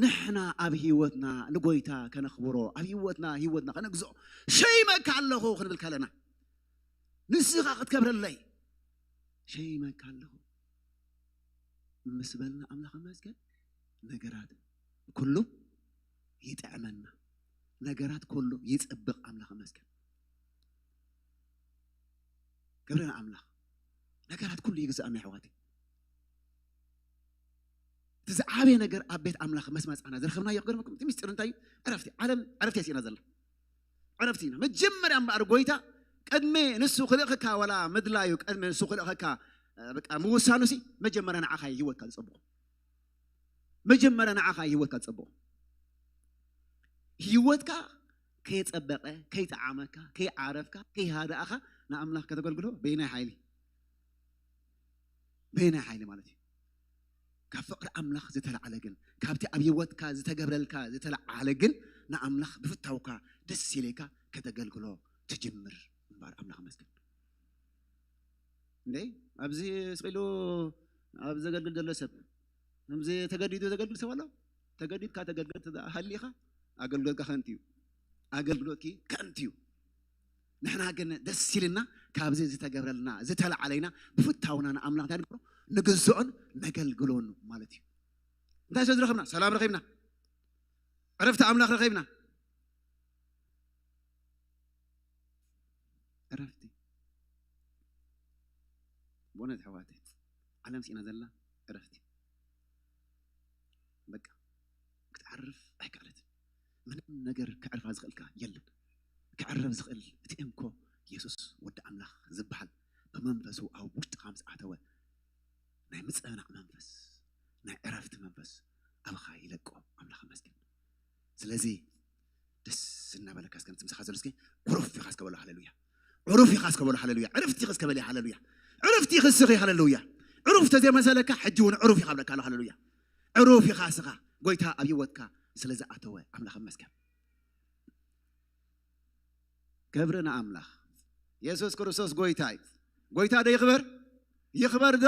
ንሕና ኣብ ህይወትና ንጎይታ ከነኽብሮ ኣብ ህይወትና ህይወትና ከነግዝኦ ሸይመካ ኣለኹ ክንብል ከለና ንስኻ ክትከብረለይ ሸይመካ ኣለኹ ምስ በልና ኣምላኽ መስገን ነገራት ኩሉ ይጥዕመና ነገራት ኩሉ ይፅብቕ ኣምላኽ መስገን ክብሪ ንኣምላኽ ነገራት ኩሉ ይግዛእና ኣሕዋተይ እቲ ዝዓበየ ነገር ኣብ ቤት ኣምላኽ መስመፃና ዝረኸብናዮ ክገርመኩም እቲ ሚስጢር እንታይ እዩ ዕረፍቲ ዓለም ዕረፍቲ የስእና ዘላ ዕረፍቲ ኢና መጀመርያ እምበኣር ጎይታ ቅድሚ ንሱ ክልእኸካ ወላ ምድላዩ ቅድሚ ንሱ ክልእኸካ በቃ ምውሳኑ ሲ መጀመርያ ንዓኻ ህይወትካ ዝፀብቑ መጀመርያ ንዓኻ ህይወትካ ዝፀብቑ ህይወትካ ከየፀበቐ ከይጠዓመካ ከይዓረፍካ ከይሃደኣኻ ንኣምላኽ ከተገልግሎ በይናይ ሓይሊ በየናይ ሓይሊ ማለት እዩ ካብ ፍቕሪ ኣምላኽ ዝተላዓለ ግን ካብቲ ኣብ ህይወትካ ዝተገብረልካ ዝተላዓለ ግን ንኣምላኽ ብፍታውካ ደስ ኢለካ ከተገልግሎ ትጅምር እምበኣር ኣምላኽ መስገን እንደ ኣብዚ ስቕ ኢሉ ኣብ ዘገልግል ዘሎ ሰብ ከምዚ ተገዲዱ ዘገልግል ሰብ ኣሎ ተገዲድካ ተገልግል ሃሊኻ ኣገልግሎትካ ከንቲ እዩ ኣገልግሎትኪ ከንቲ እዩ ንሕና ግን ደስ ኢልና ካብዚ ዝተገብረልና ዝተለዓለይና ብፍታውና ንኣምላኽ እንታይ ንግብሮ ንግዝኦን ነገልግሎን ማለት እዩ እንታይ ስለ ዝረኸብና ሰላም ረኺብና ዕረፍቲ ኣምላኽ ረኺብና ዕረፍቲ ብእውነት ኣሕዋተይ ዓለም ስኢና ዘላ ዕረፍቲ በቃ ክትዓርፍ ኣይከኣለትን ምንም ነገር ከዕርፋ ዝኽእልካ የለን ክዕረፍ ዝኽእል እቲ እንኮ የሱስ ወዲ ኣምላኽ ዝበሃል ብመንፈሱ ኣብ ውሽጥኻ ምስ ኣተወ ናይ ምፅዕናዕ መንፈስ ናይ ዕረፍቲ መንፈስ ኣባኻ ይለቆ ኣምላኽ መስገን ስለዚ ደስ እናበለካ እስከ ምስ ምሳኻ ዘሎ እስከ ዕሩፍ ኢኻ እስከ በሎ ሃሌሉያ ዕሩፍ ኢኻ እስከ በሎ ሃሌሉያ ዕርፍቲ ኢኻ እስከ በልያ ሃሌሉያ ዕርፍቲ ኢኻ እስኺ ሃሌሉያ ዕሩፍ ተዘይመሰለካ ሕጂ እውን ዕሩፍ ኢኻ ብለካ ኣሎ ሃሌሉያ ዕሩፍ ኢኻ እስኻ ጎይታ ኣብ ህይወትካ ስለ ዝኣተወ ኣምላኽ መስገን ክብሪ ንኣምላኽ የሱስ ክርስቶስ ጎይታ እዩ ጎይታ ዶ ይኽበር ይኽበር ዶ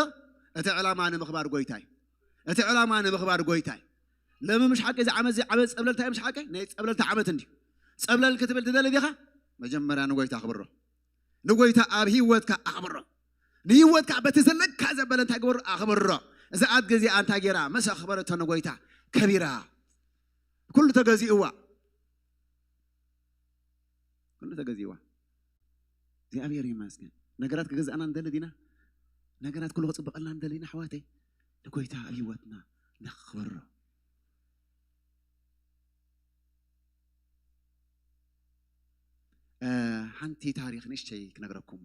እቲ ዕላማ ንምኽባር ጎይታ እዩ እቲ ዕላማ ንምኽባር ጎይታ እዩ ለሚ ምሽ ሓቂ እዚ ዓመት እዚ ዓመት ፀብለልታ እዩ ምሽ ሓቂ ናይ ፀብለልታ ዓመት እንዲ ፀብለል ክትብል ትደሊ ዲኻ መጀመርያ ንጎይታ ኣኽብሮ ንጎይታ ኣብ ህይወትካ ኣኽብሮ ንህይወትካ በቲ ዘለካ ዘበለ እንታይ ግበሮ ኣኽብሮ እዛ ኣድጊ እዚኣ እንታይ ገይራ መስ ኣኽበረቶ ንጎይታ ከቢራ ኩሉ ተገዚእዋ ኩሉ ተገዚእዋ እግዚኣብሔር ይመስገን ነገራት ክገዝኣና ንደሊ ዲና ነገራት ኩሉ ክፅበቀልና ንደሊ ኢና ኣሕዋተይ ንጎይታ ኣብ ህይወትና ነኽብሮ ሓንቲ ታሪክ ንእሽተይ ክነግረኩም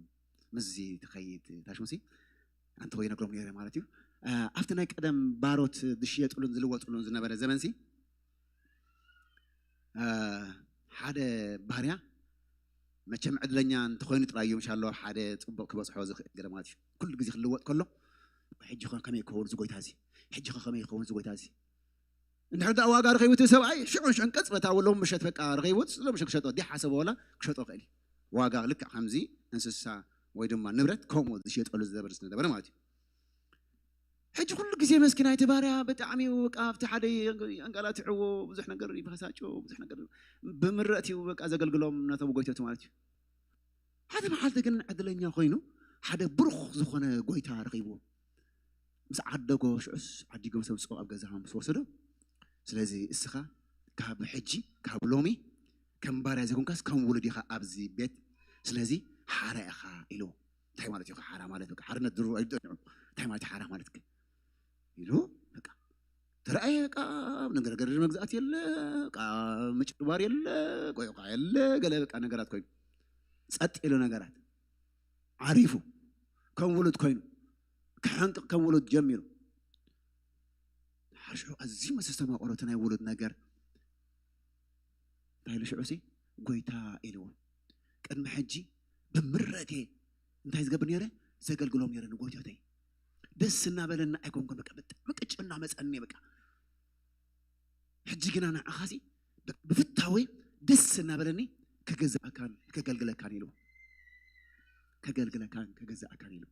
ምስዚ ትኸይድ ታሽሙሲ ኣንተ ወይ ነግሮም ነይረ ማለት እዩ ኣብቲ ናይ ቀደም ባሮት ዝሽየጥሉን ዝልወጥሉን ዝነበረ ዘመንሲ ሓደ ባርያ መቸም ዕድለኛ እንተኾይኑ ጥራይ እዩ ምሻሎ ሓደ ፅቡቕ ክበፅሖ ዝኽእል ገለ ማለት እዩ። ኩሉ ግዜ ክልወጥ ከሎ ሕጂ ኸ ከመይ ይኸውን እዚ ጎይታ እዚ? ሕጂ ኸ ከመይ ይኸውን እዚ ጎይታ እዚ? እንድሕር ደኣ ዋጋ ረኺቡ እቲ ሰብኣይ ሽዑ ሽዑ ቅጽበታዊ ሎም ምሸት በቃ ረኺቡ ሎም ምሸት ክሸጦ ዲሓሰቦ ወላ ክሸጦ ይኽእል እዩ። ዋጋ ልክዕ ከምዚ እንስሳ ወይ ድማ ንብረት ከምኡ ዝሸጠሉ ዝነበረ ዝነበረ ማለት እዩ። ሕጂ ኩሉ ግዜ መስኪናይ እቲ ባርያ ብጣዕሚ እዩ በቃ ኣብቲ ሓደ ኣንቀላትዕዎ ብዙሕ ነገር ይበሳጭዎ ብዙሕ ነገር ብምረት እዩ በቃ ዘገልግሎም ነቶም ጎይቶቱ ማለት እዩ። ሓደ መዓልቲ ግን ዕድለኛ ኮይኑ ሓደ ብሩኽ ዝኾነ ጎይታ ረኺብዎ ምስ ዓደጎ ሽዑስ ዓዲጎም ሰብ ጽቕ ኣብ ገዛኻ ምስ ወሰዶ ስለዚ እስኻ ካብ ሕጂ ካብ ሎሚ ከም ባርያ ዘይኮንካስ ከም ውሉድ ኢኻ ኣብዚ ቤት ስለዚ ሓራ ኢኻ ኢልዎ እንታይ ማለት እዩ ሓራ ማለት በቃ ሓርነት ድሩ ኣይድንዑ እንታይ ማለት ሓራ ማለት ግን ኢሉ በቃ ተረኣየ በቃ ነገር ገር መግዛእት የለ በቃ ምጭርባር የለ ቆይቋ የለ ገለ በቃ ነገራት ኮይኑ ጸጥ ኢሉ ነገራት ዓሪፉ ከም ውሉድ ኮይኑ ክሓንቅቕ ከም ውሉድ ጀሚሩ ሓርሽዑ ኣዝዩ መሰስተማቆሮ እቲ ናይ ውሉድ ነገር እንታይ ኢሉ ሽዑ ሲ ጎይታ ኢልዎ ቅድሚ ሕጂ ብምረቴ እንታይ ዝገብር ነይረ ዘገልግሎም ነይረ ንጎይቶተይ ደስ እናበለና ኣይኮንኩን በቃ ብጣዕሚ ቅጭ እናመፀኒ በቃ ሕጂ ግና ንዓኻሲ ብፍታወይ ደስ እናበለኒ ክገዛእካን ከገልግለካን ኢልዎ ከገልግለካን ከገዛእካን ኢልዎ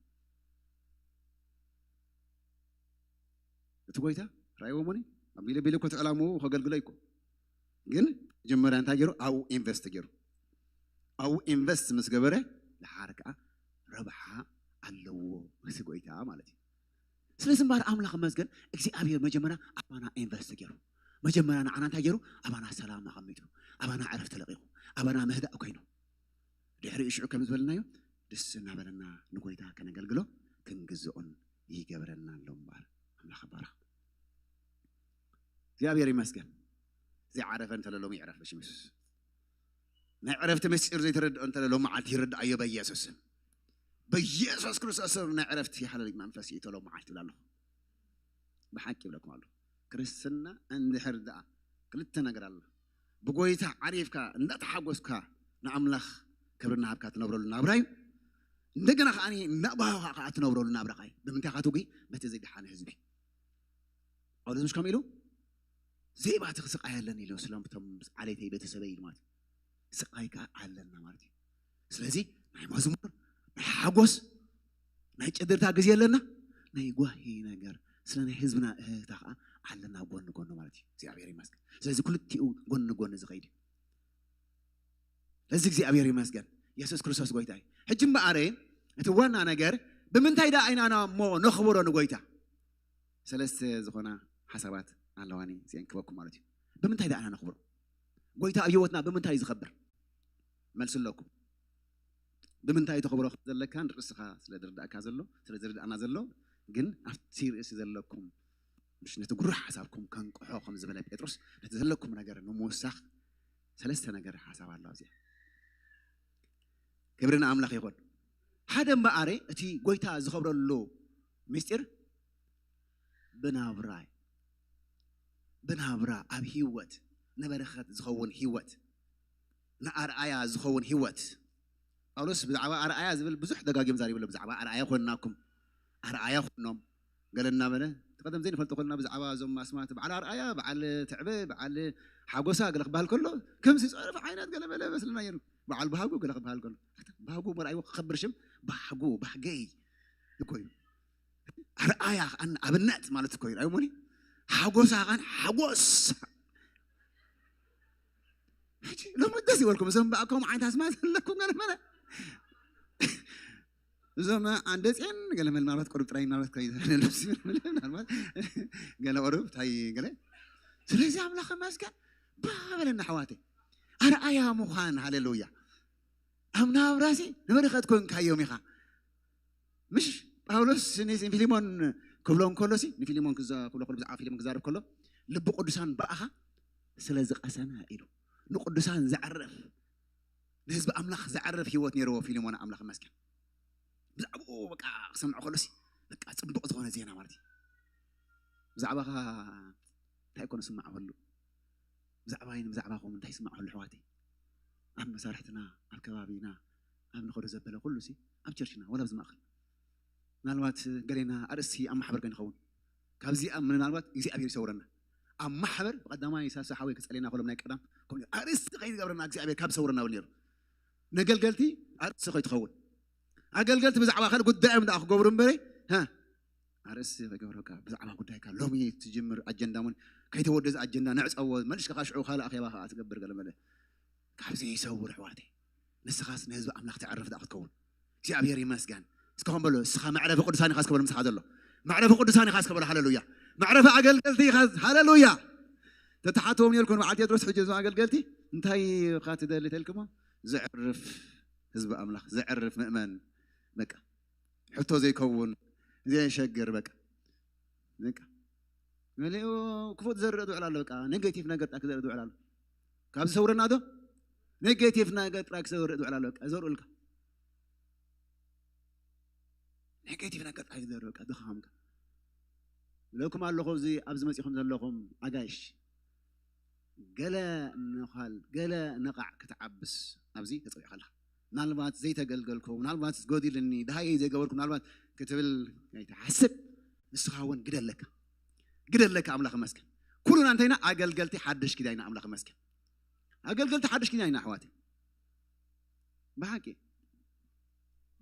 እቲ ጎይታ ራእይዎ ሞኒ ኣቢለ ቢለ ኮት ዕላምኡ ከገልግሎ ይኮ ግን መጀመርያ እንታይ ገይሩ ኣብኡ ኢንቨስት ገይሩ ኣብኡ ኢንቨስት ምስ ገበረ ድሓር ከዓ ረብሓ ኣለዎ እቲ ጎይታ ማለት እዩ ስለዚ እምበኣር ኣምላኽ መስገን እግዚኣብሔር መጀመርያ ኣባና ኢንቨስት ገይሩ መጀመርያ ንዓና እንታይ ገይሩ ኣባና ሰላም ኣቐሚጡ ኣባና ዕረፍቲ ለቂቑ ኣባና ምህዳእ ኮይኑ ድሕሪ ሽዑ ከም ዝበልናዮ ደስ እናበለና ንጎይታ ከነገልግሎ ክንግዝኦን ይገብረና ኣሎ እምበኣር ኣምላኽ ባረኽ እግዚኣብሔር ይመስገን ዘይዓረፈ እንተለሎም ይዕረፍ በሽም የሱስ ናይ ዕረፍቲ ምስጢር ዘይተረድኦ እንተለሎም መዓልቲ ይረድኣዮ በየሱስ በየሱስ ክርስቶስ ናይ ዕረፍቲ ሓለሊት መንፈስ ይእተሎ መዓልቲ ይብላ ኣለኹ ብሓቂ ይብለኩም ኣለኹ ክርስትና እንድሕር ደኣ ክልተ ነገር ኣላ ብጎይታ ዓሪፍካ እንዳተሓጎስካ ንኣምላኽ ክብሪ እናሃብካ ትነብረሉ ናብራ እዩ እንደገና ከዓ እናባህኻ ከዓ ትነብረሉ ናብራኻ እዩ ብምንታይ ካትጉ በቲ ዘይደሓነ ህዝቢ ጳውሎስ ምሽ ከም ኢሉ ዘይባትኽ ስቃይ ኣለኒ ኢሉ ስሎም ቶም ዓሌተይ ቤተሰበይ ኢሉ ማለት ስቃይ ከዓ ኣለና ማለት እዩ ስለዚ ናይ መዝሙር ናይ ሓጎስ ናይ ጭድርታ ግዜ ኣለና ናይ ጓሂ ነገር ስለ ናይ ህዝብና እህታ ከዓ ኣለና ጎኒ ጎኒ ማለት እዩ እግዚኣብሔር ይመስገን ስለዚ ክልቲኡ ጎኒ ጎኒ ዝኸይድ እዩ ስለዚ እግዚኣብሔር ይመስገን የሱስ ክርስቶስ ጎይታ እዩ ሕጂ እምበኣረ እቲ ዋና ነገር ብምንታይ ዳ ኣይናና እሞ ነኽብሮ ንጎይታ ሰለስተ ዝኾና ሓሳባት ኣለዋኒ እዚአን ክበኩም ማለት እዩ ብምንታይ ዳ ኢና ነኽብሮ ጎይታ ኣብ ህይወትና ብምንታይ እዩ ዝኸብር መልሲ ኣለኩም ብምንታይ ተኽብሮ ዘለካ ንርእስኻ ስለ ዝርዳእካ ዘሎ ስለ ዝርዳእና ዘሎ ግን ኣብቲ ርእሲ ዘለኩም ምሽ ነቲ ጉሩሕ ሓሳብኩም ከንቅሖ ከም ዝበለ ጴጥሮስ ነቲ ዘለኩም ነገር ንምውሳኽ ሰለስተ ነገር ሓሳብ ኣሎ ኣብዚኣ ክብሪ ንኣምላኽ ይኹን ሓደ እምበኣረ እቲ ጎይታ ዝኸብረሉ ምስጢር ብናብራ እዩ ብናብራ ኣብ ህይወት ንበረኸት ዝኸውን ህይወት ንኣርኣያ ዝኸውን ህይወት ጳውሎስ ብዛዕባ ኣርኣያ ዝብል ብዙሕ ደጋጊም ዛሪቡ ኣሎ ብዛዕባ ኣርኣያ ኮይንናኩም ኣርኣያ ኮይኖም ገለ እናበለ እቲ ቀደም ዘይንፈልጦ ከለና ብዛዕባ እዞም ኣስማት በዓል ኣርኣያ በዓል ትዕበ በዓል ሓጎሳ ገለ ክበሃል ከሎ ከምዚ ፀርፍ ዓይነት ገለ በለ መስልና ነይሩ በዓል ባህጉ ገለ ክበሃል ከሎ ባህጉ መርኣይዎ ክኸብር ሽም ባህጉ ባህገይ እኮ እዩ ኣርኣያ ከዓን ኣብነት ማለት እኮ እዩ ኣይሞኒ ሓጎሳ ከዓን ሓጎስ ሕጂ ሎም ደስ ይበልኩም እዞም ብኣኮም ዓይነት ኣስማት ዘለኩም ገለ መለ እዞም ኣንደፅን ገለ መል ናብራት ቁሩብ ጥራይ ናብራት ከይናብራት ገለ ቁሩብ ታይ ገለ ስለዚ ኣምላኽ መስገን ባበለና ኣሕዋተይ ኣርኣያ ምዃን ሃሌሉያ ኣብ ናብራሲ ንበረኸት ኮንካዮም ኢኻ ምሽ ጳውሎስ ንፊሊሞን ክብሎ እንከሎሲ ንፊሊሞን ክብሎ ከሎ ብዛዕባ ፊሊሞን ክዛረብ ከሎ ልቢ ቅዱሳን ብኣኻ ስለ ዝቀሰነ ኢሉ ንቅዱሳን ዘዕርፍ ንህዝቢ ኣምላኽ ዘዕርፍ ህይወት ነይርዎ ፊሊሞን ኣምላኽ መስገን ብዛዕባኡ በቃ ክሰምዖ ከሎሲ በቃ ፅቡቅ ዝኾነ ዜና ማለት እዩ ብዛዕባኻ እንታይ ኮነ ስማዕ ከሉ፣ ብዛዕባይን ብዛዕባኹም እንታይ ስማዕ ከሉ ኣሕዋተይ፣ ኣብ መሳርሕትና፣ ኣብ ከባቢና፣ ኣብ ንኸዶ ዘበለ ኩሉ ሲ ኣብ ቸርችና ወላ ኣብዚ ማእኸል ምናልባት ገሌና ኣርእስቲ ኣብ ማሕበር ከይንኸውን ካብዚኣ ምናልባት እግዚኣብሔር ይሰውረና። ኣብ ማሕበር ብቐዳማይ ሳሱ ሓወይ ክጸልየና ከሎም ናይ ቀዳም ከምኡ ኣርእስቲ ከይገብረና እግዚኣብሔር ካብ ሰውረና ብል ነይሩ። ነገልገልቲ ኣርእስቲ ከይትኸውን ኣገልገልቲ ብዛዕባ ካልእ ጉዳዮም ደኣ ክገብሩ እምበረይ ኣርእስቲ ከይገብረካ ብዛዕባ ጉዳይካ ሎሚ ትጅምር ኣጀንዳ ምን ከይተወደዘ ኣጀንዳ ንዕፀዎ መልሽ ከኻ ሽዑ ካልእ ኣኼባ ከዓ ትገብር ገለ መለ ካብዚ ይሰውር ኣሕዋተይ። ንስኻስ ንህዝቢ ኣምላኽ ተዕርፍ ደኣ ክትከውን እግዚኣብሔር ይመስገን። እስከ ከም በሎ እስኻ መዕረፊ ቅዱሳን ኢኻ እስከ በሎ ምሳኻ ዘሎ መዕረፊ ቅዱሳን ኢኻ እስከ በሎ ሃሌሉያ። መዕረፊ ኣገልገልቲ ኢኻ ሃሌሉያ። ተተሓትዎም ነርኩም በዓል ቴድሮስ ሕጂ እዞም ኣገልገልቲ እንታይ ኢኻ ትደሊ ተልክሞ ዘዕርፍ ህዝቢ ኣምላኽ ዘዕርፍ ምእመን በቃ ሕቶ ዘይከውን ዘየሸግር በቃ በቃ ገሊኡ ክፉእ ትዘርእ ዝውዕል ኣሎ በቃ ኔጌቲቭ ነገር ጥራይ ክዘርእ ዝውዕል ኣሎ። ካብ ዝሰውረና ዶ ኔጌቲቭ ነገር ጥራይ ክዘርእ ዝውዕል ኣሎ በቃ ዘርኡልካ ኔጌቲቭ ነገር ጥራይ ክዘርእ በቃ ድኻምካ ለኩም ኣለኹ እዚ ኣብዚ መፂኹም ዘለኹም ኣጋይሽ ገለ ምዃል ገለ ነቓዕ ክትዓብስ ኣብዚ ተፀዊዕካ ኣለኻ። ምናልባት ዘይተገልገልኩ ምናልባት ጎዲልኒ ድሃየይ ዘይገበርኩ ምናልባት ክትብል ከይትሓስብ ንስኻ እውን ግደ ኣለካ ግደ ኣለካ ኣምላኽ መስገን። ኩሉና እንተይና ኣገልገልቲ ሓድሽ ኪዳይና ኣምላኽ መስገን። ኣገልገልቲ ሓድሽ ኪዳይና ኣሕዋት ብሓቂ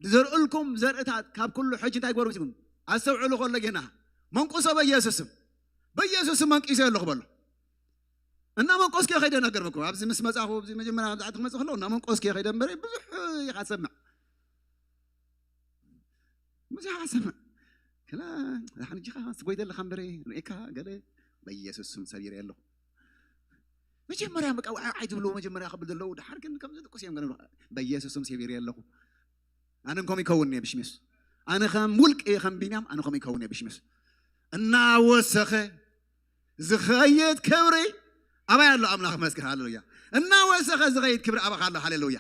ዝዘርእልኩም ዘርእታት ካብ ኩሉ ሕጂ እንታይ ግበሩ ሲኩም ኣስተውዕሉ ከሎ ጌና መንቁሶ በኢየሱስም በኢየሱስም መንቂሶ ኣለኹ በሎ እና መንቆስኪ ከይደ ነገር መክሩ ኣብዚ ምስ መጻኹ ኣብዚ መጀመርያ ኣብዚ ዓዲ ክመጽእ ከለኹ እና መንቆስኪ ከይደ እምበረ ብዙሕ ኢኻ ትሰምዕ ብዙሕ ኢኻ ትሰምዕ ክላ ሕንጂኻ ስጎይ ዘለኻ እምበረ ርኢካ ገለ በኢየሱስ ስም ሰቢረ ኣለኹ መጀመርያ በቃ ዋዓይ ትብሉ መጀመርያ ክብል ዘለዉ ድሓር ግን ከም ዝጥቁስ እዮም ገለ በኢየሱስ ስም ሰቢረ ኣለኹ ኣነ ከም ይከውን እየ ብሽሜስ ኣነ ከም ውልቂ ከም ቢንያም ኣነ ከም ይከውን እየ ብሽሜስ እናወሰኸ ዝኸይድ ክብሪ ኣባይ ኣሎ ኣምላኽ መስክር ሃሌሉያ እናወሰኸ ዝኸይድ ክብሪ ኣባኻ ኣሎ ሃሌሉያ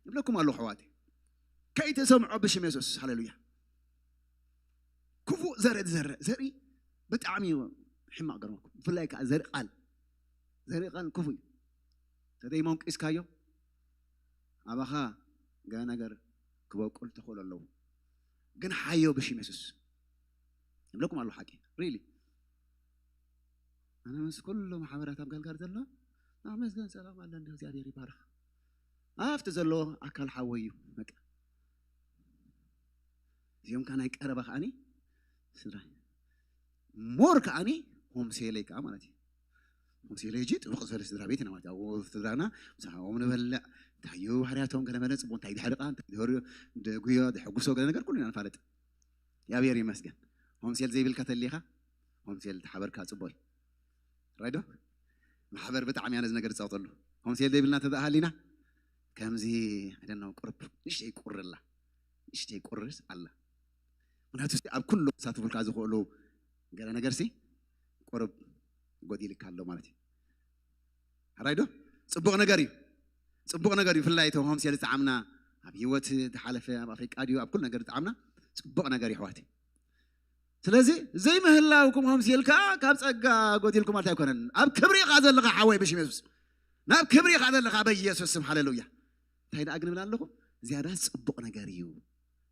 እብለኩም ኣለኹ ኣሕዋተይ ከይተሰምዖ ብሽም የሱስ ሃሌሉያ ክፉእ ዘርኢ ዝዘርእ ዘርኢ ብጣዕሚ እዩ ሕማቕ ገርመኩም ብፍላይ ከዓ ዘርኢ ቃል ዘርኢ ቃል ክፉእ እዩ ተደይ መንቂስካዮ ኣባኻ ገለ ነገር ክበቁል ተኽእሎ ኣለዎ ግን ሓዮ ብሽም የሱስ እብለኩም ኣለኹ ሓቂ ሪሊ ኣነ ምስ ኩሉ ማሕበራት ኣብ ገልጋል ዘሎ ኣመስገን ሰላም ኣለ እንዲ እግዚኣብሔር ይባርኽ ኣብቲ ዘሎ ኣካል ሓወይ እዩ በቃ እዚኦም ከ ናይ ቀረባ ከዓኒ ስድራ ሞር ከዓኒ ሆምሴለይ ከዓ ማለት እዩ ሆምሴለይ እጂ ጥብቕ ዝበለ ስድራ ቤት ኢና ማለት ኣብኡ ስድራና ምሳኦም ንበልዕ እንታይ እዩ ባህርያቶም ገለመለ ፅቡቅ እንታይ ድሕርቃ እንታይ ድህርዮ ድጉዮ ድሕጉሶ ገለ ነገር ኩሉ ኢና ንፋለጥ እግዚኣብሔር ይመስገን ሆምሴል ዘይብልካ ተሊኻ ሆምሴል ተሓበርካ ፅቡቅ እዩ ራይዶ ማሕበር ብጣዕሚ ኣነ ነገር ዝፃወጠሉ ሆምሴል ዘይብልና ተዛሃሊና ከምዚ ኣይደናው ቁርብ ንሽተይ ቁርላ ንሽተይ ቁርስ ኣላ ምክንያቱ ኣብ ኩሉ ክሳተፉልካ ዝኽእሉ ገለ ነገርሲ ቁርብ ጎዲልካ ኣሎ ማለት እዩ ሕራይ ዶ ፅቡቕ ነገር እዩ ፅቡቕ ነገር እዩ ብፍላይ ተውሃም ስለ ዝጠዓምና ኣብ ህይወት ዝሓለፈ ኣብ ኣፍሪቃ ድዩ ኣብ ኩሉ ነገር ዝጠዓምና ፅቡቕ ነገር ይሕዋት እዩ ስለዚ ዘይምህላውኩም ሃምሲል ከዓ ካብ ፀጋ ጎዲልኩም ማለት ኣይኮነን ኣብ ክብሪ ኢኻ ዘለኻ ሓወይ ብሽም የሱስ ናብ ክብሪ ኢኻ ዘለኻ በኢየሱስ ስም ሃሌሉያ እንታይ ደኣ ግን ብል ኣለኹ ዝያዳስ ፅቡቕ ነገር እዩ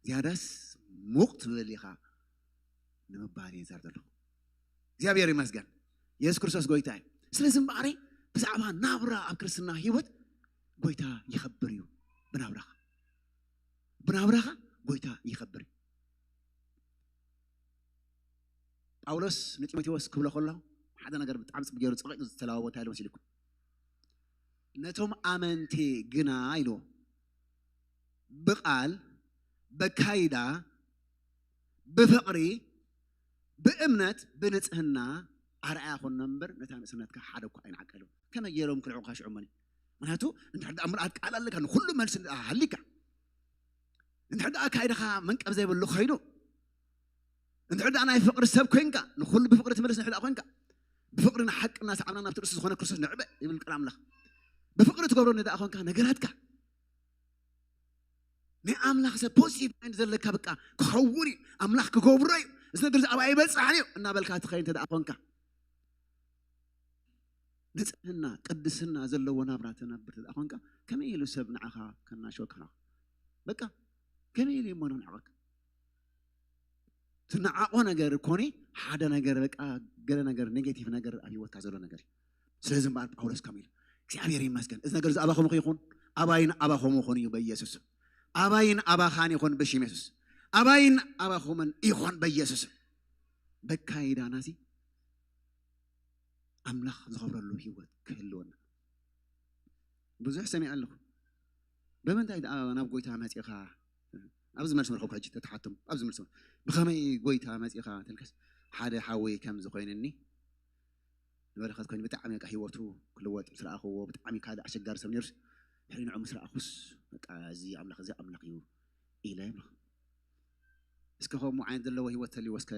ዝያዳስ ሙቕ ትብል ኢኻ ንምባል እየ ዘር ዘለኹ እግዚኣብሔር ይመስገን የሱስ ክርስቶስ ጎይታ እዩ ስለዚ እምበኣረይ ብዛዕባ ናብራ ኣብ ክርስትና ህይወት ጎይታ ይኸብር እዩ ብናብራኻ ብናብራኻ ጎይታ ይኸብር እዩ ጳውሎስ ንጢሞቴዎስ ክብሎ ከሎ ሓደ ነገር ብጣዕሚ ፅቡቅ ገይሩ ፀቂጡ ዝተለዋወ እንታይ ኢሉ መሲልኩም ነቶም ኣመንቲ ግና ኢልዎ ብቃል በካይዳ ብፍቕሪ ብእምነት ብንፅህና ኣርኣያ ኮኖ እምበር ነታ ንእስነትካ ሓደ እኳ ኣይንዓቀሉ ከመይ ገይሮም ክልዑካ ሽዑ መን ምክንያቱ እንድሕር ደኣ ምልኣት ቃል ኣለካ ንኩሉ መልሲ እንድኣ ሃሊካ እንድሕር ደኣ ኣካይድኻ መንቀብ ዘይብሉ ኮይኑ እንድሕር ደኣ ናይ ፍቕሪ ሰብ ኮንካ ንኩሉ ብፍቕሪ ትመልስ ንሕዳ ኮንካ ብፍቕሪ ንሓቂ እናሰዓብና ናብቲ ርእሲ ዝኾነ ክርስቶስ ንዕበ ይብል ቃል ኣምላኽ ብፍቕሪ ትገብሮ ንደኣ ኮንካ ነገራትካ ናይ ኣምላኽ ሰብ ፖዚቲቭ ማይንድ ዘለካ በቃ ክኸውን እዩ ኣምላኽ ክገብሮ እዩ እዚ ነገር እዚ ኣብኣ ይበጽሓን እዩ እናበልካ ትኸይድ እንተ ደኣ ኾንካ፣ ንጽህና ቅድስና ዘለዎ ናብራ ትነብር እንተ ደኣ ኾንካ፣ ከመይ ኢሉ ሰብ ንዓኻ ከናሽወካ? በቃ ከመይ ኢሉ እሞ ንዓቐካ? ትነዓቆ ነገር ኮኒ ሓደ ነገር በቃ ገለ ነገር ኔጌቲቭ ነገር ኣብ ህይወትካ ዘሎ ነገር እዩ። ስለዚ እምበኣር ጳውሎስ ከምኡ ኢሉ እግዚኣብሔር ይመስገን፣ እዚ ነገር እዚ ኣባኹም ይኹን፣ ኣባይን ኣባኹም ይኹን እዩ በኢየሱስ። ኣባይን ኣባኻን ይኹን ብሽም የሱስ። ኣባይን ኣባኹምን ይኹን በኢየሱስ። በካይዳናሲ ኣምላኽ ዝኸብረሉ ህይወት ክህልወና። ብዙሕ ሰሚዐ ኣለኹ። ብምንታይ ደኣ ናብ ጎይታ መጺኻ? ኣብዚ መልሲ ንረኽቦ ሕጂ ተተሓቶም፣ ኣብዚ መልሲ ብኸመይ ጎይታ መጺኻ ተልከስ፣ ሓደ ሓወይ ከም ዝኾይንኒ ንበረኸት ኮይኑ ብጣዕሚ በቃ ህይወቱ ክልወጥ ምስ ረኣኽዎ፣ ብጣዕሚ ካልእ ኣሸጋሪ ሰብ ነይሩስ፣ ድሕሪ ንዑ ምስ ረኣኹስ በቃ እዚ ኣምላኽ፣ እዚ ኣምላኽ እዩ ኢለ ይብለኹ። እስከ ከምኡ ዓይነት ዘለዎ ህይወት ተልይዎ እስከ፣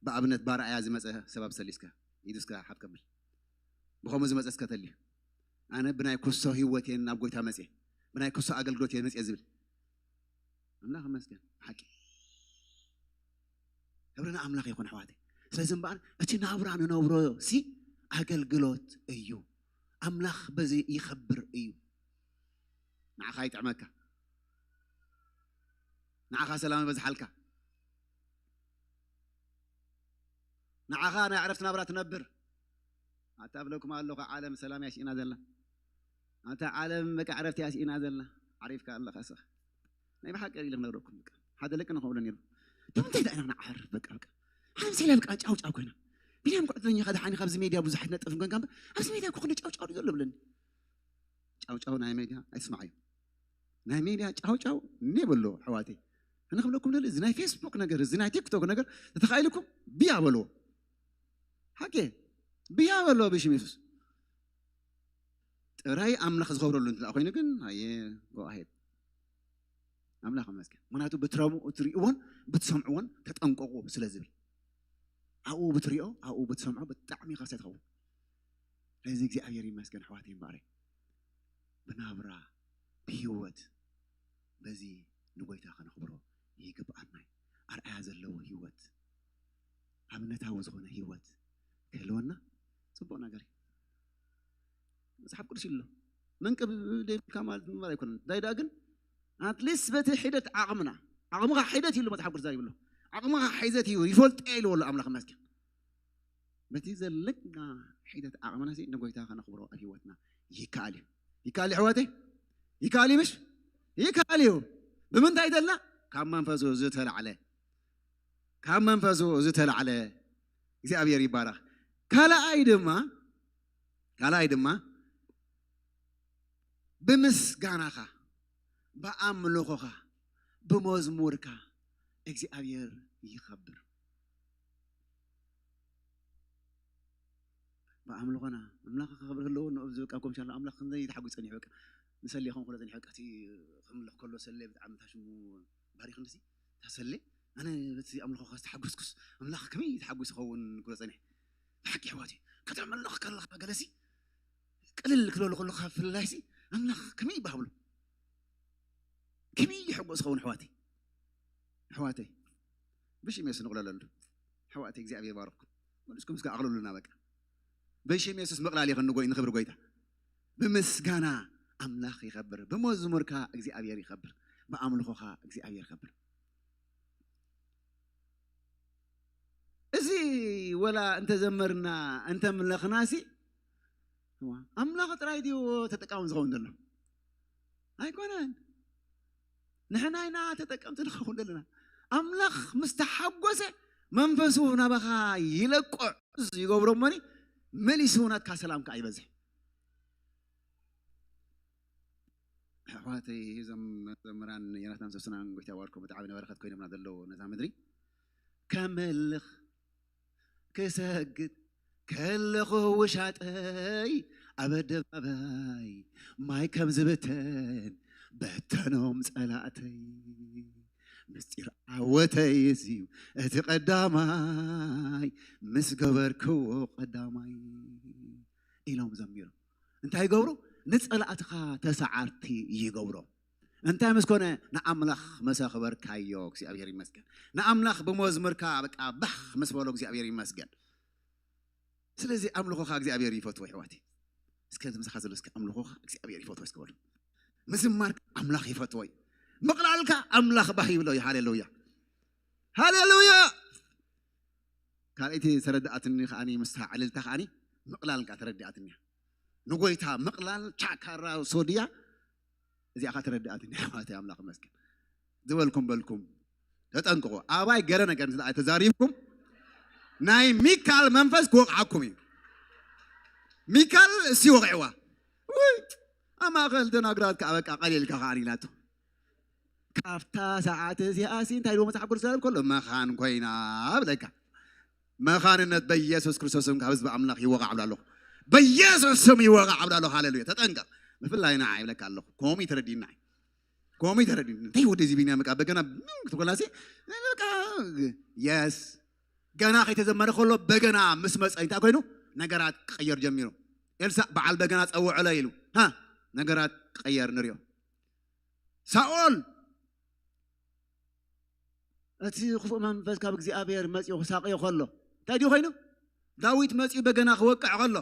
ብኣብነት ባርኣያ ዝመጸ ሰብ ኣብ ሰሊ እስከ ኢዱ እስከ ሓፍ ከብል። ብኸምኡ ዝመጸ እስከ ተልዩ። ኣነ ብናይ ኩሶ ህይወት እየ ናብ ጎይታ መጽየ፣ ብናይ ኩሶ ኣገልግሎት እየ መጽየ ዝብል። ኣምላኽ ይመስገን። ሓቂ ክብሪ ንኣምላኽ ይኹን ኣሕዋተይ። ስለዚ እምበኣር እቲ ናብራ ንነብሮ ሲ ኣገልግሎት እዩ። ኣምላኽ በዚ ይኸብር እዩ። ንዓኻ ይጥዕመካ፣ ንዓኻ ሰላም ይበዝሓልካ፣ ንዓኻ ናይ ዕረፍቲ ናብራ ትነብር። ኣታ እብለኩም ኣለኹ፣ ዓለም ሰላም እያ ስኢና ዘላ። ኣታ ዓለም በቃ ዕረፍቲ እያ ስኢና ዘላ። ዓሪፍካ ኣለኻ ስኻ። ናይ ብሓቂ ኢለ ክነግረኩም በቃ። ሓደ ለቂ ንኸብሎ ነይሩ። ብምንታይ ደኣ ኢና ንዓርፍ በቃ በቃ። ሓምሲ ኢላ በቃ ጫው ጫው ኮይና። ቢንያም ጓዕደኛ ከ ደሓን ኢኻ? ኣብዚ ሜድያ ብዙሓት ነጥፍ ኮይንካ እምበር ኣብዚ ሜድያ እኮ ክንዲ ጫው ጫው ድዩ ዘሎ ብለኒ። ጫው ጫው ናይ ሜድያ ኣይስማዕ እዩ። ናይ ሜድያ ጫው ጫው እኔ በሎ ኣሕዋተይ። ኣነ ክብለኩም ደሊ እዚ ናይ ፌስቡክ ነገር፣ እዚ ናይ ቲክቶክ ነገር ተተኻኢልኩም ብያ በልዎ። ሓቂ ብያ በልዎ ብሽም የሱስ። ጥራይ ኣምላኽ ዝኸብረሉ እንተ ኮይኑ ግን ኣየ፣ go ahead። ኣምላኽ ይመስገን። ምኽንያቱ ብትረምኡ እትርእይዎን ብትሰምዕዎን ተጠንቀቑ ስለ ዝብል። ኣብኡ ብትሪኦ ኣብኡ ብትሰምዖ ብጣዕሚ ኢኻ ትኸውን። ስለዚ እግዚኣብሔር ይመስገን ኣሕዋተይ እምበኣረይ። ብናብራ ብህይወት በዚ ንጎይታ ከነኽብሮ ይግብኣና እዩ። ኣርኣያ ዘለዎ ህይወት፣ ኣብነታዊ ዝኾነ ህይወት ክህልወና ጽቡቕ ነገር እዩ። መጽሓፍ ቅዱስ ይብሎ መንቅብ ደይብልካ ማለት ምንባር ኣይኮነን። እንታይ ደኣ ግን ኣትሊስት በቲ ሒደት ዓቕምና፣ ዓቕምኻ ሒደት ይብሎ መጽሓፍ ቅዱስ ይብሎ። ዓቕምኻ ሒደት እዩ ይፈልጦ ኢልዎ ኣሎ ኣምላኽ መስኪን። በቲ ዘለና ሒደት ዓቕምና ሲ ንጎይታ ከነኽብሮ ኣብ ህይወትና ይከኣል እዩ። ይከኣል እዩ ኣሕዋተይ፣ ይከኣል እዩ ምሽ? ይከኣል እዩ። ብምንታይ ተልና? ካብ መንፈሱ ዝተላዕለ፣ ካብ መንፈሱ ዝተላዕለ። እግዚኣብሔር ይባረኽ። ካልኣይ ድማ፣ ካልኣይ ድማ ብምስጋናኻ፣ ብኣምልኾኻ፣ ብመዝሙርካ እግዚኣብሔር ይኸብር። ብኣምልኾና ኣምላኽ ክኸብር ህልዎ ንእብ ዝበቃ ኮምሻሎ ኣምላኽ ክንደይ ተሓጒስ ጸኒሑ በቃ ንሰሌ ከም ኩሎ ጸኒሑ በቃ እቲ ክምልኽ ከሎ ሰሌ ብጣዕሚ ታሽሙ ባሪኽ ንሲ ታሰሌ ኣነ በቲ ኣምልኾ ዝተሓጎስኩስ ኣምላኽ ከመይ ተሓጒስ ይኸውን ክሎ ጸኒሕ ብሓቂ ኣሕዋት እዩ ከተመልኽ ከለኻ ገለሲ ቅልል ክለሉ ከለኻ ፍልላይሲ ኣምላኽ ከመይ ይባህብሉ ከመይ ይሕጎስ ኸውን ኣሕዋተይ ኣሕዋተይ ብሽም የሱስ ንቕለለሉ ኣሕዋተይ እግዚኣብሔር ባርኩም መልስኩም እስከ ኣቕልሉና በቃ በሽም የሱስ ምቕላል ይኸን ንጎይ ንኽብሪ ጎይታ ብምስጋና ኣምላኽ ይኸብር ብመዝሙርካ እግዚኣብሔር ይኸብር ብኣምልኾኻ እግዚኣብሔር ይኸብር እዚ ወላ እንተዘመርና እንተምለኽናሲ ኣምላኽ ጥራይ ድዎ ተጠቃሚ ዝኸውን ዘሎ ኣይኮነን ንሕና ኢና ተጠቀምቲ ንኸውን ዘለና ኣምላኽ ምስ ተሓጎሰ መንፈሱ ናባኻ ይለቆ ይገብሮ እሞኒ መሊሱ ናትካ ሰላም ከዓ ይበዝሕ ኣሕዋተይ እዞም መዘምራን ዮናታን ሶስናን ጎይታ ይባርኮም ብጣዕሚ ንበረኸት ኮይኖምና ዘለዉ ነዛ ምድሪ ከመልኽ ክሰግድ ከለኹ ውሻጠይ ኣብ ኣደባባይ ማይ ከም ዝበተን በተኖም ጸላእተይ ምስጢር ዓወተይ እዚ እቲ ቀዳማይ ምስ ገበርክዎ ቀዳማይ ኢሎም ዘሚሮም እንታይ ይገብሩ ንጸላእትኻ ተሰዓርቲ ይገብሮም እንታይ ምስ ኮነ? ንኣምላኽ ምስ ኣኽበርካዮ እግዚኣብሔር ይመስገን። ንኣምላኽ ብመዝሙርካ በቃ ባህ ምስ በሎ እግዚኣብሔር ይመስገን። ስለዚ ኣምልኾኻ እግዚኣብሔር ይፈትዎ ኣሕዋተይ። እስከ እቲ ምሳኻ ዘሎ እስከ ኣምልኾኻ እግዚኣብሔር ይፈትዎ እስከ በሉ። ምዝማርካ ኣምላኽ ይፈትዎ እዩ። ምቕላልካ ኣምላኽ ባህ ይብሎ እዩ። ሃሌሉያ ሃሌሉያ። ካልኣይቲ ተረዳኣትኒ ከዓኒ ምስታ ዕልልታ ከዓኒ ምቕላል ከኣ ተረዳኣትኒ እያ። ንጎይታ ምቕላል ቻካራ ሶድያ እዚኣ ከኣ ተረዳኣትኒ እያ ማለት ኣምላኽ መስገን ዝበልኩም በልኩም ተጠንቅቑ። ኣባይ ገለ ነገር ምስ ተዛሪብኩም ናይ ሚካል መንፈስ ክወቕዓኩም እዩ። ሚካል እሲ ወቕዕዋ። ውይ ኣብ ማእኸል ተናግራት ከኣ በቃ ቀሊልካ ከዓኒ ኢላቶ። ካብታ ሰዓት እዚኣ ሲ እንታይ ኢልዎ መጽሓፍ ቅዱስ ዘረብ ከሎ መኻን ኮይና ብለካ። መኻንነት በኢየሱስ ክርስቶስም ካብ ህዝቢ ኣምላኽ ይወቓዕ ብላ ኣለኹ። በኢየሱስ ስም ይወቓዕ ብላ ኣለኹ። ሃሌሉያ። ተጠንቀቕ። ብፍላይ ንዓ ይብለካ ኣለኹ። ከምኡ ተረዲእና። ከምኡ ተረዲእና። እንታይ ወደ እዚ ቢንያም በቃ በገና ክትኮላሲ በቃ የስ ገና ከይተዘመረ ከሎ በገና ምስ መጸ እንታይ ኮይኑ ነገራት ክቐየር ጀሚሩ። ኤልሳዕ በዓል በገና ጸውዕለ ኢሉ ሃ ነገራት ክቐየር ንሪኦ። ሳኦል እቲ ክፉእ መንፈስ ካብ እግዚኣብሔር መጺኡ ክሳቕዮ ከሎ እንታይ ድዩ ኮይኑ? ዳዊት መጺኡ በገና ክወቅዕ ከሎ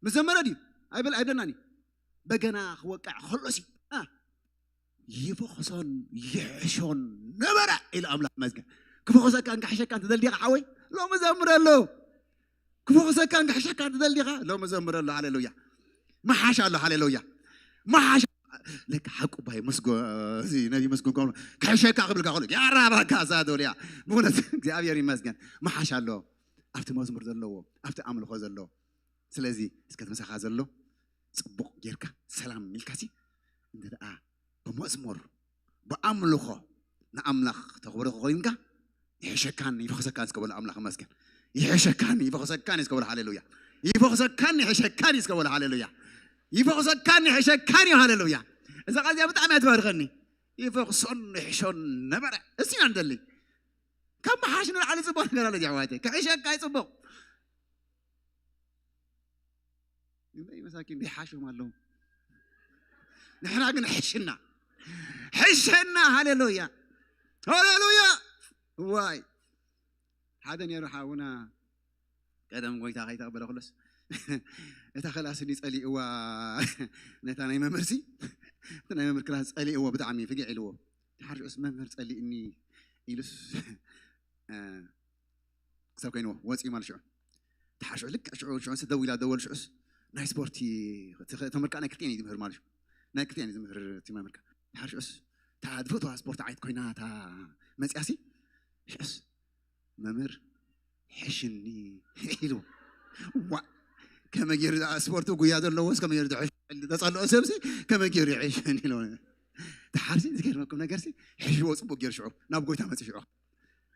ምስ ዘመረ ድዩ? ኣይበል ኣይብለናን እዩ። በገና ክወቅዕ ከሎ ሲ አ፣ ይፈኽሶን ይሕሾን ነበረ ኢሉ ኣምላኽ መስገን። ክፈኽሰካ እንካሕሸካ እንተደልዲኻ ሓወይ ሎሚ ዘምረሉ። ክፈኽሰካ እንካሕሸካ እንተደልዲኻ ሎሚ ዘምረሉ። ሃሌሉያ። መሓሽ ኣሎ። ሃሌሉያ። መሓሽ ለካ ሓቁ ባይ መስጎ እዚ ነዚ መስጎ ከም ክሕሸካ ክብልካ ከሎ ያራባካ ሳዶልያ ብእውነት እግዚኣብሔር ይመስገን። መሓሽ ኣሎ ኣብቲ መዝሙር ዘለዎ ኣብቲ ኣምልኾ ዘለዎ። ስለዚ እስከ እቲ ምሳኻ ዘሎ ጽቡቕ ጌርካ ሰላም ኢልካሲ እንተ ደኣ ብመዝሙር ብኣምልኾ ንኣምላኽ ተኽብሮ ኮይንካ ይሕሸካን ይፈኽሰካን እስከ በሉ ኣምላኽ መስገን። ይሕሸካን ይፈኽሰካን እስከ በሉ ሃሌሉያ። ይፈኽሰካን ይሕሸካን እስከ በሉ ሃሌሉያ። ይፈኽሰካን ይሕሸካን እዩ ሃሌሉያ። እዛ ቃል እዚኣ ብጣዕሚ እያ ትባርኸኒ። ይፈኽሶን ይሕሾን ነበረ። እስቲ ኢና ንደሊ ካብ መሓሽ ንላዕሊ ጽቡቕ ነገር ኣሎ እዚኣ ኣሕዋተይ። ክሕሸካ እዩ ጽቡቕ። እንታይ መሳኪን ይሓሾም ኣለዉ። ንሕና ግን ሕሽና ሕሸና። ሃሌሉያ ሃሌሉያ። ዋይ ሓደ ነይሩ ሓውና ቀደም ጎይታ ከይተቐበለ ክሎስ እታ ክላስ እንዲ ጸሊእዋ ነታ ናይ መምህርሲ እቲ ናይ መምህር ክላስ ጸሊእዎ ብጣዕሚ ፍግዕ ኢልዎ። ሓርሽኡስ መምህር ጸሊእኒ ኢሉስ ክሳብ ኮይንዎ ወፂኡ ማለት ሽዑ ተሓሽዑ ልክዕ ሽዑ ሽዑ ደው ኢላ ደወል ሽዑስ ናይ ስፖርቲ ተምርካ ናይ ክልቲኤን እዩ ዝምህር ማለት ሽዑ ናይ ክልቲኤን እዩ ዝምህር እቲ መምህርካ ተሓሽዑስ እታ ዝፈትዋ ስፖርት ዓይነት ኮይና እታ መፅያሲ ሽዑስ መምህር ሕሽኒ ኢሉ ዋ ከመይ ገይሩ ስፖርት ጉያ ዘለዎስ ከመይ ገይሩ ተፀልኦ ሰብሲ ከመይ ገይሩ ይሕሽኒ ኢሉ ተሓርሲ ዝገርመኩም ነገርሲ ሕሽዎ ፅቡቅ ገይሩ ሽዑ ናብ ጎይታ መፅእ ሽዑ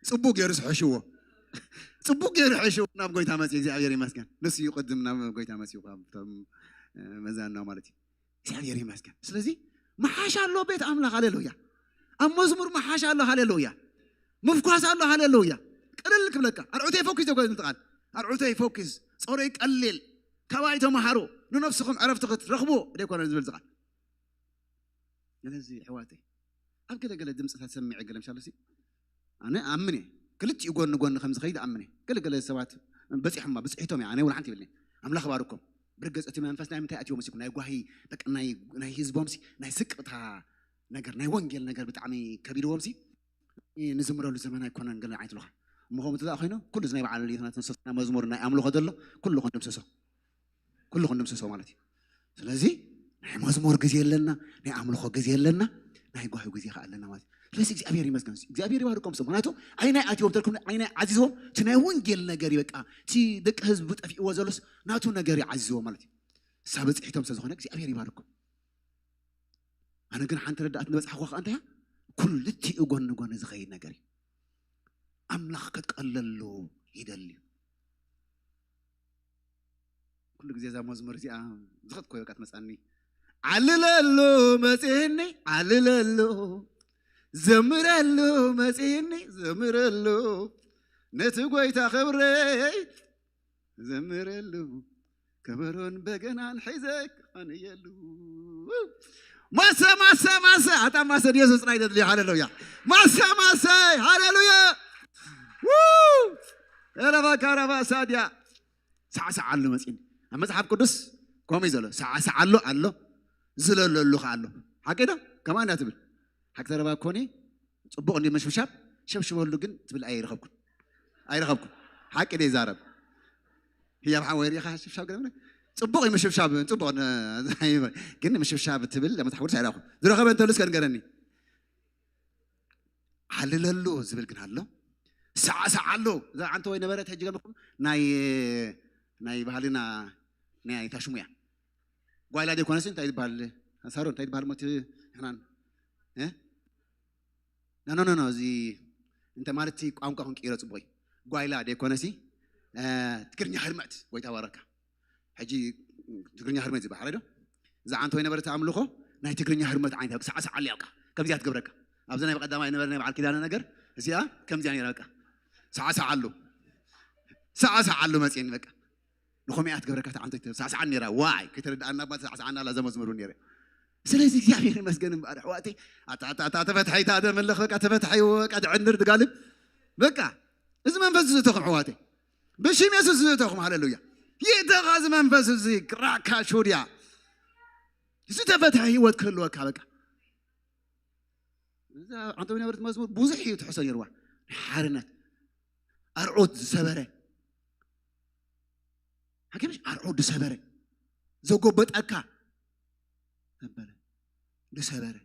ጽቡቅ ገይሩ ሕሽዎ ጽቡቅ ገይሩ ሕሽዎ ናብ ጎይታ መጽኡ እግዚኣብሔር ይመስገን። ንሱ እዩ ቅድም ናብ ጎይታ መጽኡ ካብቶም መዛና ማለት እዩ። እግዚኣብሔር ይመስገን። ስለዚ መሓሽ ኣሎ ቤት ኣምላኽ ሃሌሉያ። ኣብ መዝሙር መሓሽ ኣሎ ሃሌሉያ። ምፍኳስ ኣሎ ሃሌሉያ። ቅልል ክብለካ ኣርዑተይ ፎኪስ ተጓዝ ምትቃል ኣርዑተይ ፎኪስ ጾረይ ቀሊል ካባይ ተማሃሩ ንነፍስኹም ዕረፍቲ ክትረኽቡ ደይኮነ ዝብል ዝቃል ስለዚ ኣሕዋተይ ኣብ ገለገለ ድምፅታት ሰሚዐ ገለ ምሻለሲ ኣነ ኣምን እየ ክልቲኡ ጎኒ ጎኒ ከም ዝኸይድ ኣምን እየ ገለገለ ሰባት በፂሖማ ብፅሒቶም እያ ኣነ እውን ሓንቲ ይብልኒ ኣምላኽ ባርኮም ብርግፅ እቲ መንፈስ ናይ ምንታይ ኣትዎ መሲኩም ናይ ጓሂ በቃ ናይ ህዝቦምሲ ናይ ስቅታ ነገር ናይ ወንጌል ነገር ብጣዕሚ ከቢድዎምሲ ንዝምረሉ ዘመን ኣይኮነን ገለ ዓይነት ልኻ እሞ ከምኡ ትዛእ ኮይኑ ኩሉ ናይ በዓል ልዩትናት ንሰና መዝሙር ናይ ኣምልኾ ዘሎ ኩሉ ክንድምስሶ ኩሉ ክንድምስሶ ማለት እዩ። ስለዚ ናይ መዝሙር ግዜ ኣለና፣ ናይ ኣምልኾ ግዜ ኣለና፣ ናይ ጓሂ ግዜ ከዓ ኣለና ማለት እዩ። ስለዚ እግዚኣብሔር ይመስገን፣ እግዚኣብሔር ይባርኮም። ሰብ ምክንያቱ ኣይናይ ኣትዮም ተልኩም ኣይናይ ዓዚዝዎም እቲ ናይ ወንጌል ነገር እዩ። በቃ እቲ ደቂ ህዝቢ ጠፊእዎ ዘሎስ ናቱ ነገር እዩ ዓዚዝዎ ማለት እዩ። ሳብ በፅሒቶም ስለ ዝኾነ እግዚኣብሔር ይባርኮም። ኣነ ግን ሓንቲ ረዳእት ንበፅሓ ኳ እንታይ ክልቲኡ ጎኒ ጎኒ ዝኸይድ ነገር እዩ። ኣምላኽ ክትቀለሉ ይደሊ እዩ። ኩሉ ግዜ እዛ መዝሙር እዚኣ ዝኸጥኮ በቃ ትመፃኒ። ዓልለሉ መፅኒ ዓልለሉ ዘምረሉ መፅኒ ዘምረሉ ነቲ ጎይታ ክብረይ ዘምረሉ ከበሮን በገናን ሒዘ ክቐንየሉ ማሰ ማሰ ማሰ ኣታ ማሰ ንየሱስ ጥራይ ደድልዮ። ሃሌሉያ። ማሰ ማሰ። ሃሌሉያ። ው። ኤረባ ካራባ ሳድያ። ሳዕሳዓሉ መፂን ኣብ መፅሓፍ ቅዱስ ከምኡ እዩ ዘሎ። ሳዕሳዓሉ ኣሎ፣ ዝለለሉ ከ ኣሎ። ሓቂ ዶ? ከማን እያ ትብል። ሓቂ ተረባ ኮኒ ጽቡቕ እንዲ ምሽብሻብ ሸብሽበሉ ግን ትብል ኣይረኸብኩን። ኣይረኸብኩን። ሓቂ ዶ ይዛረብ? ህያብ ሓወይ ሪኢኻ ሽብሻብ ገለ ጽቡቕ እዩ ምሽብሻብ፣ ጽቡቕ ን-፣ ግን ምሽብሻብ ትብል መጽሓፍ ቅዱስ ኣይረኸብኩን። ዝረኸበ እንተሉ እስከ ንገረኒ። ሓልለሉ ዝብል ግን ኣሎ። ሳዕሳዓሉ። እዛ ዓንተ ወይ ነበረት ሕጂ ገምኩም ናይ፣ ናይ ባህልና ናይ ታሽሙያ። ጓይላ ደይኮነስ እንታይ ይበሃል? ሳሮን እንታይ ይበሃል? ሞት ሕናን? እ? ኖ፣ ኖ፣ ኖ፣ ኖ፣ እዚ እንተ ማለት እቲ ቋንቋ ክንቅይሮ ጽቡቕ እዩ። ጓይላ ደይኮነሲ፣ እ፣ ትግርኛ ህርመት ወይ ተባረካ። ሕጂ ትግርኛ ህርመት ዝበሃል ዶ? እዛ ዓንተ ወይ ነበረት ኣምልኾ ናይ ትግርኛ ህርመት ዓይነት ሳዕሳዓሉ ያውቃ። ከምዚኣ ትገብረካ። ኣብዚ ናይ ቀዳማይ ነበረ ናይ በዓል ኪዳነ ነገር እዚኣ ከምዚኣ ነይራ በቃ። ሳዕሳዓሉ። ሳዕሳዓሉ መጽየኒ በቃ። ንኸምኡ እያ ትገብረካ፣ ተዓንቶ ሳዕሳዓን ነይራ። ዋይ፣ ከይተረድኣና እባ ሳዕሳዓና ኣላ ዘመዝምሩ ነይረ። ስለዚ እግዚኣብሔር ይመስገን እምበኣር፣ ኣሕዋተይ፣ ኣታ፣ ኣታ፣ ኣታ፣ ተፈትሐይ፣ እታ ተመለኽ፣ በቃ፣ ተፈትሐይ፣ በቃ፣ ትዕንድር፣ ትጋልብ። በቃ፣ እዚ መንፈስ ዝእተኹም፣ ኣሕዋተይ፣ ብሽም የሱስ ዝእተኹም፣ ሃሌሉያ። ይእተኻ እዚ መንፈስ እዚ፣ ራካ ሹድያ። እዚ ተፈትሐ ህይወት ክህልወካ፣ በቃ። እዛ ዓንተዊ ነበረት መዝሙር ብዙሕ እዩ ትሕሶ ነይርዋ። ናይ ሓርነት፣ ኣርዑት ዝሰበረ፣ ሓኪምሽ ኣርዑት ዝሰበረ፣ ዘጎበጠካ ነበረ፣ ዝሰበረ።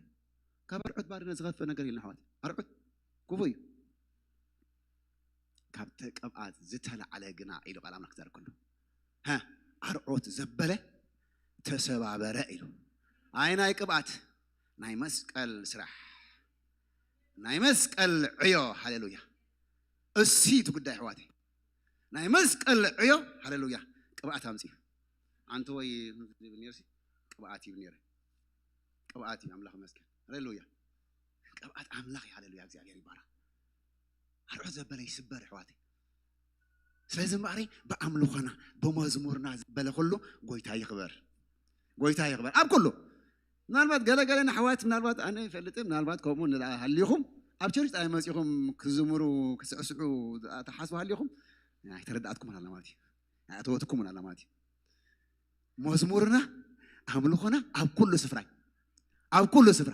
ካብ ኣርዑት ባርነት ዝኸፍእ ነገር የለን፣ ኣሕዋት። ኣርዑት ክፉእ እዩ። ካብቲ ቅብኣት ዝተላዕለ ግና ኢሉ ቃል ኣምላኽ ክዛረብ ከሎ፣ ሃ፣ ኣርዑት ዘበለ ተሰባበረ ኢሉ። ኣይ ናይ ቅብኣት፣ ናይ መስቀል ስራሕ፣ ናይ መስቀል ዕዮ። ሃሌሉያ። እሲ እቲ ጉዳይ፣ ኣሕዋተይ። ናይ መስቀል ዕዮ፣ ሃሌሉያ። ቅብኣት ኣምጽኡ። ኣንተ ወይ ዝብል ነይርሲ፣ ቅብኣት ይብል ነይረ። ቅብኣት እዩ፣ ኣምላኽ ይመስገን። ሃሌሉያ። ቅብኣት ኣምላኽ እዩ፣ ሃሌሉያ። እግዚኣብሔር ይባረኽ። ኣርዑት ዘበለ ይስበር፣ ኣሕዋተይ። ስለዚ እምበኣረይ ብኣምልኾና፣ ብመዝሙርና ዘበለ ኩሉ ጎይታ ይኽበር። ጎይታ ይኽበር። ኣብ ኩሉ። ምናልባት ገለ ገለ ንኣሕዋት፣ ምናልባት ኣነ ይፈልጥ፣ ምናልባት ከምኡ ንላ ሃሊኹም፣ ኣብ ቸርች ጥራይ መጺኹም ክዝምሩ፣ ክስዕስዑ ትሓስቡ ሃሊኹም፣ ኣይተረዳኣትኩምን ኣላ ማለት እዩ። ኣይኣተወትኩምን ኣላ ማለት እዩ። መዝሙርና፣ ኣምልኾና ኣብ ኩሉ ስፍራ እዩ። ኣብ ኩሉ ስፍራ።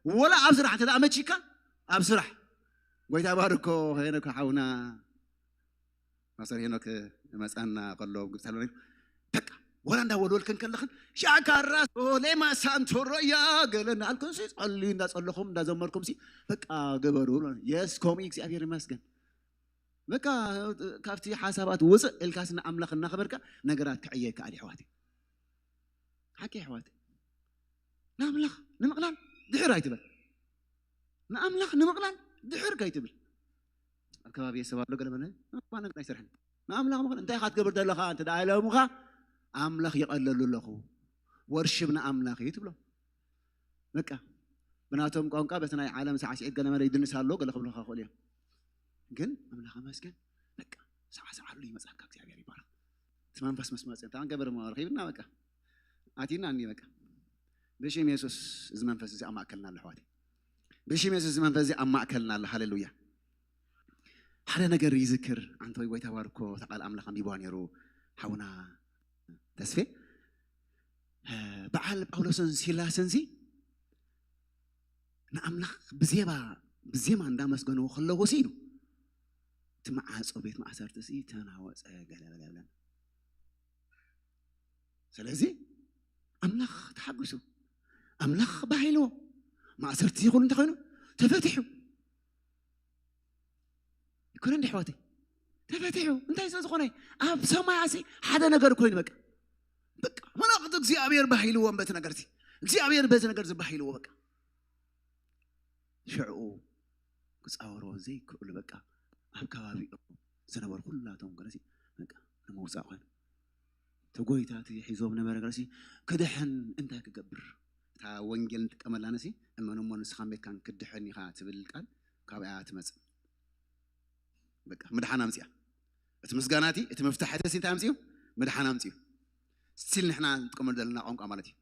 ወላ ኣብ ስራሕ እንተ ደኣ መቺካ፣ ኣብ ስራሕ። ጎይታ ባርኮ፣ ሄኖክ ሓውና፣ ፓስተር ሄኖክ መጻና ከሎ፣ ግብጻ ኣሎ። በቃ፣ ወላ እንዳወልወልክን ከለኽን፣ ሻካራ ሶሌማ ሳንቶሮያ ገለ እናልኩምሲ፣ ጸልዩ እንዳጸለኹም፣ እንዳዘመርኩምሲ፣ በቃ፣ ግበሩ። የስ፣ ከምኡ እግዚኣብሔር ይመስገን። በቃ፣ ካብቲ ሓሳባት ውፅእ ኢልካስ ንኣምላኽ እናኸበርካ፣ ነገራት ክዕየ ይከኣል፣ ኣሕዋተይ። ሓቂ፣ ኣሕዋተይ። ንኣምላኽ ንምቕላል ድሕር ኣይትበል። ንኣምላኽ ንምቕላል ድሕር ከይትብል። ኣብ ከባቢ ሰብ ኣሎ ገለ መለ፣ እኳ ነገር ኣይሰርሕን። ንኣምላኽ ምቕላል እንታይ ኢኻ ትገብር ዘለኻ እንተ ደኣ ኢሎምኻ፣ ኣምላኽ ይቐለሉ ኣለኹ። ወርሽብ ንኣምላኽ እዩ ትብሎ። በቃ፣ ብናቶም ቋንቋ በቲ ናይ ዓለም ሳዕስዒት ገለ መለ ይድንስ ኣሎ፣ ገለ ክብሉኻ ይኽእሉ እዮም። ግን ኣምላኽ ይመስገን፣ በቃ፣ ሳዕሳዓሉ ይመጻካ፣ እግዚኣብሔር ይባረኽ። እቲ መንፈስ ምስ መጸ፣ እንታይ ክንገብር እሞ ረኺብና፣ በቃ፣ ኣቲና እኒ፣ በቃ። ብሽም የሱስ እዚ መንፈስ እዚ ኣብ ማእከልና ኣሎ፣ ኣሕዋተይ። ብሽም የሱስ እዚ መንፈስ እዚ ኣብ ማእከልና ኣሎ። ሃሌሉያ። ሓደ ነገር ይዝክር፣ ኣንተ ወይ ጎይታ ባርኮ፣ እታ ቃል ኣምላኽ ኣንቢብዋ ነይሩ፣ ሓውና ተስፌ። እ፣ በዓል ጳውሎስን ሲላስን ሲ ንኣምላኽ ብዜማ፣ ብዜማ እንዳመስገንዎ ከለዉ ሲ ኢሉ፣ እቲ መዓጾ ቤት ማእሰርቲ ሲ ተናወጸ፣ ገለ በለ ብለን። ስለዚ ኣምላኽ ተሓጒሱ፣ ኣምላኽ ባህ ኢልዎ፣ ማእሰርቲ ይኹን እንተኾይኑ ተፈቲሑ። ይኮነ እንዲ ኣሕዋተይ? ተፈቲሑ። እንታይ ስለ ዝኾነ? ኣብ ሰማይ ኣሲ ሓደ ነገር ኮይኑ በቃ። በቃ፣ መላእኽቲ እግዚኣብሔር ባህ ኢልዎም በቲ ነገርሲ። እግዚኣብሔር በዚ ነገር እዚ ባህ ኢልዎ በቃ። ሽዕኡ ክጻወርዎ ዘይክእሉ በቃ፣ ኣብ ከባቢኦም ዝነበሩ ኩላቶም ገለሲ በቃ ንምውጻእ ኮይኑ። እቲ ጎይታ እቲ ሒዞም ነበረ ገለሲ ክድሕን እንታይ ክገብር? እታ ወንጌል ንጥቀመላ ነሲ፣ እመን እሞ ንስኻን ቤትካን ክትድሕን ኢኻ ትብል ቃል ካብኣ ትመጽእ። በቃ ምድሓን ኣምጽኣ። እቲ ምስጋና እቲ፣ እቲ ምፍታሕ እቲ እንታይ ኣምጽኡ? ምድሓን ኣምጽኡ። ስቲል ንሕና ንጥቀመሉ ዘለና ቋንቋ ማለት እዩ።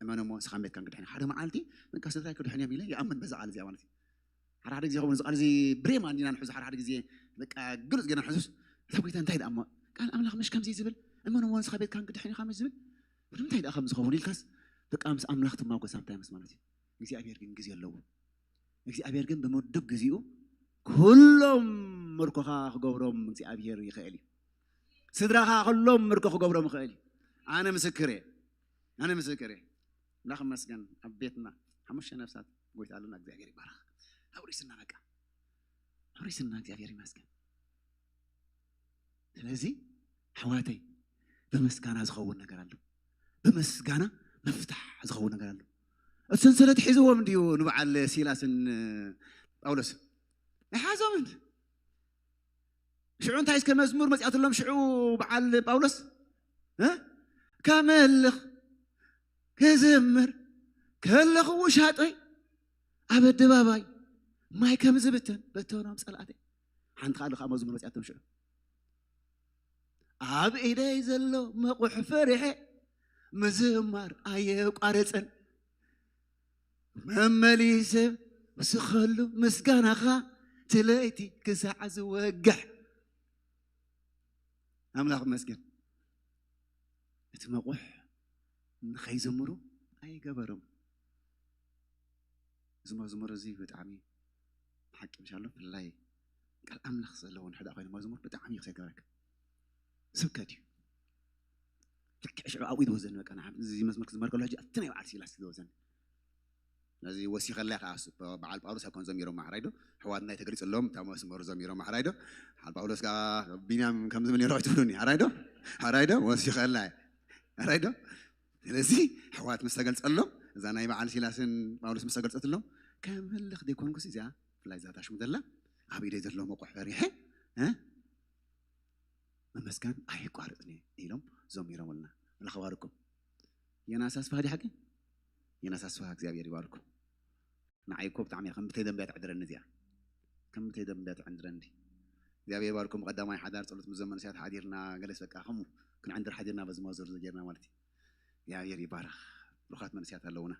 እመን እሞ ንስኻ ቤትካን ክድሕን። ሓደ መዓልቲ በቃ ስድራይ ክድሕን እዮም ኢለ ይኣምን በዛ ቃል እዚኣ ማለት እዩ። ሓደ ሓደ ግዜ ከምኡ እዚ ቃል እዚ ብሬማ እንዲና ንሕዞ። ሓደ ሓደ ግዜ በቃ ግልጽ ጌርና ንሕዞስ፣ እታ ጎይታ እንታይ ደኣ እሞ ቃል ኣምላኽ ምሽ ከምዚ ዝብል፣ እመን እሞ ንስኻ ቤትካን ክድሕን ኢኻ ምሽ ዝብል፣ ንምንታይ ደኣ ከም ዝኸውን ኢልካስ በቃ ምስ ኣምላኽ ትማጎስ ኣብታይ ምስ ማለት እዩ። እግዚኣብሔር ግን ግዜ ኣለዎ። እግዚኣብሔር ግን ብምዱብ ግዜኡ ኩሎም ምርኮኻ ክገብሮም እግዚኣብሔር ይኽእል እዩ። ስድራኻ ኩሎም ምርኮ ክገብሮም ይኽእል እዩ። ኣነ ምስክር እየ። ኣነ ምስክር እየ። ኣምላኽ ይመስገን ኣብ ቤትና ሓሙሽተ ነፍሳት ጎይታ ኣለና። እግዚኣብሔር ይባረኽ። ኣውሪስና በቃ ኣውሪስና። እግዚኣብሔር ይመስገን። ስለዚ ኣሕዋተይ ብምስጋና ዝኸውን ነገር ኣሎ። ብምስጋና ምፍታሕ ዝኸውን ነገር ኣሎ። እቲ ሰንሰለት ሒዝዎም እንድዩ ንበዓል ሲላስን ጳውሎስ ኣይሓዞምን። ሽዑ እንታይ እስከ መዝሙር መጺኣትሎም ሽዑ በዓል ጳውሎስ እ? ከመልኽ ክዝምር ከለኹ ውሻጠይ ኣብ ኣደባባይ ማይ ከም ዝብተን በተኖም ጸላእተይ። ሓንቲ ካልእ ከዓ መዝሙር መጺኣቶም ሽዑ ኣብ ኢደይ ዘሎ መቑሕ ፈሪሐ ምዝማር ኣየቋረጸን መመሊሰ ምስኸሉ ምስጋናኻ ትለይቲ ክሳዕ ዝወግሕ ኣምላኽ መስገን እቲ መቑሕ ንኸይዝምሩ ኣይገበሮም። እዚ መዝሙር እዚ ብጣዕሚ ሓቂ ምሻሎ ፍላይ ቃል ኣምላኽ ዘለዎ ንሕዳ ኮይኑ መዝሙር ብጣዕሚ እዩ ክሰገረክ ስብከት እዩ። ልክዕ ሽዑ ኣብኡ ዝወዘኒ በቃ እዚ መዝሙር ክዝመር ከሎ ሕጂ ኣብቲ ናይ በዓል ሲላስ ዝወዘኒ ነዚ ወሲኸላይ ከዓ በዓል ጳውሎስ ኣይኮን ዘሚሮማ ሕራይ ዶ ኣሕዋትና ተገሊፅሎም እታ መስመሩ ዘሚሮማ ሕራይ ዶ በዓል ጳውሎስ ከዓ ቢንያም ከምዚ ምን ይረው ትብሉኒ ሕራይ ዶ ሕራይ ዶ ወሲኸላይ ሕራይ ዶ ስለዚ ኣሕዋት ምስ ተገልፀሎም እዛ ናይ በዓል ሲላስን ጳውሎስ ምስ ተገልፀትሎም ከም ህልኽ ዘይኮንኩስ እዚኣ ብፍላይ እዛ ታሽሙ ዘላ ኣብ ኢደይ ዘሎ መቑሕ ፈሪሐ መመስገን ኣይቋርፅን እየ ኢሎም ዘሚሮምልና። ኣምላኽ ይባርኩም። የናስ ኣስፋ ዲ ሓቂ የናስ ኣስፋ እግዚኣብሔር ይባርኩም። ንዓይ እኮ ብጣዕሚ ከም ብተይ ደንብያ ትዕድረኒ እዚኣ ከም ብተይ ደንብያ ትዕድረኒ። እግዚኣብሔር ይባርኩም። ብቀዳማይ ሓዳር ፀሎት ምስ ዘመንስያት ሓዲርና ገለስ በቃ ከምኡ ክንዕንድር ሓዲርና በዚ መዞር ጌርና ማለት እዩ። እግዚኣብሔር ይባረክ። ብሩኻት መንስያት ኣለውና።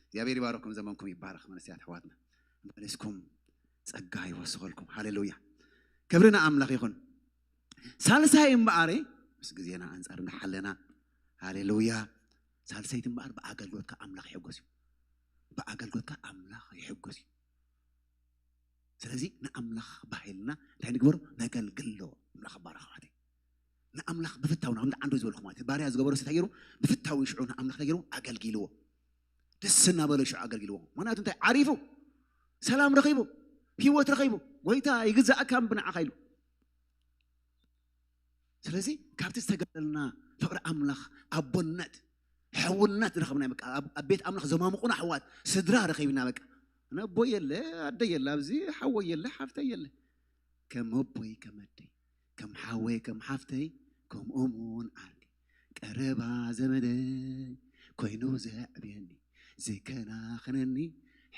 እግዚኣብሔር ይባረኩም። ዘመንኩም ይባረክ መንስያት ኣሕዋትና። መለስኩም ጸጋ ይወስኸልኩም። ሃሌሉያ። ክብሪ ንኣምላኽ ይኹን። ሳልሳይ እምበኣረይ ምስ ግዜና ኣንጻር እንዳሓለና ሃሌሉያ። ሳልሰይቲ እምበኣር ብኣገልግሎትካ ኣምላኽ ይሕጎስ እዩ። ብኣገልግሎትካ ኣምላኽ ይሕጎስ እዩ። ስለዚ ንኣምላኽ ባሂልና እንታይ ንግበሮ? ነገልግሎ። ኣምላኽ ባረኽ ኣሕዋተይ። ንኣምላኽ ብፍታው ናብቲ ዓንዶ ዝበልኩ ማለት እዩ። ባርያ ዝገበሮ እንታይ ገይሩ? ብፍታው ሽዑ ንኣምላኽ እንታይ ገይሩ? ኣገልጊልዎ። ደስ እናበሎ ሽዑ ኣገልጊልዎ። ምክንያቱ እንታይ ዓሪፉ፣ ሰላም ረኺቡ፣ ህይወት ረኺቡ፣ ጎይታ ይግዛእካ ብንዓኻ ኢሉ። ስለዚ ካብቲ ዝተገለልና ፍቕሪ ኣምላኽ ኣቦነት ሕውነት ዝረኸብና በቃ ኣብ ቤት ኣምላኽ ዘማሙቑና ኣሕዋት ስድራ ረኺብና በቃ ነቦ የለ ኣደ የለ ኣብዚ ሓወይ የለ ሓፍተይ የለ ከም ኣቦይ ከም ኣደይ ከም ሓወይ ከም ሓፍተይ ከምኦም እውን ዓርኪ ቀረባ ዘመደይ ኮይኑ ዘዕብየኒ ዝከናኸነኒ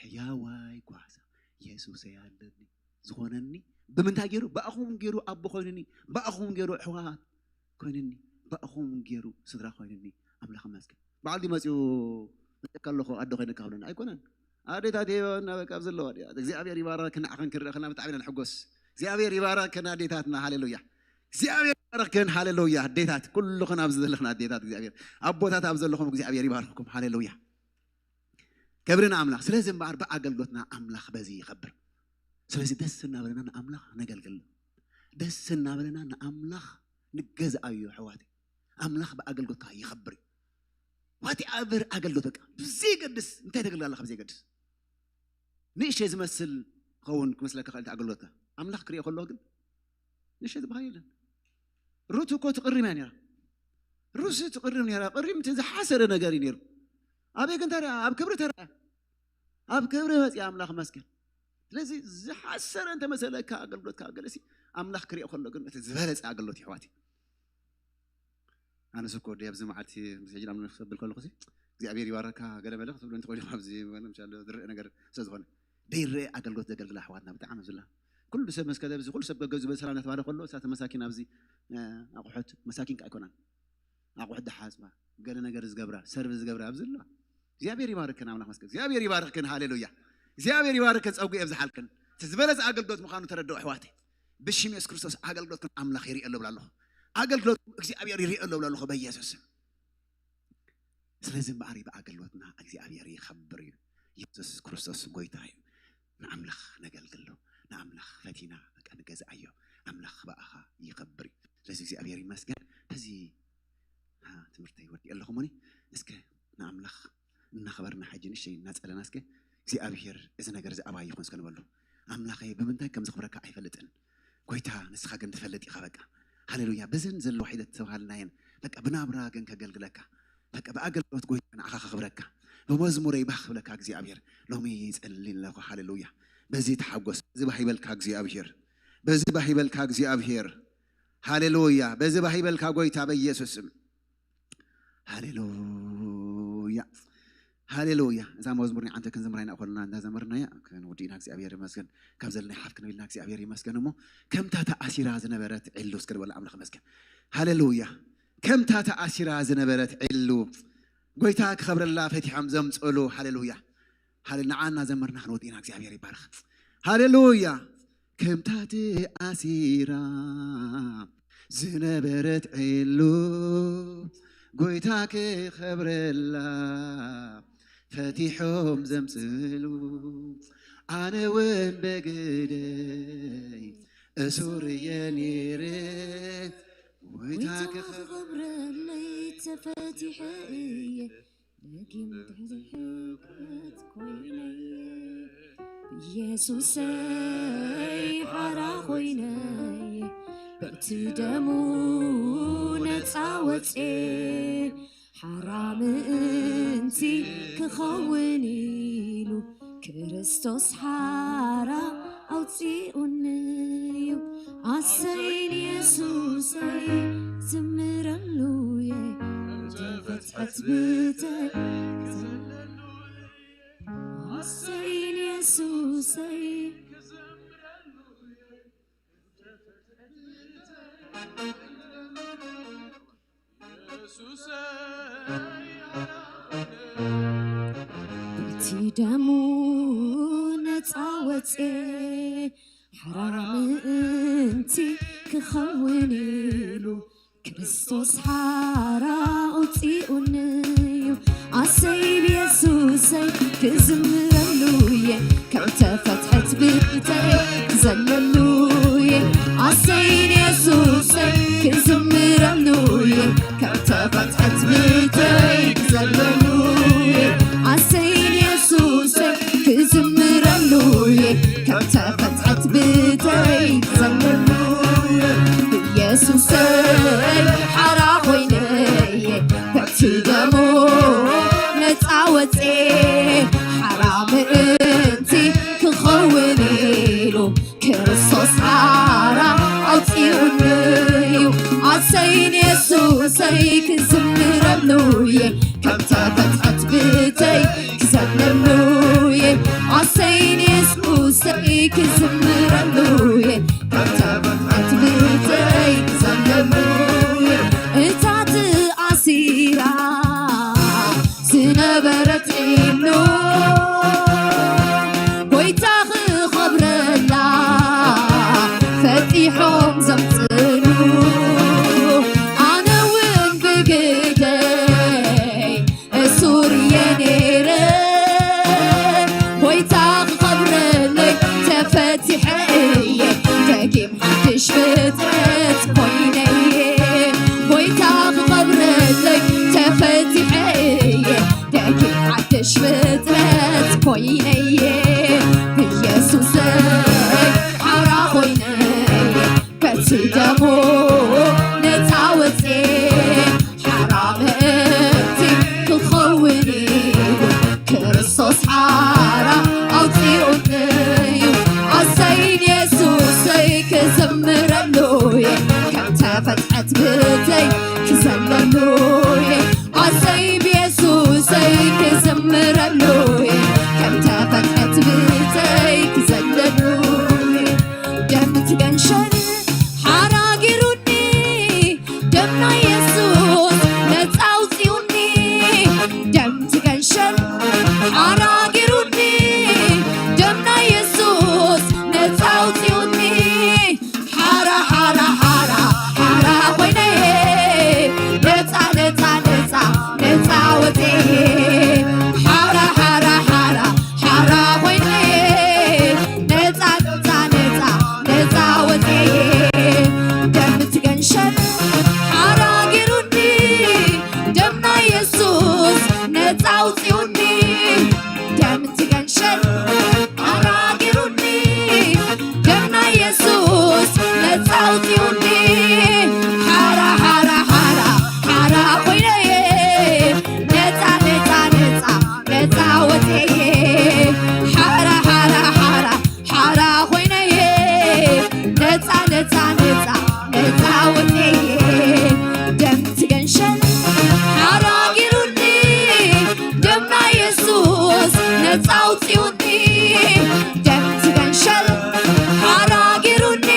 ሕያዋይ ጓሳ የሱሰይ ኣለኒ ዝኾነኒ ብምንታይ ገይሩ ብኣኹም ገይሩ ኣቦ ኮይኑኒ ብኣኹም ገይሩ ኣሕዋት ኮይኑኒ ብኣኹም ገይሩ ስድራ ኮይኑኒ ኣምላኽ ይመስገን። በዓል ድዩ መፂኡ መፅእካ ኣለኹ ኣደ ኮይነ ካብለኒ ኣይኮነን። ኣዴታት ና በቃ ኣብ ዘለዋ እግዚኣብሔር ይባረክን ንዓኽን ክንርኢ ከለና ብጣዕሚ ኢና ንሕጎስ። እግዚኣብሔር ይባረክን ኣዴታትና ሃሌሉያ። እግዚኣብሔር ይባረክን ሃሌሉያ። ኣዴታት ኩልኽን ኣብዚ ዘለኽን ኣዴታት እግዚኣብሔር ኣቦታት ኣብ ዘለኹም እግዚኣብሔር ይባርክኩም ሃሌሉያ። ክብሪ ንኣምላኽ። ስለዚ እምበኣር ብኣገልግሎትና ኣምላኽ በዚ ይኸብር። ስለዚ ደስ እናበለና ንኣምላኽ ነገልግል፣ ደስ እናበለና ንኣምላኽ ንገዝኣዮ። ኣሕዋተይ ኣምላኽ ብኣገልግሎትካ ይኸብር እዩ። ዋትኣቨር ኣገልግሎት በቃ ብዘይገድስ እንታይ ተገልግል ኣለካ ብዘይገድስ ንእሽተይ ዝመስል ክኸውን ክመስለካ ክእል ኣገልግሎትካ ኣምላኽ ክሪኦ ከለኹ ግን ንእሽተይ ዝበሃል የለን። ሩት እኮ ትቕሪም እያ ነራ። ሩት ትቕሪም ነራ። ቅሪም እቲ ዝሓሰረ ነገር እዩ ነሩ። ኣበይ ግን ተረኣ? ኣብ ክብሪ ተረኣ። ኣብ ክብሪ መፅኣ ኣምላኽ መስገን። ስለዚ ዝሓሰረ እንተመሰለካ ኣገልግሎትካ ገለሲ ኣምላኽ ክሪኦ ከሎ ግን እቲ ዝበለፀ ኣገልግሎት ይሕዋት እዩ። ኣነስ እኮ ወዲ ኣብዚ መዓልቲ ምስ ሕጂ ናብ ክሰብል ከለኹ እግዚኣብሔር ይባረካ ገለ መለ ክትብሉ እንትኽእሉ ኣብዚ ዝረአ ነገር ስለዝኾነ ደይረአ ኣገልግሎት ዘገልግላ ኣሕዋትና ብጣዕሚ ዝላ ኩሉ ሰብ መስከደ ኣብዚ ኩሉ ሰብ ገገዙ በሰላም እናተባለ ከሎ እሳተ መሳኪን ኣብዚ ኣቑሑት መሳኪን ከዓ ኣይኮናን ኣቑሑት ዝሓስባ ገለ ነገር ዝገብራ ሰርቪ ዝገብራ ኣብዚ ኣለዋ። እግዚኣብሔር ይባርክን ኣምላኽ መስገን እግዚኣብሔር ይባርክን። ሃሌሉያ። እግዚኣብሔር ይባርክን፣ ጸጉ የብዝሓልክን። እቲ ዝበለጸ ኣገልግሎት ምዃኑ ተረድኦ ኣሕዋተይ። ብሽም የሱስ ክርስቶስ ኣገልግሎትክን ኣምላኽ ይሪኦ ኣሎ ብላ ኣለኹ። ኣገልግሎት እግዚኣብሔር ይሪኦ ኣሎ ብላ ኣለኹ በኢየሱስ ስም። ስለዚ እምበኣር ብኣገልግሎትና እግዚኣብሔር ይኸብር እዩ። የሱስ ክርስቶስ ጎይታ እዩ። ንኣምላኽ ነገልግሎ፣ ንኣምላኽ ፈቲና በቃ ንገዝኣዮ። ኣምላኽ ብኣኻ ይኸብር እዩ። ስለዚ እግዚኣብሔር ይመስገን። በዚ ትምህርተይ ወዲእ ኣለኹ ሞኒ። እስከ ንኣምላኽ እናኸበርና ሕጂ ንእሽተይ እናጸለና እስከ እግዚኣብሔር እዚ ነገር እዚ ኣባይ ይኹን እስከ ንበሉ። ኣምላኸይ ብምንታይ ከም ዘኽብረካ ኣይፈልጥን። ጎይታ ንስኻ ግን ትፈልጥ ኢኻ በቃ። ሃሌሉያ። በዘን ዘለዋ ሒደት ተባሃልናየን በቃ ብናብራ ግን ከገልግለካ በቃ ብኣገልግሎት ጎይታ ንዓኻ ከኽብረካ ብመዝሙረይ ባህ ክብለካ እግዚኣብሔር ሎሚ ይጸሊ ኣለኹ። ሃሌሉያ። በዚ ተሓጎስ። በዚ ባህ ይበልካ እግዚኣብሔር። በዚ ባህ ይበልካ እግዚኣብሔር። ሃሌሉያ። በዚ ባህ ይበልካ ጎይታ በኢየሱስ ስም። ሃሌሉያ። ሃሌሉያ። እዛ መዝሙር ንዓንተ ክንዝምራ ኢና ኮልና እንዳዘመርናያ ክንውዲእና እግዚኣብሔር ይመስገን። ካብ ዘለና ሓፍ ክንብልና እግዚኣብሔር ይመስገን። እሞ ከምታ ተኣሲራ ዝነበረት ዕሉ እስከ ንበላ ኣምላኽ መስገን። ሃሌሉያ። ከምታ ተኣሲራ ዝነበረት ዕሉ ጎይታ ክኸብረላ ፈቲሖም ዘምፅእሉ። ሃሌሉያ። ሃሌ ንዓና ዘመርና ክንወዲእና እግዚኣብሔር ይባርኽ። ሃሌሉያ። ከምታ ተኣሲራ ዝነበረት ዕሉ ጎይታ ክኸብረላ ፈቲሖም ዘምፅሉ ኣነ እውን ብግደይ እሱር እየ ነይረ ጎይታ ክኸብረለይ ተፈቲሐ እየ ደጊም ድሕሪ ሕውከት ኮይነ እየ ብኢየሱሰይ ሓራ ኮይነ እየ በቲ ደሙ ነፃ ወፅየ ሓራ ምእንቲ ክኸውን ኢሉ ክርስቶስ ሓራ ኣውፂኡኒ እዩ ኣሰይ ንየሱሰይ ዝምረሉ እየ ተፈትሐት ብተይ ኣሰይ ንየሱሰይ እቲ ደሙ ነፃ ወፅየ ሓራ ምእንቲ ክኸውን ኢሉ ክርስቶስ ሓራ ኣውፂኡኒ እዩ ኣሰይ ብየሱሰይ ክዝምረሉ እየ ከም ተፈትሐት ብተይ ክዘለሉ እየ ኣሰይ ንየሱሰይ ክዝምረሉ እየ ከም ተፈትሐት ብተይ ክዘለሉ እየ ኣሰይ ንየሱሰይ ክዝምረሉ እየ ከም ተፈትሐት ብተይ ክዘለሉ እየ ኢየሱሰይ ሓራ ኮይነ እየ በቲ ደሙ ነፃ ወፅየ ሓራ ምእንቲ ክኸውን ኢሉ ክርስቶስ ሓራ ኣውፂኡኒ እዩ ኣሰይ ንየሱሰይ ክዝምረሉ እየ ከም ተፈትሐት ብተይ ክዘለሉ እየ ኣሰይ ንየሱሰይ ክዝምረሉ እየ ከም ተፈትሐት ብተይ ክዘለሉ እየ እታ ተኣሲራ ዝነበረት ኢሉ ጎይታ ክኸብረላ ፈጢሖም ዘምፅሉ ኣነ እውን ብግደይ እሱር እየ ነይረ ጎይታ ክኸብረለይ ተፈቲሐ እየ ደጊም ሓድሽ ፍጥረት ኮይነ እየ ጎይታ ክኸብረለይ ተፈቲሐ እየ ደጊም ሓድሽ ፍጥረት ኮይነ እየ ብኢየሱሰይ ሓራ ኮይነ እየ በቲ ደሙ ነፃ ወፅየ ሓራ ምእንቲ ክኸውን ኢሉ ክርስቶስ ሓራ ኣውፂኡኒ እዩ ኣሰይ ንየሱሰይ ክዝምረሉ እየ ከም ተፈትሐት ብተይ ክዘለሉ እየ ኣሰይ ብየሱሰይ ክዝምረሉ እየ ከም ተፈ ሸል ሓራ ገይሩኒ፣ ደም ናይ የሱስ ነጻ ኣውጺኡኒ። ሓራ፣ ሓራ፣ ሓራ፣ ሓራ ኮይነየ፣ ነጻ፣ ነጻ፣ ነጻ፣ ነጻ ወጽየ። ሓራ፣ ሓራ፣ ሓራ፣ ሓራ ኮይነየ፣ ነጻ፣ ነጻ፣ ነጻ፣ ነጻ ወጽየ። ደም ትገንሸል ሓራ ገይሩኒ፣ ደም ናይ የሱስ ነጻ ኣውጺኡኒ። ደም ትገንሸል ሓራ ገይሩኒ፣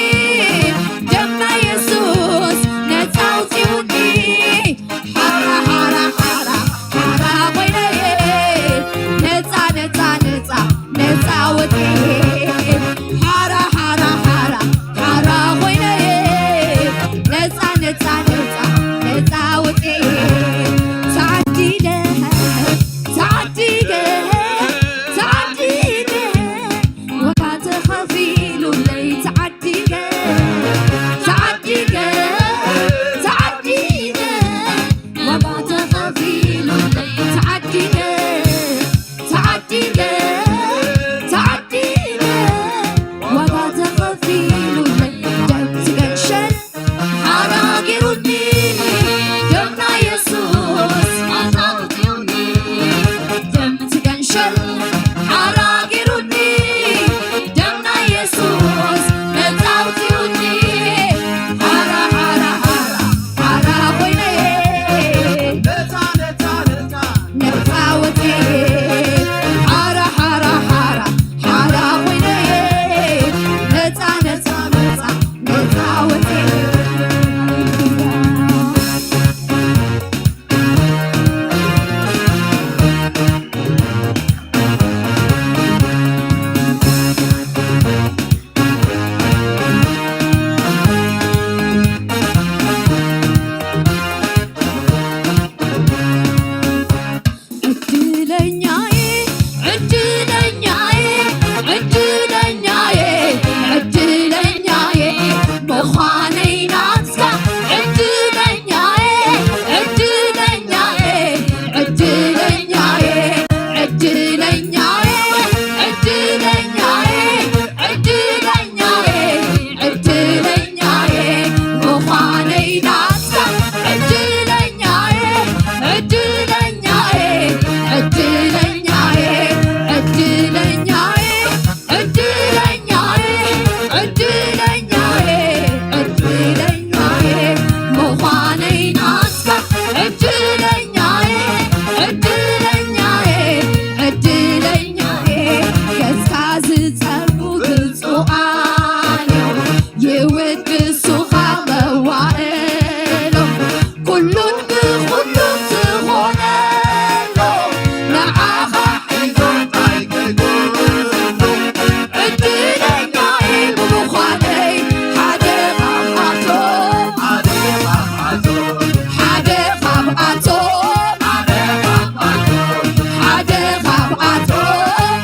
ደም ናይ የሱስ ነጻ ኣውጺኡኒ። ሓራ፣ ሓራ፣ ሓራ፣ ሓራ ኮይነየ፣ ነጻ፣ ነጻ፣ ነጻ፣ ነጻ ወጽየ። ሓራ፣ ሓራ፣ ሓራ፣ ሓራ ኮይነየ፣ ነጻ፣ ነጻ፣ ነጻ፣ ነጻ ወጽየ። ተዓዲለ፣ ተዓዲለ፣ ተዓዲለ፣ ዋጋ ተኸፊሉለይ ተዓዲለ፣ ተዓዲለ፣ ተዓዲለ፣ ዋጋ ተኸፊሉለይ ተዓዲለ፣ ተዓዲለ፣ ተዓዲለ፣ ዋጋ ተኸፊሉለይ። ደም ትገንሸል ሓራ ገይሩኒ፣ ደም ናይ የሱስ ነጻ ኣውጺኡኒ። ደም ትገንሸል ሓራ ገይሩኒ፣ ደም ናይ የሱስ ነጻ ኣውጺኡኒ። ሓራ፣ ሓራ፣ ሓራ፣ ሓራ ኮይነየ፣ ነጻ፣ ነጻ፣ ነጻ፣ ነጻ ወጽየ። ሓራ፣ ሓራ፣ ሓራ፣ ሓራ ኮይነየ፣ ነጻ፣ ነጻ፣ ነጻ፣ ነጻ ወጽየ። ዕድለኛየ፣ ዕድለኛየ፣ ዕድለኛየ፣ ዕድለኛየ ምዃነይ ናትካ። ዕድለኛየ፣ ዕድለኛየ፣ ዕድለኛየ፣ ዕድለኛየ፣ ዕድለኛየ፣ ዕድለኛየ፣ ዕድለኛየ ምዃነይ ናትካ። ዕድለኛየ፣ ዕድለኛየ፣ ዕድለኛየ፣ ዕድለኛየ፣ ዕድለኛየ፣ ዕድለኛየ፣ ዕድለኛየ ምዃነይ ናትካ። ዕድለኛየ፣ ዕድለኛየ፣ ዕድለኛየ፣ ገጽካ ዝጸርፉ ብፁዓን እዮም፣ ይውድሱኻ መዋእሎም። ኩሉን ብኹሉን ዝኾነሎም፣ ንዓኻ ሒዞም እንታይ ከይጎድሉ። ዕድለኛየ ብምዃነይ ሓደ ካብኣቶም፣ ሓደ ካብኣቶም፣ ሓደ ካብኣቶም፣ ሓደ ካብኣቶም፣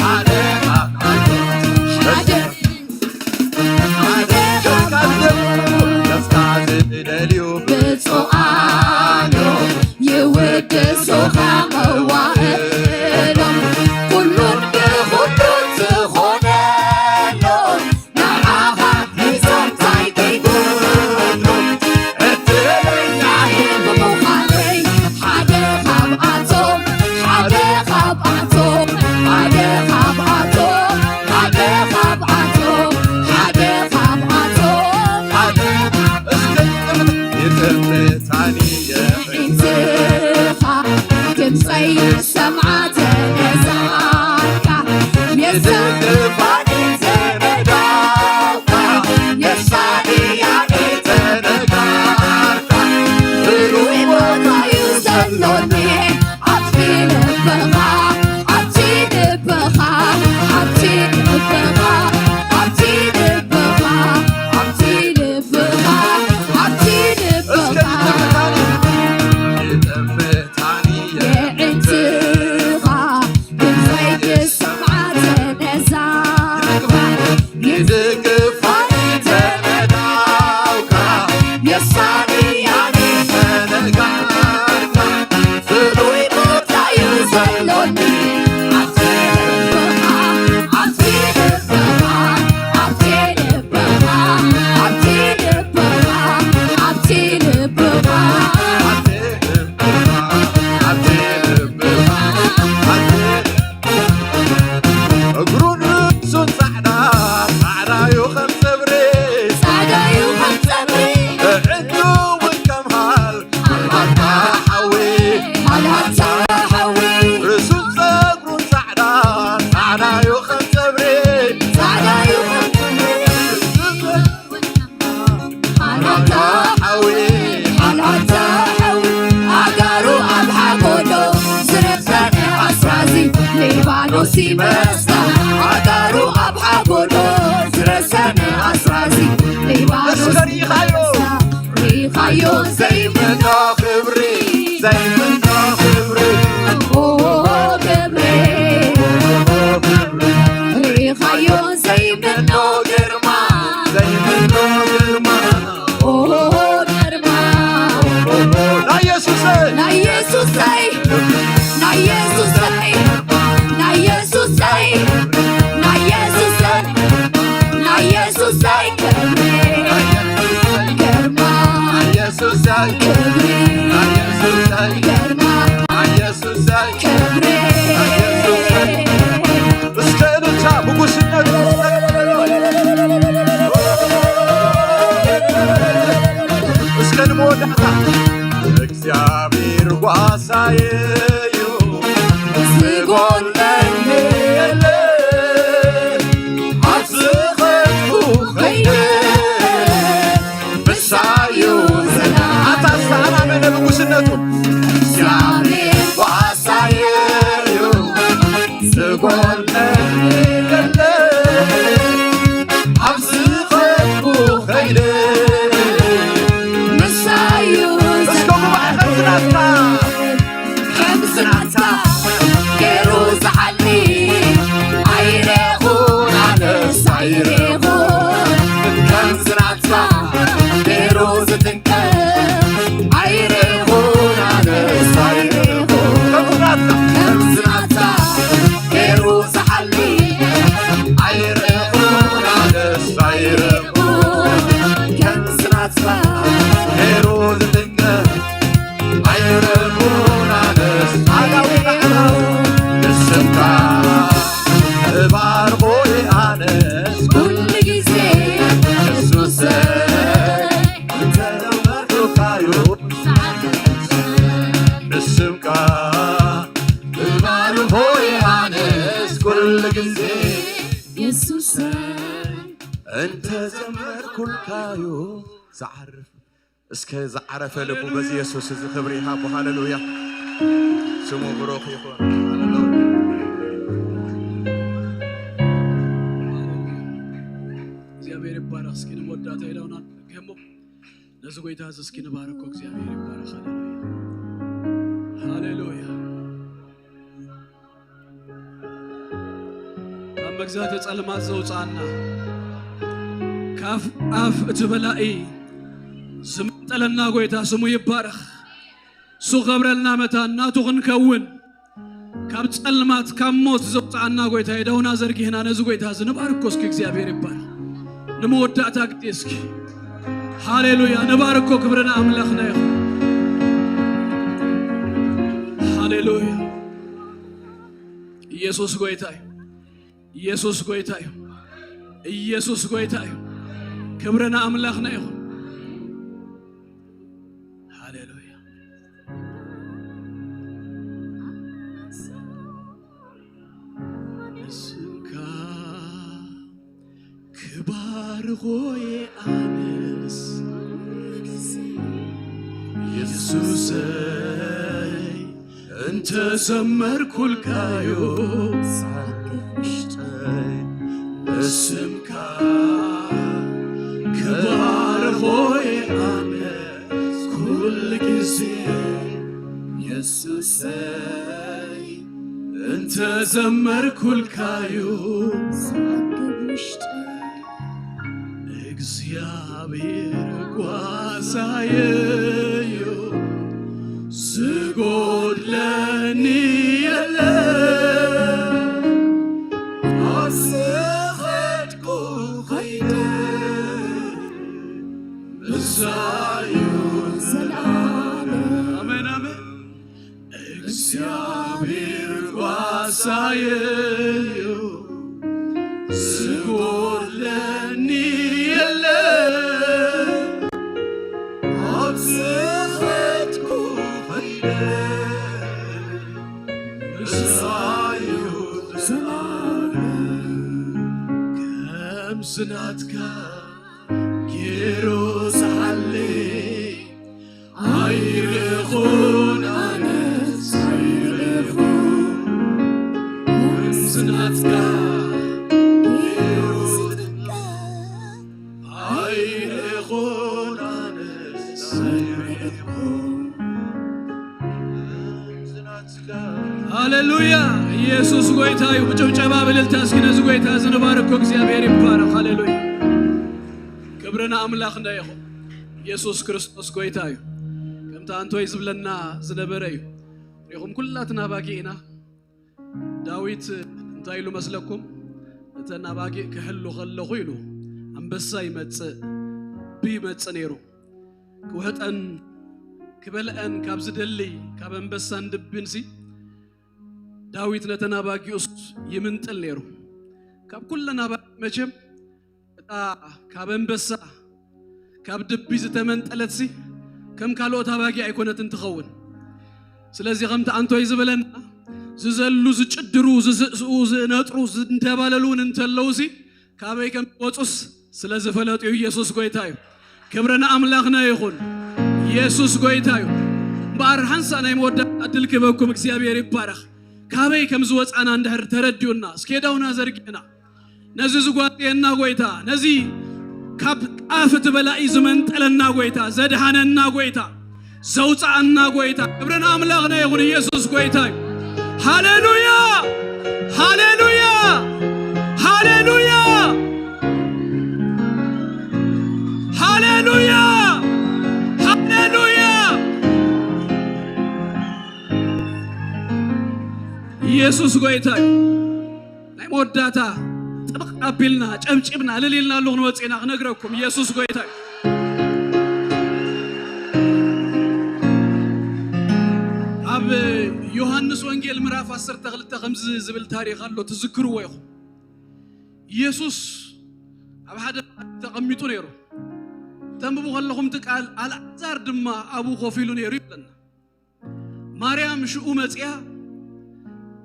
ሓደ ካብኣቶም፣ ሓደ ካብኣቶም። ዝደልዩ ብፁዓን እዮም፣ ይውድሱኻ መዋእሎም። ኩሉን ብኹሉን ዝኾነሎም፣ ንዓኻ ሒዞም እንታይ ከይጎድሉ። ዕድለኛየ ብምዃነይ ሓደ ካብኣቶም፣ ሓደ ካብኣቶም፣ ሓደ ካብኣቶም፣ ሓደ ካብኣቶም፣ ሓደ ካብኣቶም፣ ሓደ ይጥምታኒ የዒንትኻ፣ ድምፀይ ይሰምዓ ተነዛካ፣ የዝግፋኒ ተነዳውካ፣ የሳድያኒ ተነጋርካ፣ ፍሉይ ቦታ እዩ ዘሎኒ ኣብቲ ልብኻ፣ ኣብቲ ልብኻ፣ ኣብቲ ልብኻ፣ ኣብቲ ልብኻ፣ ኣብቲ ልብኻ፣ ኣብቲ ልብኻ። የዕንትኻ ድምፀይ ክሰምዓ ተነዛካ፣ ይዝግፋኒ ተነዳውካ፣ የሳንያኒ ተነጋርካ፣ ፍሉይ ቦታ እዩ ዘሎኒ ኣብቲ ልብኻ። ሪኻዮ ዘይምኖ ክብሪ፣ ዘይምኖ ክብሪ። ኦ ክብሪ፣ ሪኻዮ ዘይምኖ ግርማ፣ ዘይምኖ ግርማ። ኦ ግርማ። ናይ የሱሰይ፣ ናይ የሱሰይ፣ ናይ የሱሰይ፣ ናይ የሱሰይ፣ ናይ የሱሰይ፣ ናይ የሱሰይ ክብሪ፣ ግርማ፣ ናይ የሱሰይ ክብሪ፣ ናይ የሱሰይ ግርማ፣ ናይ የሱሰይ ክብሪ። ናይ የሱሰይ እስከ እልልታ ብጉስነት እስከ ንመወዳእታ እግዚኣብሔር ጓሳየ እዩ፣ ዝጎድለኒ የለ። ኣብ ዝኸድኩ ኸይደ ምሳዩ ዘላ። ኣታ እስቲ ኣሜን ንጉስነቱ። እግዚኣብሔር ጓሳየ እዩ፣ ዝጎድለኒ የለ። ኣብ ዝኸድኩ ኸይደ ምሳዩ እስከ ጉባኤ ዘላ። ከም ዝናትካ ከም ዝናትካ ገይሩ ዝሓሊ ኣይረኹን ኣነስ ኣይረኹን። ከም ዝናትካ ገይሩ ዝትንከፍ ኣይረኹን ኣነስ ኣይረኹን። ከም ዝናትካ ከም ዝናትካ ገይሩ ዝሓሊ ኣይረኹን ኣነስ ኣይረኹን። ከም ዝናትካ ገይሩ ዝትንከፍ ኣይረኹን ኣነስ ኣላዊና ንስምካ እባርኾ ኣነስ ኩሉ ግዜ የሱሰ እንተዘመርኩካዩ ንስምካ እባርኾ ኣነስ ኩሉ ግዜ የሱሰ እንተዘመርኩልካዩ ዝዓርፍ። እስከ ዝዓረፈ ልቡ በዚ የሱስ እዚ ክብሪ ይሃቦ። ሃሌሉያ፣ ስሙ ብሩኽ ይኹን። ሃሌሉያ። እግዚኣብሔር ይባረኽ። እስኪ ንመወዳእታ ኢላውና ንገሞ ነዚ ጎይታ እዚ እስኪ ንባርኮ። እግዚኣብሔር ይባረኽ። ሃሌሉያ፣ ሃሌሉያ። ካብ መግዛእቲ ጸልማት ዘውጽኣና፣ ካብ ኣፍ እቲ በላኢ ዝመንጠለና ጎይታ ስሙ ይባረኽ። እሱ ከብረልና መታን ናቱ ክንከውን፣ ካብ ጸልማት ካብ ሞት ዘውጽኣና ጎይታ የደውና ዘርጊህና ነዚ ጎይታ እዚ ንባርኮ። እስኪ እግዚኣብሔር ይባረኽ። ንመወዳእታ ግዜ እስኪ ሃሌሉያ ንባርኮ። ክብርና ኣምላኽና ይኹን። ሃሌሉያ። ኢየሱስ ጎይታ እዩ። ኢየሱስ ጎይታ እዩ። ኢየሱስ ጎይታ እዩ። ክብርና ኣምላኽና ይኹን። ሃሌሉያ። ንስምካ ክባርኾ ኣነስ የሱሰይ እንተዘመርኩልካዮ ሳቅ ውሽጠይ እስምካ ክባርኾ ኣነስ ኩል ግዜ የሱሰይ እንተዘመርኩልካዩ ሳቅ ውሽጠይ እግዚኣብሔር ጓሳየዩ ዝጎድለኒ የለ። ኣብ ዝኸድኩ ኸይደ ምሳዩ ዘላለም። ኣሜን፣ ኣሜን። እግዚኣብሔር ጓሳየዩ ዝጎድለኒ የለ። ኣብ ዝኸድኩ ኸይደ ምሳዩ ዘላለም። ከም ዝናትካ ገይሩ ዝሓሊ ኣይረኹን ኣነስ ኣይረኹን። ከምዚ ናትካ ገይሩ ዝጥቀም ኣይረኹን ኣነስ ሃሌሉያ! ኢየሱስ ጎይታ እዩ። ብጭብጨባ ብልልታ እስኪ ነዚ ጎይታ እዚ ንባርኮ። እግዚኣብሔር ይባረኽ። ሃሌሉያ! ክብሪ ንኣምላኽና ይኹን። ኢየሱስ ክርስቶስ ጎይታ እዩ። ከምቲ ኣንቶይ ዝብለና ዝነበረ እዩ። ሪኹም ኩላትና ኣባጊዕ ኢና። ዳዊት እንታይ ኢሉ መስለኩም? እተን ኣባጊዕ ክሕሉ ከለኹ ኢሉ፣ ኣንበሳ ይመጽእ፣ ድቢ ይመጽእ ነይሩ። ክውሕጠን ክበልዐን ካብ ዝደሊ ካብ ኣንበሳን ድብንሲ ዳዊት ነተን ኣባጊዑስ ይምንጥል ነይሩ። ካብ ኩለን ኣባጊዕ መቸም እታ ካብ ኣንበሳ ካብ ድቢ ዝተመንጠለትሲ ከም ካልኦት ኣባጊዕ ኣይኮነትን ትኸውን። ስለዚ ከምቲ ኣንቶይ ዝበለና ዝዘሉ ዝጭድሩ ዝስእስኡ ዝነጥሩ ዝንደባለሉ እውን እንተለውሲ ካበይ ከም ዝወፁስ ስለ ዝፈለጡ እዩ። ኢየሱስ ጎይታ እዩ። ክብሪ ንኣምላኽና ይኹን። ኢየሱስ ጎይታ እዩ። እምበኣር ሓንሳእ ናይ መወዳእታ ዕድል ክበኩም እግዚኣብሔር ይባረኽ። ካበይ ከም ዝወፃና እንድሕር ተረዲኡና እስኬዳውና ዘርጊዕና ነዚ ዝጓጥየና ጎይታ፣ ነዚ ካብ ኣፍ እቲ በላኢ ዝመንጠለና ጎይታ፣ ዘድሓነና ጎይታ፣ ዘውፅኣና ጎይታ፣ ክብሪ ንኣምላኽና ይኹን። ኢየሱስ ጎይታ እዩ። ሃሌሉያ! ሃሌሉያ! ሃሌሉያ! ሃሌሉያ! ሃሌሉያ! ኢየሱስ ጎይታ እዩ። ናይ መወዳእታ ጥብቕ ኣቢልና ጨብጭብና እልል ኢልና ኣለኹ ንወፅእና ክነግረኩም ኢየሱስ ጎይታ እዩ። ኣብ ዮሃንስ ወንጌል ምዕራፍ ዓሰርተ ክልተ ከምዚ ዝብል ታሪኽ ኣሎ፣ ትዝክርዎ ኢኹም። ኢየሱስ ኣብ ሓደ ተቐሚጡ ነይሩ። ተንብቡ ከለኹም እቲ ቃል ኣልዓዛር ድማ ኣብኡ ኮፍ ኢሉ ነይሩ ይብለና። ማርያም ሽኡ መጺኣ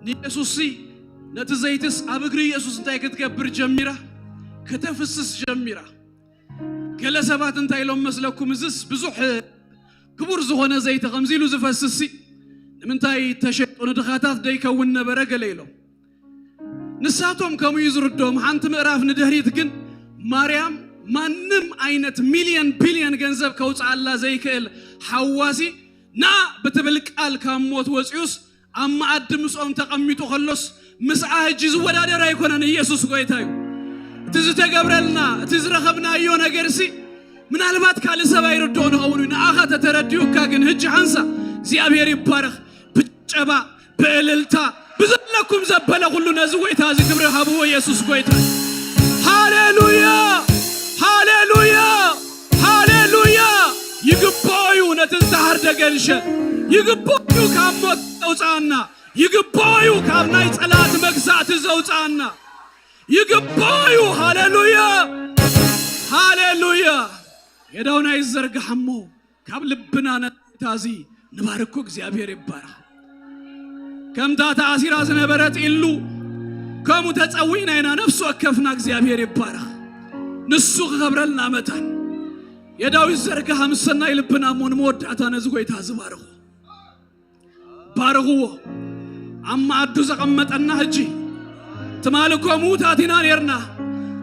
ንየሱስሲ ነቲ ዘይትስ ኣብ እግሪ የሱስ እንታይ ክትገብር ጀሚራ? ከተፍስስ ጀሚራ። ገለ ሰባት እንታይ ኢሎም መስለኩም? እዝስ ብዙሕ ክቡር ዝኾነ ዘይቲ ከምዚ ኢሉ ዝፈስስሲ ንምንታይ ተሸጡ ንድኻታት ደይከውን ነበረ ገለ ኢሎም። ንሳቶም ከምኡ እዩ ዝርድኦም። ሓንቲ ምዕራፍ ንድሕሪት ግን ማርያም ማንም ዓይነት ሚልዮን ቢልዮን ገንዘብ ከውፅኣላ ዘይክእል ሓዋሲ ና ብትብል ቃል ካብ ሞት ወፂኡስ ኣብ መኣዲ ምስኦም ተቐሚጡ ከሎስ ምስኣ ሕጂ ዝወዳደር ኣይኮነን። ኢየሱስ ጎይታ እዩ። እቲ ዝተገብረልና እቲ ዝረኸብናዮ ነገርሲ ምናልባት ካልእ ሰብ ኣይርድኦ ንኸውን እዩ። ንኣኻ ተተረዲኡካ ግን ሕጂ ሓንሳ እግዚኣብሔር ይባረኽ። ብጨባ ብእልልታ ብዘለኩም ዘበለ ኩሉ ነዚ ጎይታ እዚ ክብሪ ሃብዎ። ኢየሱስ ጎይታ። ሃሌሉያ! ሃሌሉያ! ሃሌሉያ! ይግብኦ እዩ ነቲ ዝተሃርደ ገንሸል። ይግብኦ እዩ ካብ ሞት ዘውፅኣና። ይግብኦ እዩ ካብ ናይ ጸላት መግዛእቲ ዘውፅኣና። ይግብኦ እዩ። ሃሌሉያ! ሃሌሉያ! የዳውና ይዘርግሓሞ። ካብ ልብና ነታ እዚ ንባርኮ። እግዚኣብሔር ይባረኽ። ከምታ ተኣሲራ ዝነበረት ኢሉ ከምኡ ተጸዊዕና ኢና። ነፍሲ ወከፍና እግዚኣብሔር ይባረኽ። ንሱ ክኸብረልና መታን የዳዊት ዘርግሃ ምስ ሰናይ ልብና እሞ ንመወዳእታ ነዚ ጎይታ ዝባርኹ። ባርኽዎ። ኣብ መኣዱ ዘቐመጠና ሕጂ ትማሊ እኮ ምዉታት ኢና ነርና።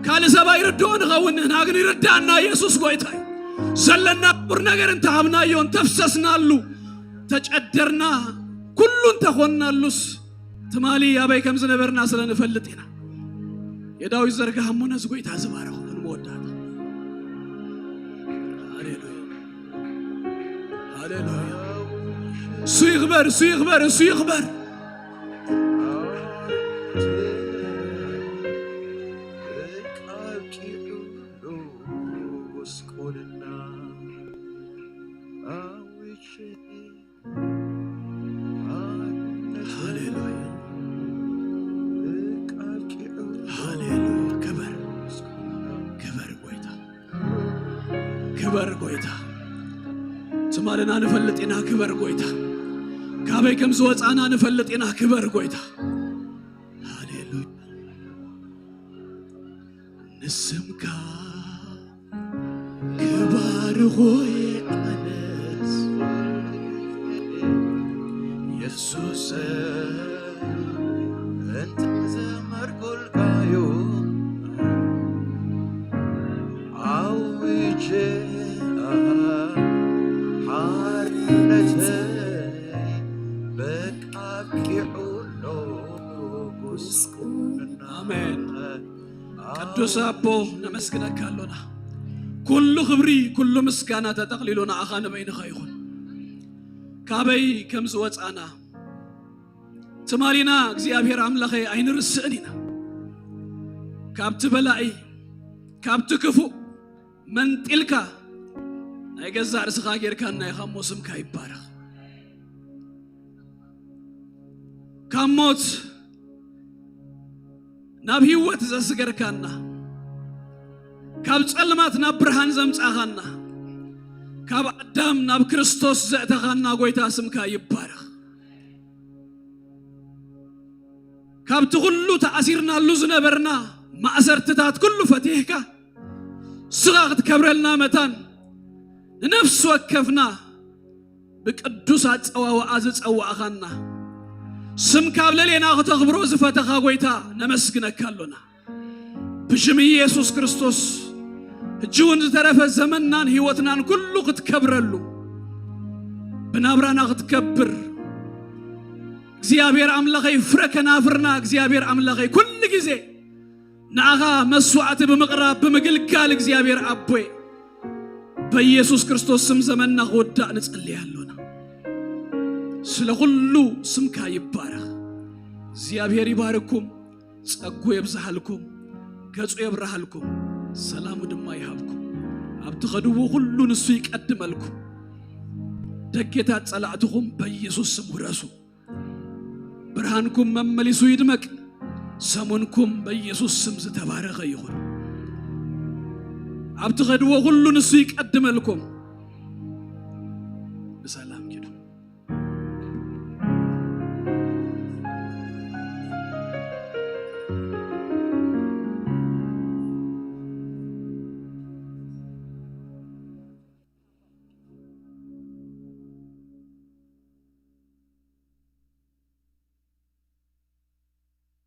ካልእ ሰብ ኣይርድኦ ንኸውን፣ ንሕና ግን ይርዳእና። ኢየሱስ ጎይታ እዩ። ዘለና ክቡር ነገር እንተሃብናዮ፣ እንተፍሰስናሉ፣ ተጨደርና፣ ኩሉ እንተኾንናሉስ ትማሊ ኣበይ ከም ዝነበርና ስለ ንፈልጥ ኢና። የዳዊት ዘርግሃ እሞ ነዚ ጎይታ ዝባረኹ ንመወዳእታ። ሃሌሉያ። ሃሌሉያ። እሱ ይኽበር፣ እሱ ይኽበር፣ እሱ ይኽበር። በቃ አብቂዑ ጉስቁልና አውጄ ሃሌሉያ። በቃ አብቂዑ ሃሌሉያ። ክበር፣ ጉስቁልና ክበር ጎይታ። ክበር ጎይታ። ትማልና ንፈልጥ ኢና። ክበር ጎይታ። ካበይ ከም ዝወፃና ንፈልጥ ኢና። ክበር ጎይታ። ሃሌሉያ። ንስምካ ክባርኾ ኣነስ የሱስ እንተ ዘመርኩልካዩ ኣውጄ ሓርነተይ በቃ ኣብቂዑ ኣሎ። ቅዱስ ኣቦ፣ ነመስግነካ ኣሎና። ኩሉ ክብሪ፣ ኩሉ ምስጋና ተጠቕሊሉ ንኣኻ ንበይንኻ ይኹን። ካበይ ከም ዝወጻና ትማሊና እግዚኣብሔር ኣምላኸይ ኣይንርስእን ኢና። ካብቲ በላኢ፣ ካብቲ ክፉእ መንጢልካ ናይ ገዛእ ርእስኻ ጌርካና ኢኻ እሞ ስምካ ይባረኽ። ካብ ሞት ናብ ህይወት ዘስገርካና፣ ካብ ጸልማት ናብ ብርሃን ዘምጻኻና፣ ካብ ኣዳም ናብ ክርስቶስ ዘእተኻና ጎይታ ስምካ ይባረኽ። ካብቲ ኩሉ ተኣሲርናሉ ዝነበርና ማእሰርትታት ኩሉ ፈቲሕካ፣ ስኻ ክትከብረልና መታን ንነፍሲ ወከፍና ብቅዱስ ኣጸዋውኣ ዝጸዋእኻና፣ ስምካ ኣብ ለሌና ክተኽብሮ ዝፈተኻ ጎይታ ነመስግነካ ኣሎና። ብሽም ኢየሱስ ክርስቶስ፣ ሕጂ እውን ዝተረፈ ዘመንናን ህይወትናን ኩሉ ክትከብረሉ፣ ብናብራና ክትከብር፣ እግዚኣብሔር ኣምላኸይ፣ ፍረ ከናፍርና እግዚኣብሔር ኣምላኸይ፣ ኩሉ ግዜ ንኣኻ መስዋዕቲ ብምቕራብ ብምግልጋል እግዚኣብሔር ኣቦይ፣ በኢየሱስ ክርስቶስ ስም ዘመንና ክወዳእ ንጸልይ ኣሎና። ስለ ኩሉ ስምካ ይባረኽ። እግዚኣብሔር ይባርኩም፣ ጸጉ የብዝሃልኩም፣ ገጹ የብርሃልኩም፣ ሰላሙ ድማ ይሃብኩም። ኣብ ትኸድዎ ኩሉ ንሱ ይቀድመልኩም። ደጌታት ጸላእትኹም በኢየሱስ ስም ውረሱ። ብርሃንኩም መመሊሱ ይድመቅ። ሰሙንኩም በኢየሱስ ስም ዝተባረኸ ይኹን። ኣብ ትኸድዎ ኩሉ ንሱ ይቀድመልኩም።